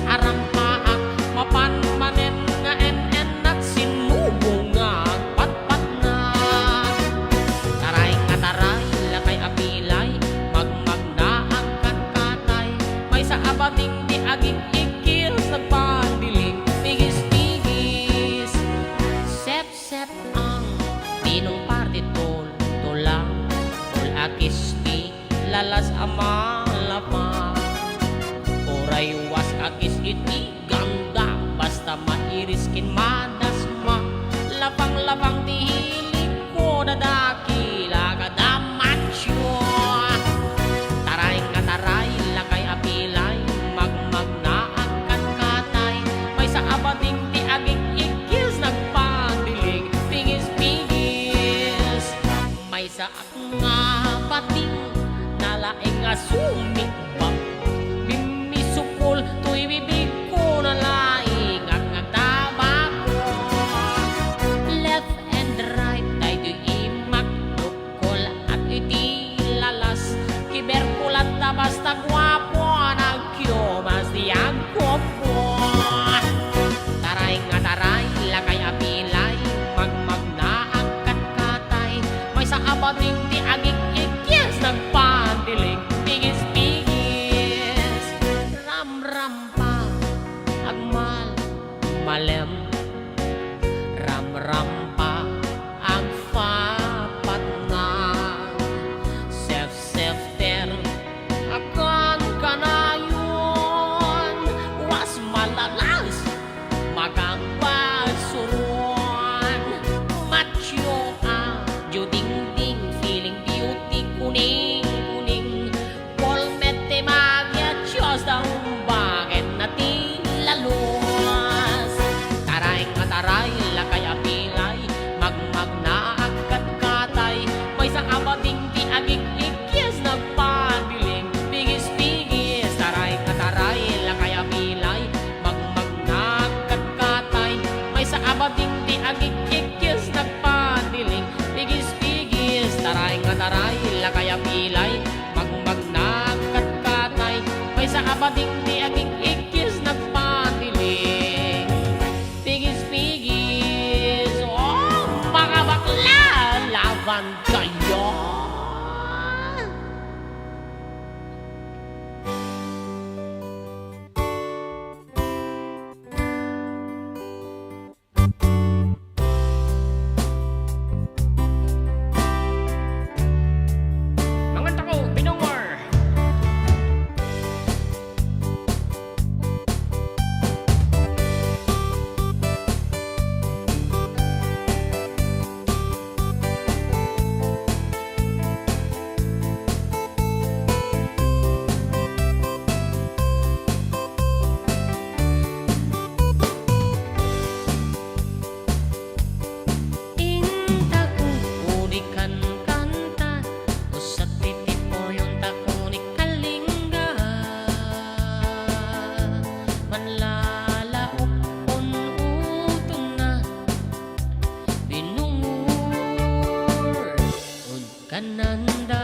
Arampaak, mapan manen nga en-ennak, simmubong nga agpatpatnak. Taray nga taray, lakay a pilay, magmagnaak katkatay, maysa a bading ti agik-ikkis, nagpandiling, pigis-pigis. Sep-sep ang pinong parti tol, tulang, tol a kisti, lalas a malapang. Uray was a kis iti ganda, basta mairis ken madasma. Lapang-lapang ti hilig ko, dadakila kada macho. Taray nga taray, lakay a pilay, magmagnaak katkatay, maysa a bading ti agik-ikkis, nagpandiling, pigis-pigis. Maysa nga bating nalaing nga sumigbag. Mimmisukol toy bibigko, nalaing nga agtabako. Left and right, daytoy imak, dukkol at iti lalas. Kiberkulat ta basta guapo, nagkiomas ti agkupo. Taray nga taray, lakay a pilay, magmagnaak katkatay, maysa a bading ti agik-ikkis, nagpandiling, pigis-pigis. Ramrampa, agmal, malem, ramrampa, agpapatnang, sefsefter, a kankanayon, was malalas, makagpasuron, macho a judingding, feeling beauty, kuning-kuning, pulmet ti magiatios, da umbagen na ti lalos. Taray nga taray, lakay a pilay, magmagnaak katkatay, maysa a bading ti agik-ikkis, nagpandiling, pigis-pigis. Taray nga taray, lakay a pilay, magmagnaak katkatay, maysa a bading ti agik-ikkis, nagpandiling, pigis-pigis. Taray nga taray, lakay a pilay, magmagnaak katkatay, maysa a bading ti agik-ikkis, nagpandiling, pigis-pigis. Oh, mga bakla, laban kayo! Mangan tako, binungor! Inta ko di kankanta, usa ti tipoyon ta ko ni Kalinga. Manlalaok, un-utonna, binungor, un- kananda.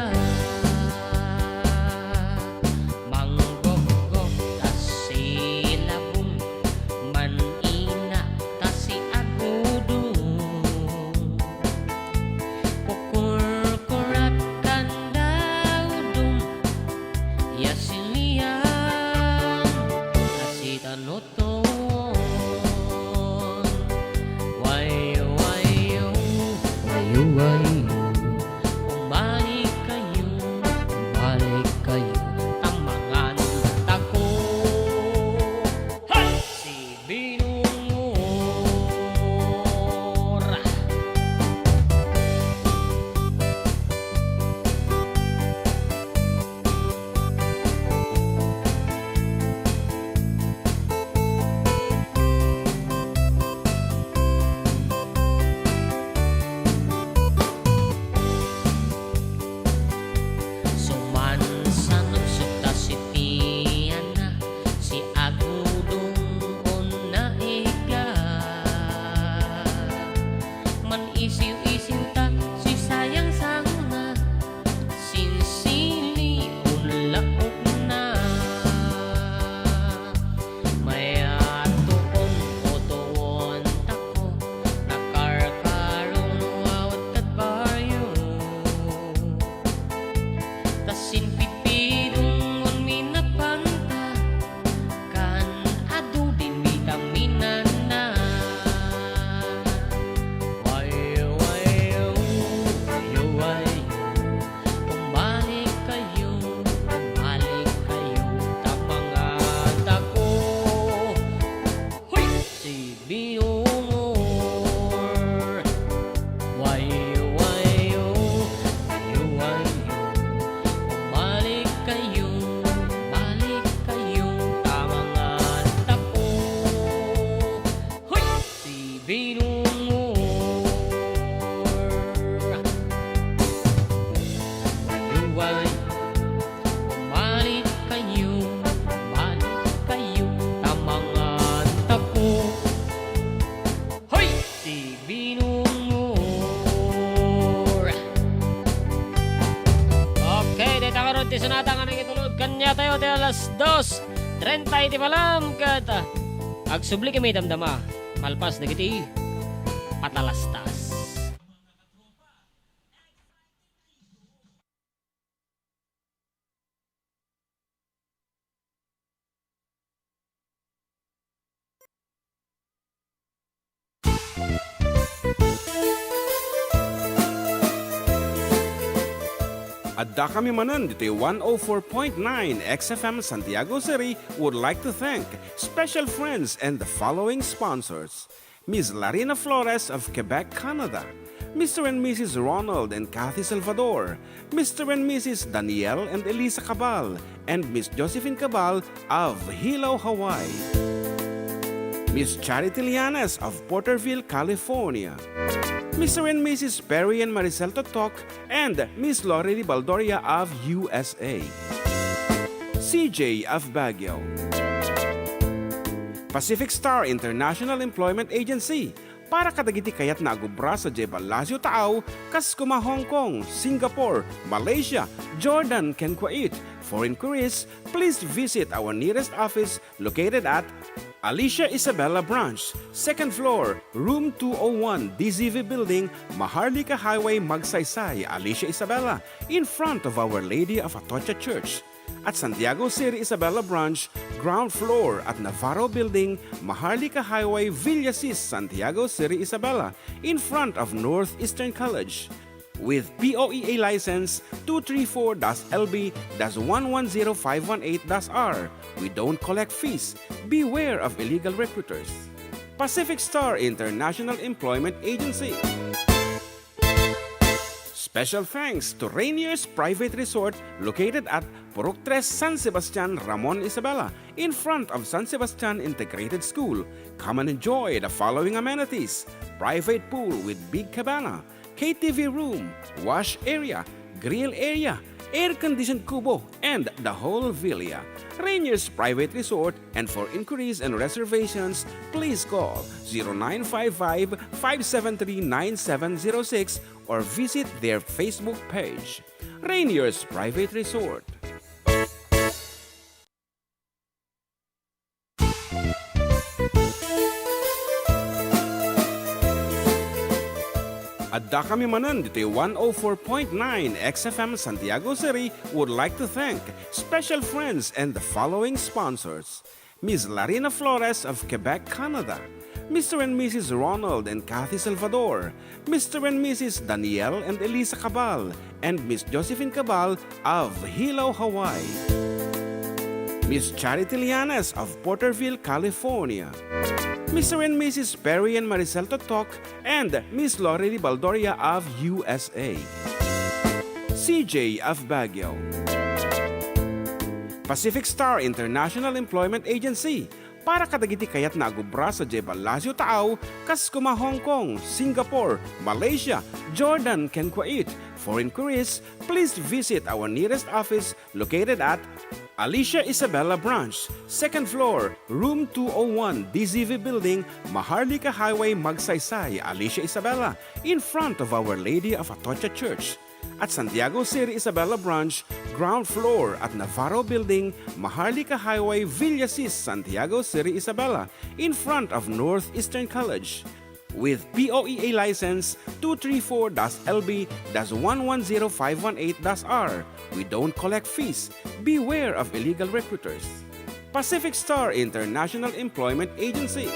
Manggoggo ta si labong, man-ina ta si agudong. Kukurkurat kanda udom, ya si Lian ta si Tanot. Wayo, wayo, wayo, wayo. Umalik kayo, umalik kayo. Tamangan tako. Hey! Si Binungor. Alas dos treinta iti malam ket, ah, agsubli kami damdama malpas dagiti patalastas. Addakami manen ditoy one oh four point nine X F M Santiago City would like to thank special friends and the following sponsors: Miss Larina Flores of Quebec, Canada, Mister and Missus Ronald and Kathy Salvador, Mister and Missus Daniel and Elisa Cabal, and Miss Josephine Cabal of Hilo, Hawaii. Miss Charity Lianes of Porterville, California. Mister and Missus Perry and Maricel Totok and Miss Lori Baldoria of U S A. C J of Baguio. Pacific Star International Employment Agency, para kadagiti kayatna a agubra sadiay Palacio Taaw, kas koma Hong Kong, Singapore, Malaysia, Jordan, ken Kuwait. For inquiries, please visit our nearest office located at Alicia Isabela Branch, second floor, room two oh one, D Z V Building, Maharlika Highway, Magsaysay, Alicia Isabela, in front of Our Lady of Atocha Church. At Santiago City Isabela Branch, ground floor at Navarro Building, Maharlika Highway, Villasis, Santiago City Isabela, in front of Northeastern College. With P O E A license two three four dash L B dash one one zero five one eight dash R, we don't collect fees. Beware of illegal recruiters. Pacific Star International Employment Agency. Special thanks to Rainier's Private Resort, located at Purok Tres, San Sebastian, Ramon, Isabela, in front of San Sebastian Integrated School. Come and enjoy the following amenities: private pool with big cabana, K T V room, wash area, grill area, air-conditioned kubo, and the whole villa. Rainier's Private Resort, and for inquiries and reservations, please call zero nine five five, five seven three, nine seven zero six or visit their Facebook page. Rainier's Private Resort. Addakami manen ditoy one oh four point nine X F M Santiago City would like to thank special friends and the following sponsors: Miss Larina Flores of Quebec, Canada, Mister and Missus Ronald and Kathy Salvador, Mister and Missus Daniel and Elisa Cabal, and Miss Josephine Cabal of Hilo, Hawaii. Miss Charity Lianes of Porterville, California. Mister and Missus Perry and Maricel Totok and Miss Lori Baldoria of U S A. C J of Baguio. Pacific Star International Employment Agency, para kadagiti kayatna a agubra sadiay Palacio Taaw, kas koma Hong Kong, Singapore, Malaysia, Jordan, ken Kuwait. For inquiries, please visit our nearest office located at Alicia Isabela Branch, second floor, room two oh one, D Z V Building, Maharlika Highway, Magsaysay, Alicia Isabela, in front of Our Lady of Atocha Church. At Santiago City Isabela Branch, ground floor at Navarro Building, Maharlika Highway, Villasis, Santiago City Isabela, in front of Northeastern College. With P O E A license two three four dash L B dash one one zero five one eight dash R, we don't collect fees. Beware of illegal recruiters. Pacific Star International Employment Agency.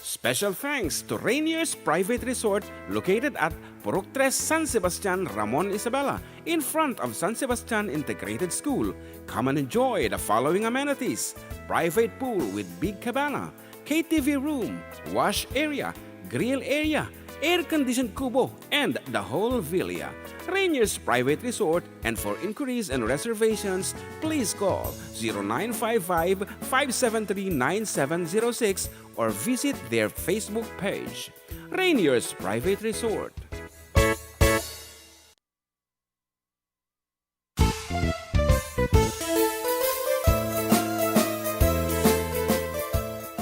Special thanks to Rainier's Private Resort, located at Purok Tres, San Sebastian, Ramon, Isabela, in front of San Sebastian Integrated School. Come and enjoy the following amenities: private pool with big cabana, K T V room, wash area, grill area, air-conditioned kubo, and the whole villa. Rainier's Private Resort, and for inquiries and reservations, please call zero nine five five, five seven three, nine seven zero six or visit their Facebook page. Rainier's Private Resort.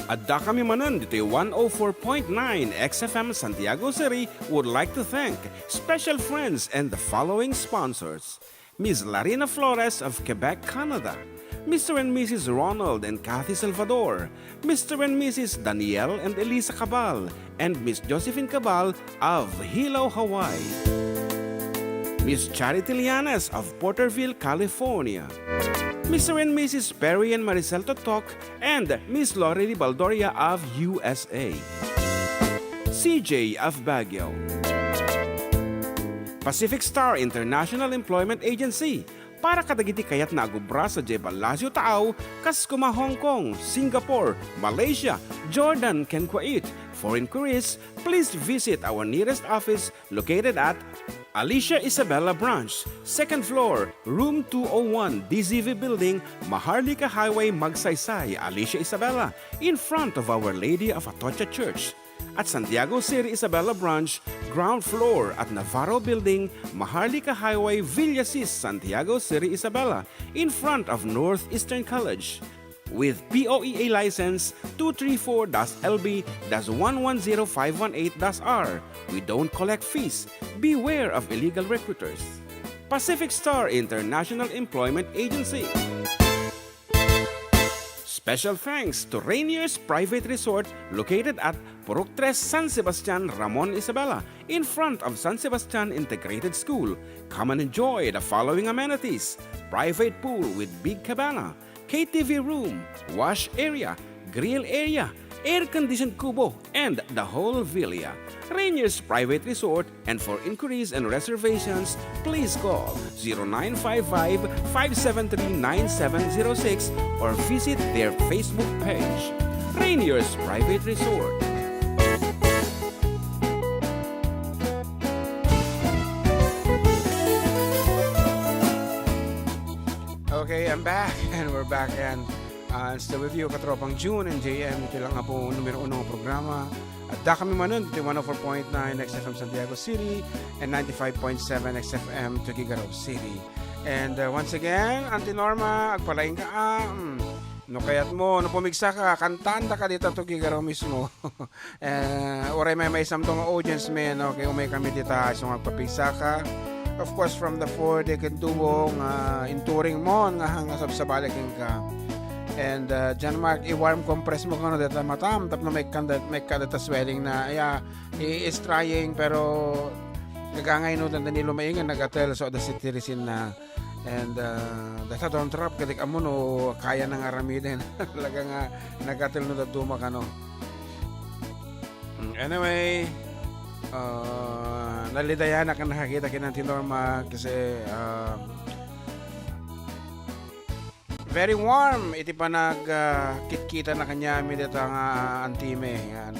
Addakami manen ditoy one oh four point nine X F M Santiago City would like to thank special friends and the following sponsors: Miss Larina Flores of Quebec, Canada, Mister and Missus Ronald and Kathy Salvador, Mister and Missus Daniel and Elisa Cabal, and Miss Josephine Cabal of Hilo, Hawaii, Miss Charity Lianes of Porterville, California, Mister and Missus Perry and Maricel Totok, and Miss Lorely Baldoria of U S A, C J of Baguio. Pacific Star International Employment Agency, para kadagiti kayatna a agubra sadiay Palacio Taaw, kas kuma Hong Kong, Singapore, Malaysia, Jordan, ken Kuwait. For inquiries, please visit our nearest office located at Alicia Isabela Branch, second floor, room two oh one, D Z V Building, Maharlika Highway, Magsaysay, Alicia Isabela, in front of Our Lady of Atocha Church. At Santiago City Isabela Branch, ground floor at Navarro Building, Maharlika Highway, Villasis, Santiago City Isabela, in front of Northeastern College. With P O E A license two three four dash L B dash one one zero five one eight dash R, we don't collect fees. Beware of illegal recruiters. Pacific Star International Employment Agency. Special thanks to Rainier's Private Resort located at Purok Tres, San Sebastian, Ramon Isabela, in front of San Sebastian Integrated School. Come and enjoy the following amenities: private pool with big cabana, K T V room, wash area, grill area, air-conditioned kubo, and the whole villa. Rainier's Private Resort, and for inquiries and reservations, please call zero nine five five, five seven three, nine seven zero six or visit their Facebook page. Rainier's Private Resort. Okay, I'm back, and we're back, and, uh, still with you, Katropang June and J M, iti lang nga po numero uno nga programa. Adda kami manen iti one oh four point nine X F M Santiago City and ninety-five point seven X F M Tuguegarao City. And, uh, once again, Auntie Norma, agpalaing ka, ah, mm, no kayat mo, no pumigsa ka, kantaanda ka dita Tuguegarao mismo. Eh, uray maymaysamto nga audience, men, okay, umay kami dita, isu nga agpapigsa ka. Of course, from the four, they can duo nga inturing mo nga hanga sabsabali kenka. And, uh, John Mark, i-warm compress mo kano deta matam, tapno maikkan dat-, maikkan deta swelling na, ya, he is trying, pero nagangay no, dan Danilo Maingan, nagatel, so, the citizen na. And, uh, data Don Trap, kadik amo no, kaya na nga aramiden. Talaga nga, nagatel no, daduma kano. Mm, anyway, uh, nalidayan ak nakakita ken Auntie Norma kasi, uh, very warm iti panag, ah, kitkita na kaniami dita nga antime. Yan.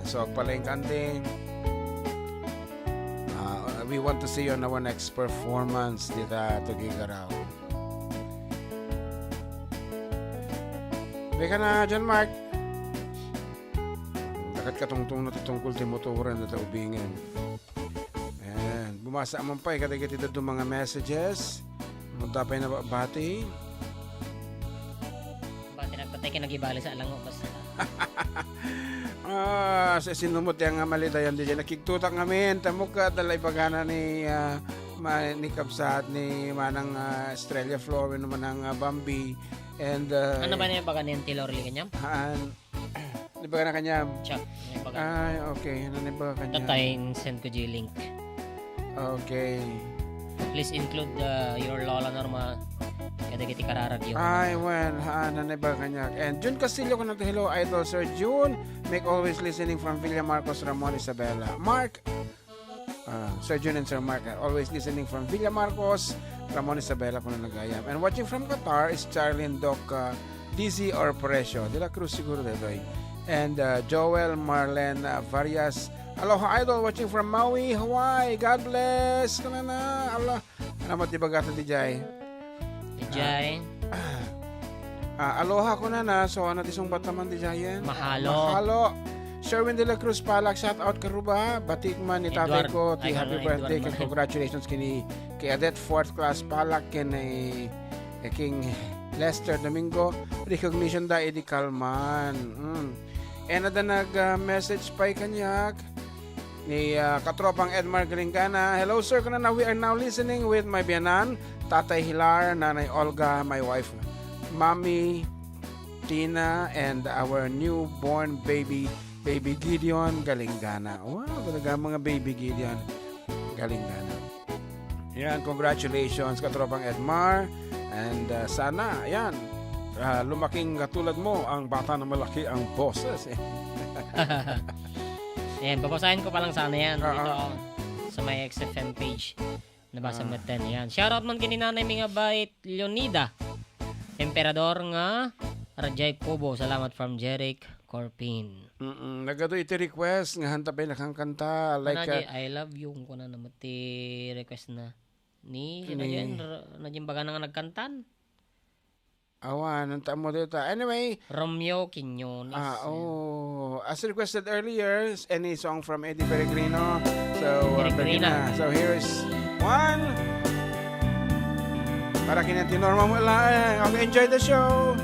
So, agpalaing ka, ante. Ah, we want to see you on our next performance dita Tuguegarao. Beka na, John Mark. Dakat katungtong na ti tungkol ti motoran dita ubingen. Ayan. Bumasa man pay kadagiti dadduma nga messages. Mudda pay nabati. Bati nagpatay kay nagibali sa alango, basta. Ah, sa sinumot yang nga malidayan di dyan. Nakigtutak ngamin. Tamok ka, dala ibagana ni, ah, ma-, ni Kabsat, ni Manang, ah, Estrella Flor, wenno Manang, ah, Bambi. And, ah, Ano ba na yung baga ni Auntie Lorly kanyam? Haan. Di ba na kanyam? Check. May baga. Ay, okay. Ano na ba kanyam? Tatay, send ko G link. Okay. Please include, uh, your lola Norma. Kadagiti kararag yung Ay, well, haan, ano ba kanyam? And June Castillo, kuno, "Hello, Idol Sir June. Make always listening from Villa Marcos, Ramon Isabela." Mark, Ah, Sir Jun and Sir Mark are always listening from Villa Marcos, Ramon Isabela, kuno, nagayam. And watching from Qatar is Charlene Doc, ah, D Z or Precio. De La Cruz siguro, detoy. And, ah, Joel Marlen, ah, Varias. Aloha, Idol, watching from Maui, Hawaii. God bless. Kanana, Allah. Ano mo ti bagata di jay? Di jay. Ah, aloha, kunana. So, ano ti sungbat naman di jayen? Mahalo. Mahalo. Sherwin de la Cruz Palak, shout out, Karuba. Batik man ni tatay Edward. Ko ti Ay, happy ano, birthday Edward ken man. Congratulations kini kay Adet, fourth class Palak, ken ni, eh, King Lester Domingo. Recognition da idi kalman. Mm. And ada nag, ah, message pay kaniak. ni, ah, katropang Edmar Galingana. "Hello, sir," kunana, "we are now listening with my biyanan, Tatay Hilar, Nanay Olga, my wife, Mommy Tina, and our newborn baby, Baby Gideon Galingana." Wow, talaga mga Baby Gideon Galingana. Yan, congratulations, katropang Edmar. And, ah, sana, yan, ah, lumaking katulad mo ang bata na malaki ang boses. Ayan, babasahin ko pa lang sana yan. Oo. Dito, oh, sa may X F M page. Nabasa Ah. mo ten. Ayan. Shoutout man kini Nanay Mingabait Leonida. Emperador nga Rajay Kubo. Salamat from Jeric Corpin. Mm-mm. Nagadu iti request nga hanta pay nakangkanta. Like, Kuna di, ah, "I love you." Kung kuna naman ti request na. Ni, Ni- sino yan? R-, na din baga na nga nagkantan? Awan, ang tamo dito. Anyway, Romeo Quiñones. ah, Ayan. Oh. As requested earlier, any song from Eddie Peregrino. So, uh, Peregrina. Peregrina. So, here's one. Para kina ti Norma Mulaeng. Okay, enjoy the show.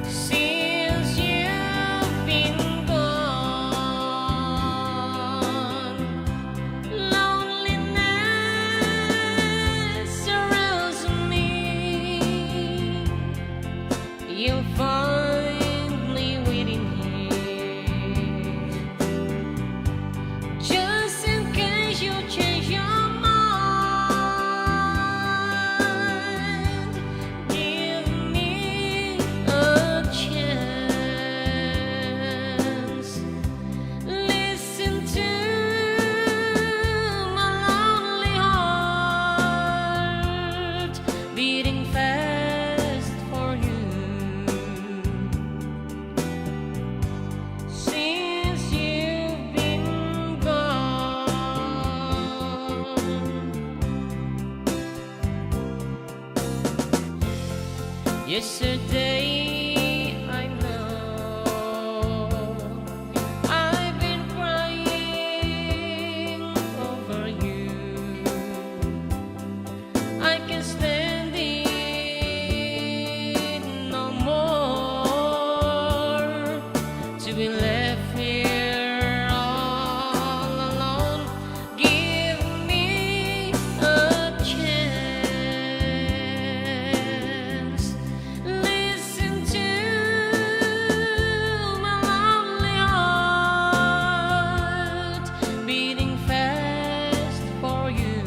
Since you've been gone, loneliness surrounds me. You'll find me waiting here, just in case you change your mind. Give me a chance. Listen to my lonely heart beating fast for you. Since you've been gone, yesterday I know I've been crying over you. I can stand it no more to be left here all alone. Give me a chance. Listen to my lonely heart beating fast for you.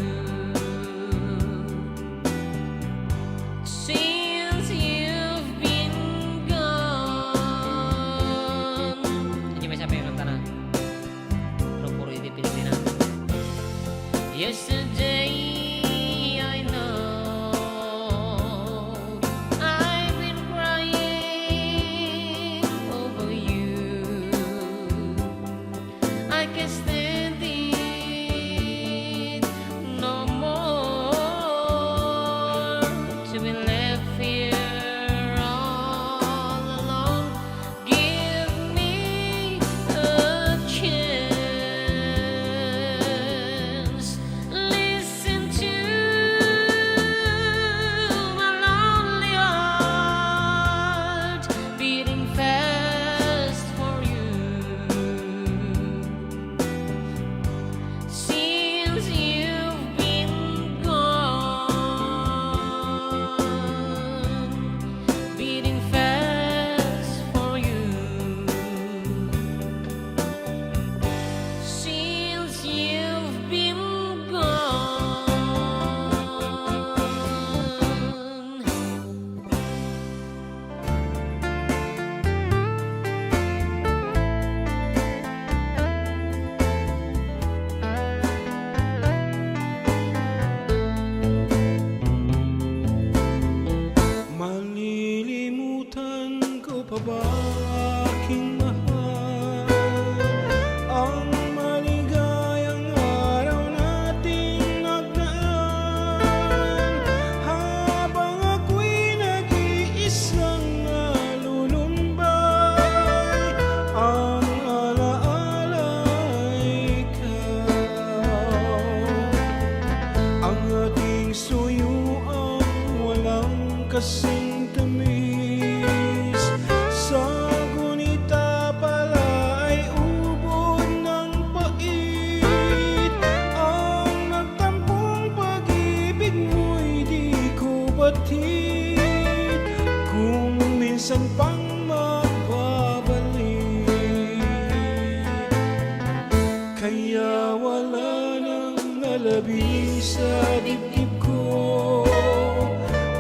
Since you've been gone. Medyo may sabi ng tanan. Pero puro hindi Pilipina. Yesterday, I know I've been crying over you. I can't stand it no more to be left here all alone. Give me a chance. Listen to my lonely heart beating fast for you. Since you've been gone, beating fast for you. Since you've been gone. Malilimutan ko pa ba, aking mahal, ang maligayang araw nating nagdaan? Habang ako'y nag-iisang nalulumbay, ang alaala'y ikaw. Ang ating suyuang walang kasing tamis. Sa San pang magbabalik, kaya wala nang nalabi sa dibdib ko,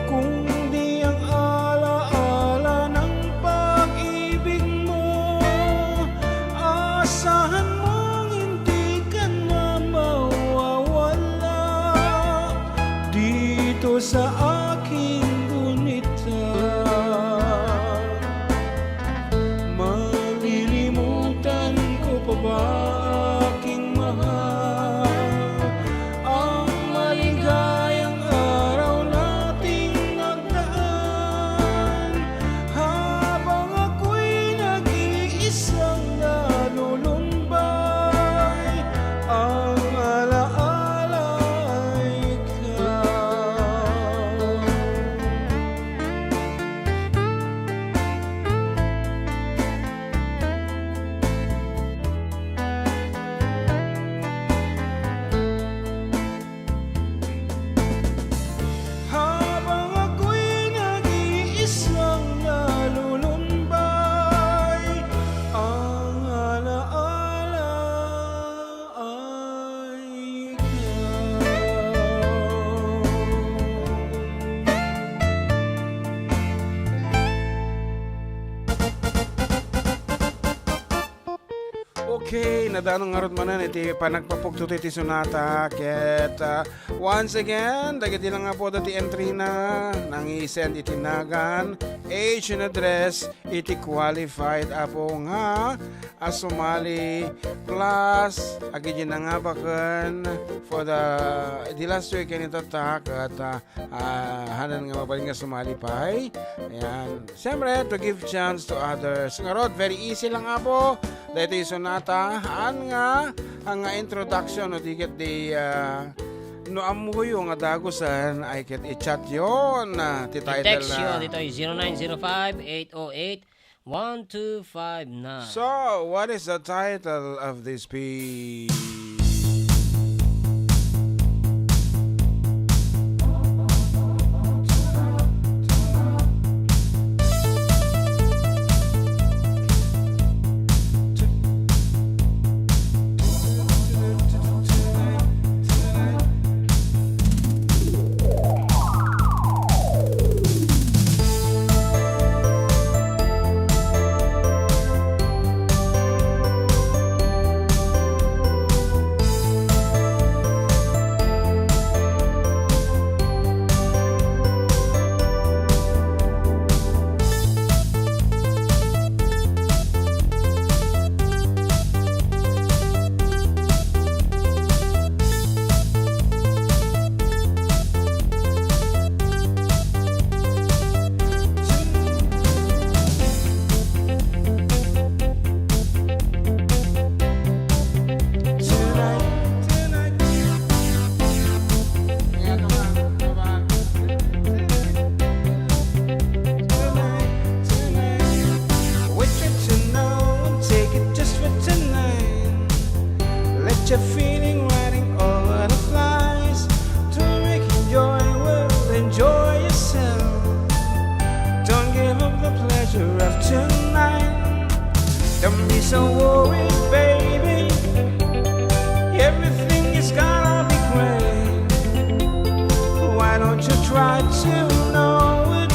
kundi ang alaala ng pag-ibig mo. Asahan mong hindi ka na mawawala dito sa aking gunita. Malilimutan ko pa ba, aking mahal, ang maligayang araw nating nagdaan? Habang ako'y nag-iisang nalulumbay, ang alaala ay ikaw. Habang ako'y nag-iisang nalulumbay, ang alaala ay ikaw. Okay, nadanong ngarud manen iti panagpapugto iti sonata ket, ah, once again, dagiti nangapuda ti entry na, nangi-send iti nagan, age and address iti qualified, Apo, nga a sumali, plus agidiay nangabaken for the, the last weekend ita, ket, ah, Ah, hanan nga mabalin nga sumali pay. Ayan. Siyempre, to give chance to others. Ngarud, very easy lang, Apo. Daytoy sonata, haan nga, ang introduction, no, di ket di, ah, no ammoyo nga dagusen, ay ket i-chat yon, ah, ti title. I-text na. Yo, ditoy zero nine zero five, eight oh eight, one two five nine. So, what is the title of this piece? Take it just for tonight. Let your feeling riding over the flies. To make enjoy, well, enjoy yourself. Don't give up the pleasure of tonight. Don't be so worried, baby. Everything is gonna be great. Why don't you try to know it?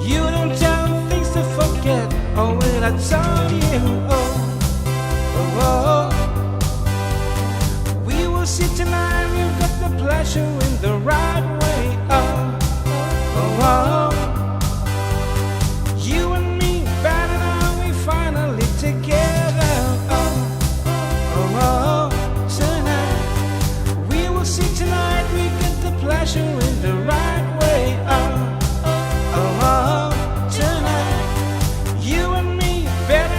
You don't tell things to forget. Oh, will I tell you? Oh, oh, oh. We will see tonight. We've got the pleasure in the right way. Oh, oh, oh. You and me, Bad and I, we finally together. Oh, oh, oh, oh. Tonight, we will see tonight. We get the pleasure in the right way. Oh, oh, oh, oh. Tonight, you and me, Bad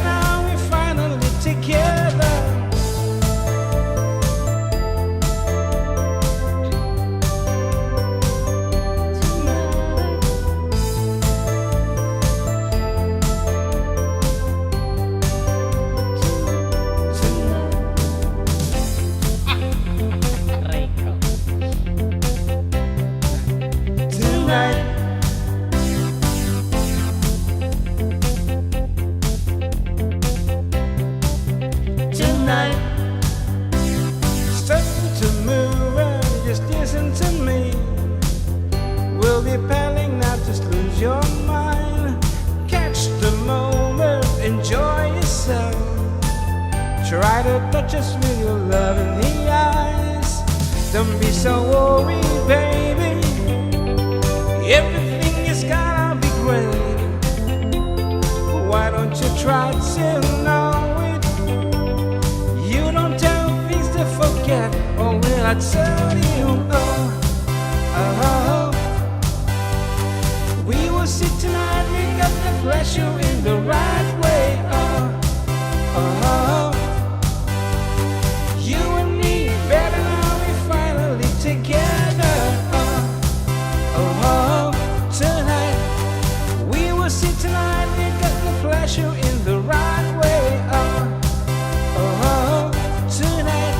Try to touch us with your loving eyes. Don't be so worried, baby. Everything is gonna be great. Why don't you try to know it? You don't tell things to forget, or will I tell you no? Oh, we will see tonight, we got the pleasure in the right way. Oh, oh, you and me, better now we finally together. Oh, oh, tonight we will see tonight, we got the pleasure in the right way. Oh, oh, tonight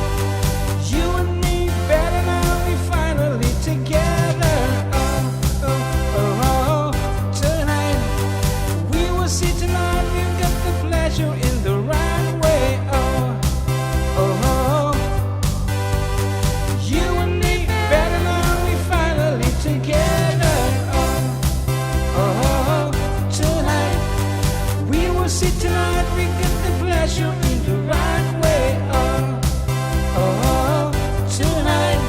you and me, better now we finally together. Oh, oh, oh, oh, tonight we will see tonight, we got the pleasure in the right way. Oh, oh, oh, you and me, better now we finally together. Oh, oh, oh, tonight we will see tonight, we get the pleasure in the right way. Oh, oh, oh, tonight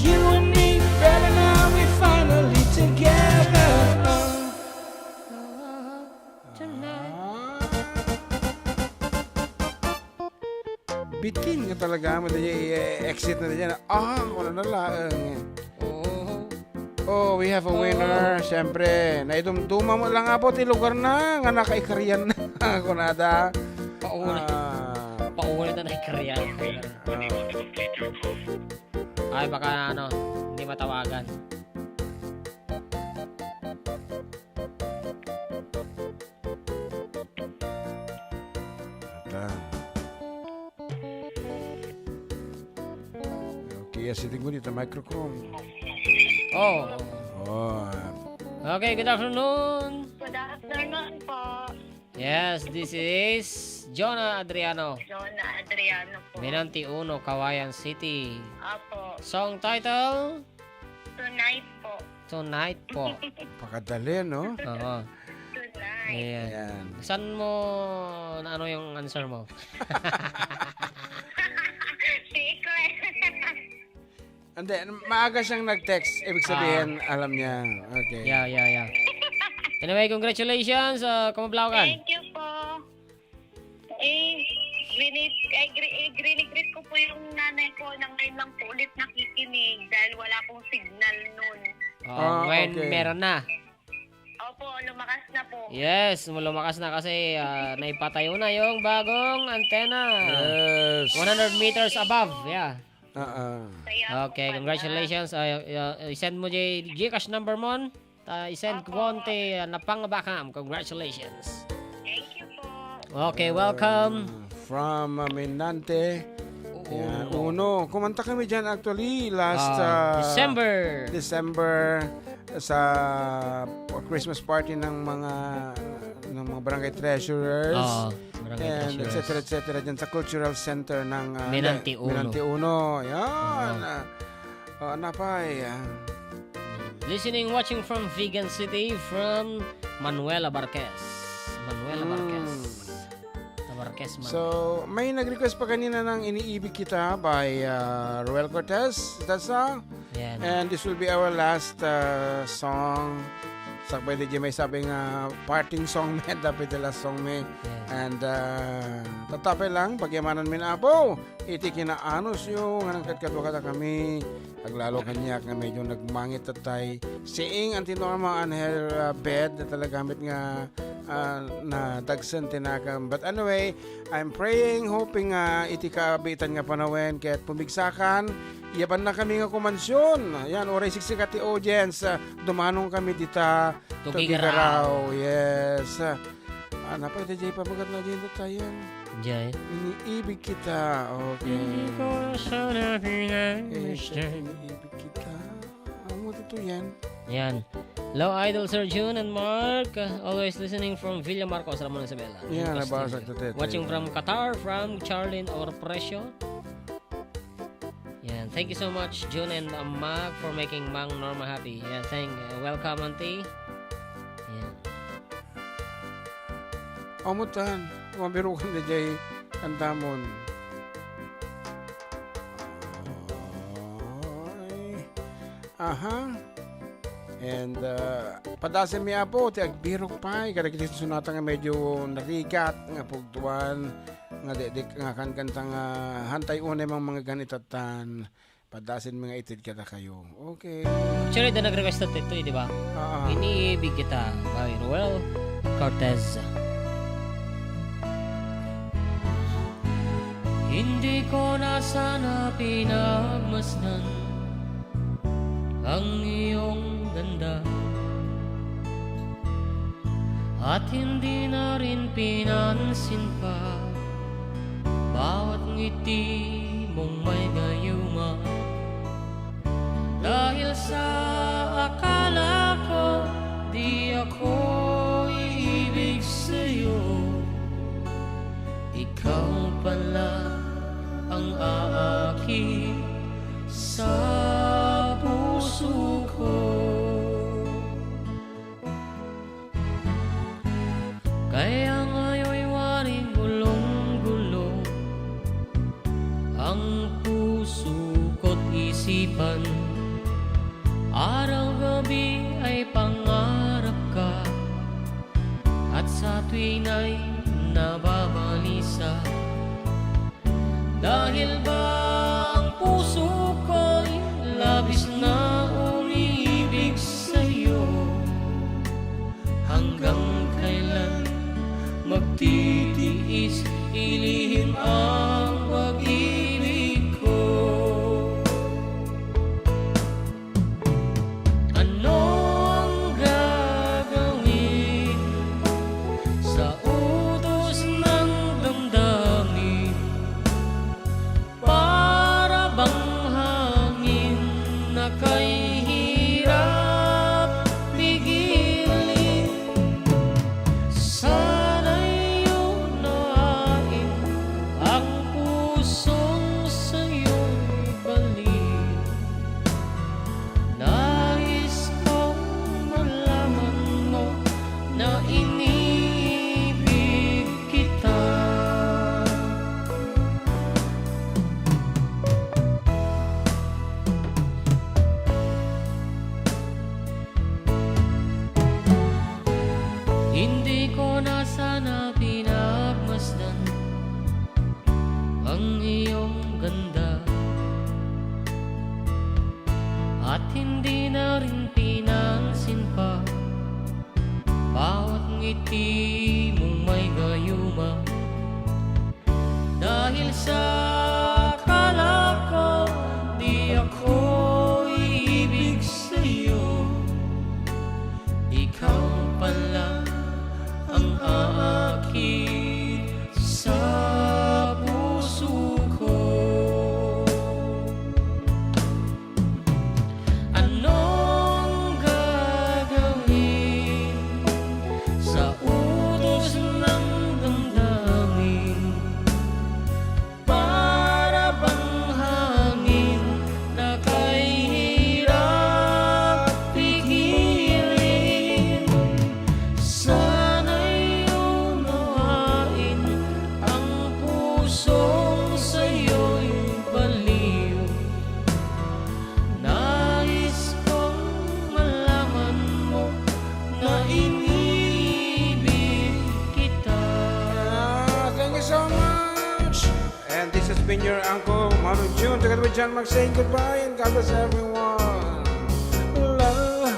you and me, better now we finally together. Oh, oh, oh, tonight. Bitin nga talaga mo, di, eh, exit na di na. Ah, wala na laeng. Oo. Oh, we have a winner. Siyempre, naidumduma mo lang nga po ti lugar na nga nakaikarian na. Kunada. Pauli. Ah. Pauli na nakaikarian. Ay, baka ano, hindi matawagan. Ata. Okay, yes, iting mo dito, microphone. Oh. Oh. Okay, good afternoon. Good afternoon po. Yes, this is Jonah Adriano. Jonah Adriano po. Minanti Uno, Cauayan City. Apo. Song title? Tonight po. Tonight po. Pakadali, no? Oo. Tonight. Ayan. Ayan. Saan mo naano yung answer mo? Secret. Hindi, maaga siyang nag-text. Ibig sabihin, ah, alam niya. Okay. Yeah, yeah, yeah. Anyway, congratulations, uh, Kamablaukan. Thank you po. Eh, grini-, eh, gri-, eh, grini-greet ko po yung nanay ko na ngayon lang po ulit nakikinig dahil wala pong signal nun. Oo, ah, ngayon okay. Meron na. Opo, lumakas na po. Yes, lumakas na kasi, ah, naipatayo na yung bagong antenna. Yes. One hundred meters above, yeah. Ah, ah. Kaya po pala. Okay, congratulations. Ah, ah, i-send mo, J-, Gcash number mo. Ta, i-send ko ti, ah, napangabakam. Congratulations. Thank you po. Okay, welcome. Ah, from, ah, Minante. Uno. Yan, Uno. Kumanta kami dyan actually last, ah, ah, December. December sa Christmas party ng mga, ng mga barangay treasurers. Oo, barangay treasurers. And et cetera, et cetera dyan sa Cultural Center ng, ah, Minante Uno. Minante Uno. Yan. Oo. Ah, Oh, napay, ah. Listening, watching from Vigan City, from Manuela Barquez. Manuela Barquez. Mm. Barquez, man. So, may nag-request pa kanina ng Iniibig Kita by, ah, Roel Cortez. That's all. Yan. And this will be our last, ah, song. Sakbay di may sabi nga parting song mi, dapat the last song mi. Yan. And, ah, tatapay lang, pagyamanan mi na, Apo. Iti kinaanusyo nga nangkadkadua kadakami, aglalo kaniak nga medyo nagmangit tatay. Seeing Auntie Norma on her, uh, bed, na talagamit nga, uh, nadagsen ti nakam. But anyway, I'm praying, hoping nga iti kaabitan nga panawen ket pumigsakan, yaban na kami nga kumansion. Yan, uray siksika ti audience, uh, dumanong kami dita. Tugigaraw. Tugigaraw, yes. Ah, napay, dayjay pabagat na dyan, tayan. Jay. Iniibig kita. Okay. Hindi ko sana pinag-miss. Eh, iniibig kita. Amo dito yan. Yan. Hello, Idol Sir Jun and Mark. Uh, always listening from Villa Marcos, Ramon Isabela. Yan, nabasa ko, Tete. Watching from Qatar, from Charlene Orprecio. Yan. Thank you so much, Jun and, um, Mac, for making Mang Norma happy. Yan. Thank, uh, welcome, Auntie. Yan. Amutan, mabirukan na jay. Kantamon. Ay. Aha. And, uh, padasen mi, Apo, ti agbirok pay kadagiti sunata nga medyo narigat nga pugtuan nga dekdek nga kankanta nga hantay unay mang mga ganitatan. Padasen mi nga ited kadakayo. Okay. Actually, da nag-request ta ditoy, di ba? Ah, ah. Iniibig Kita by Roel Cortez. Hindi ko na sana pinagmasdan ang iyong ganda at hindi na rin pinansin pa bawat ngiti mong may gayuma. Dahil sa akala ko di ako ibig sa'yo, ikaw pala ang aakit sa puso ko. Kaya nga'y waring gulong-gulo ang puso ko't isipan. Araw-gabi ay pangarap ka at sa tuwina'y nababalisa. Dahil ba ang puso ko'y labis na umiibig sa'yo? Hanggang kailan magtitiis, ilihim ang pag-ibig ko? Ano ang gagawin sa utos ng damdamin? Para bang hangin na kay hirap pigilin? Sana'y unahin ang pusong sa'yo'y baliw. Nais kong malaman mo na iniibig kita. Hindi ko na sana pinagmasdan ang iyong ganda at hindi na rin pinansin pa bawat ngiti mong may gayuma. Dahil sa akala ko di ako ibig sa'yo, ikaw pala ang aakit sa puso ko. Anong gagawin sa utos ng damdamin? Para bang hangin na kay hirap pigilin. Sana'y unawain ang pusong sa'yo'y baliw. Nais kong malaman mo na iniibig kita. Ah, thank you so much. And this has been your uncle, Manu June, together with John Mark, saying goodbye and God bless everyone. Love,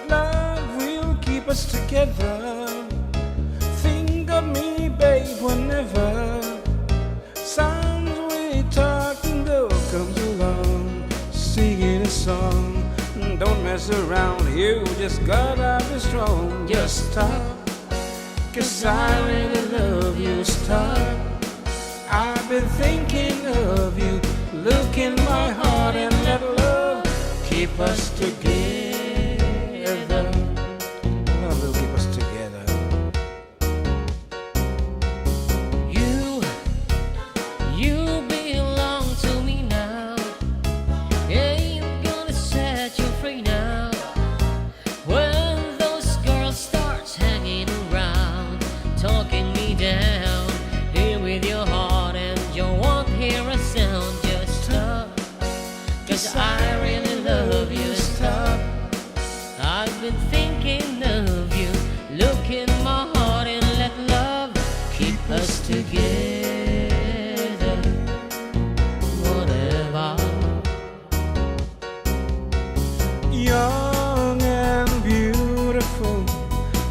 love will keep us together. Think of me, babe, whenever. Sounds we talking though comes along, singing a song. Don't mess around, you just gotta be strong. Just stop, 'cause I really love you. Stop, I've been thinking of you. Look in my heart and let love keep us together. Love will keep us together. You, you belong to me now. Ain't gonna set you free now. When those girls start hanging around, talking me down, here with your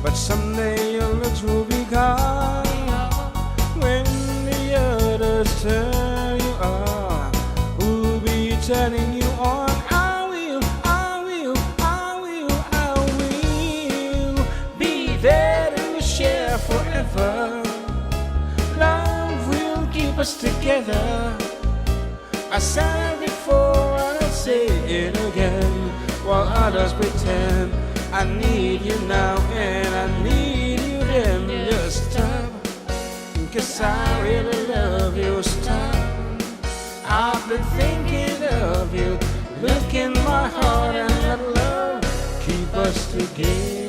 But someday your looks will be gone. When the others turn you on, who'll be turning you on? I will, I will, I will, I will be there to share forever. Love will keep us together. I said it before, I'll say it again. While others pretend, I need you now and I need you then. Just stop, 'cause I really love you. Stop, I've been thinking of you. Look in my heart and let love keep us together.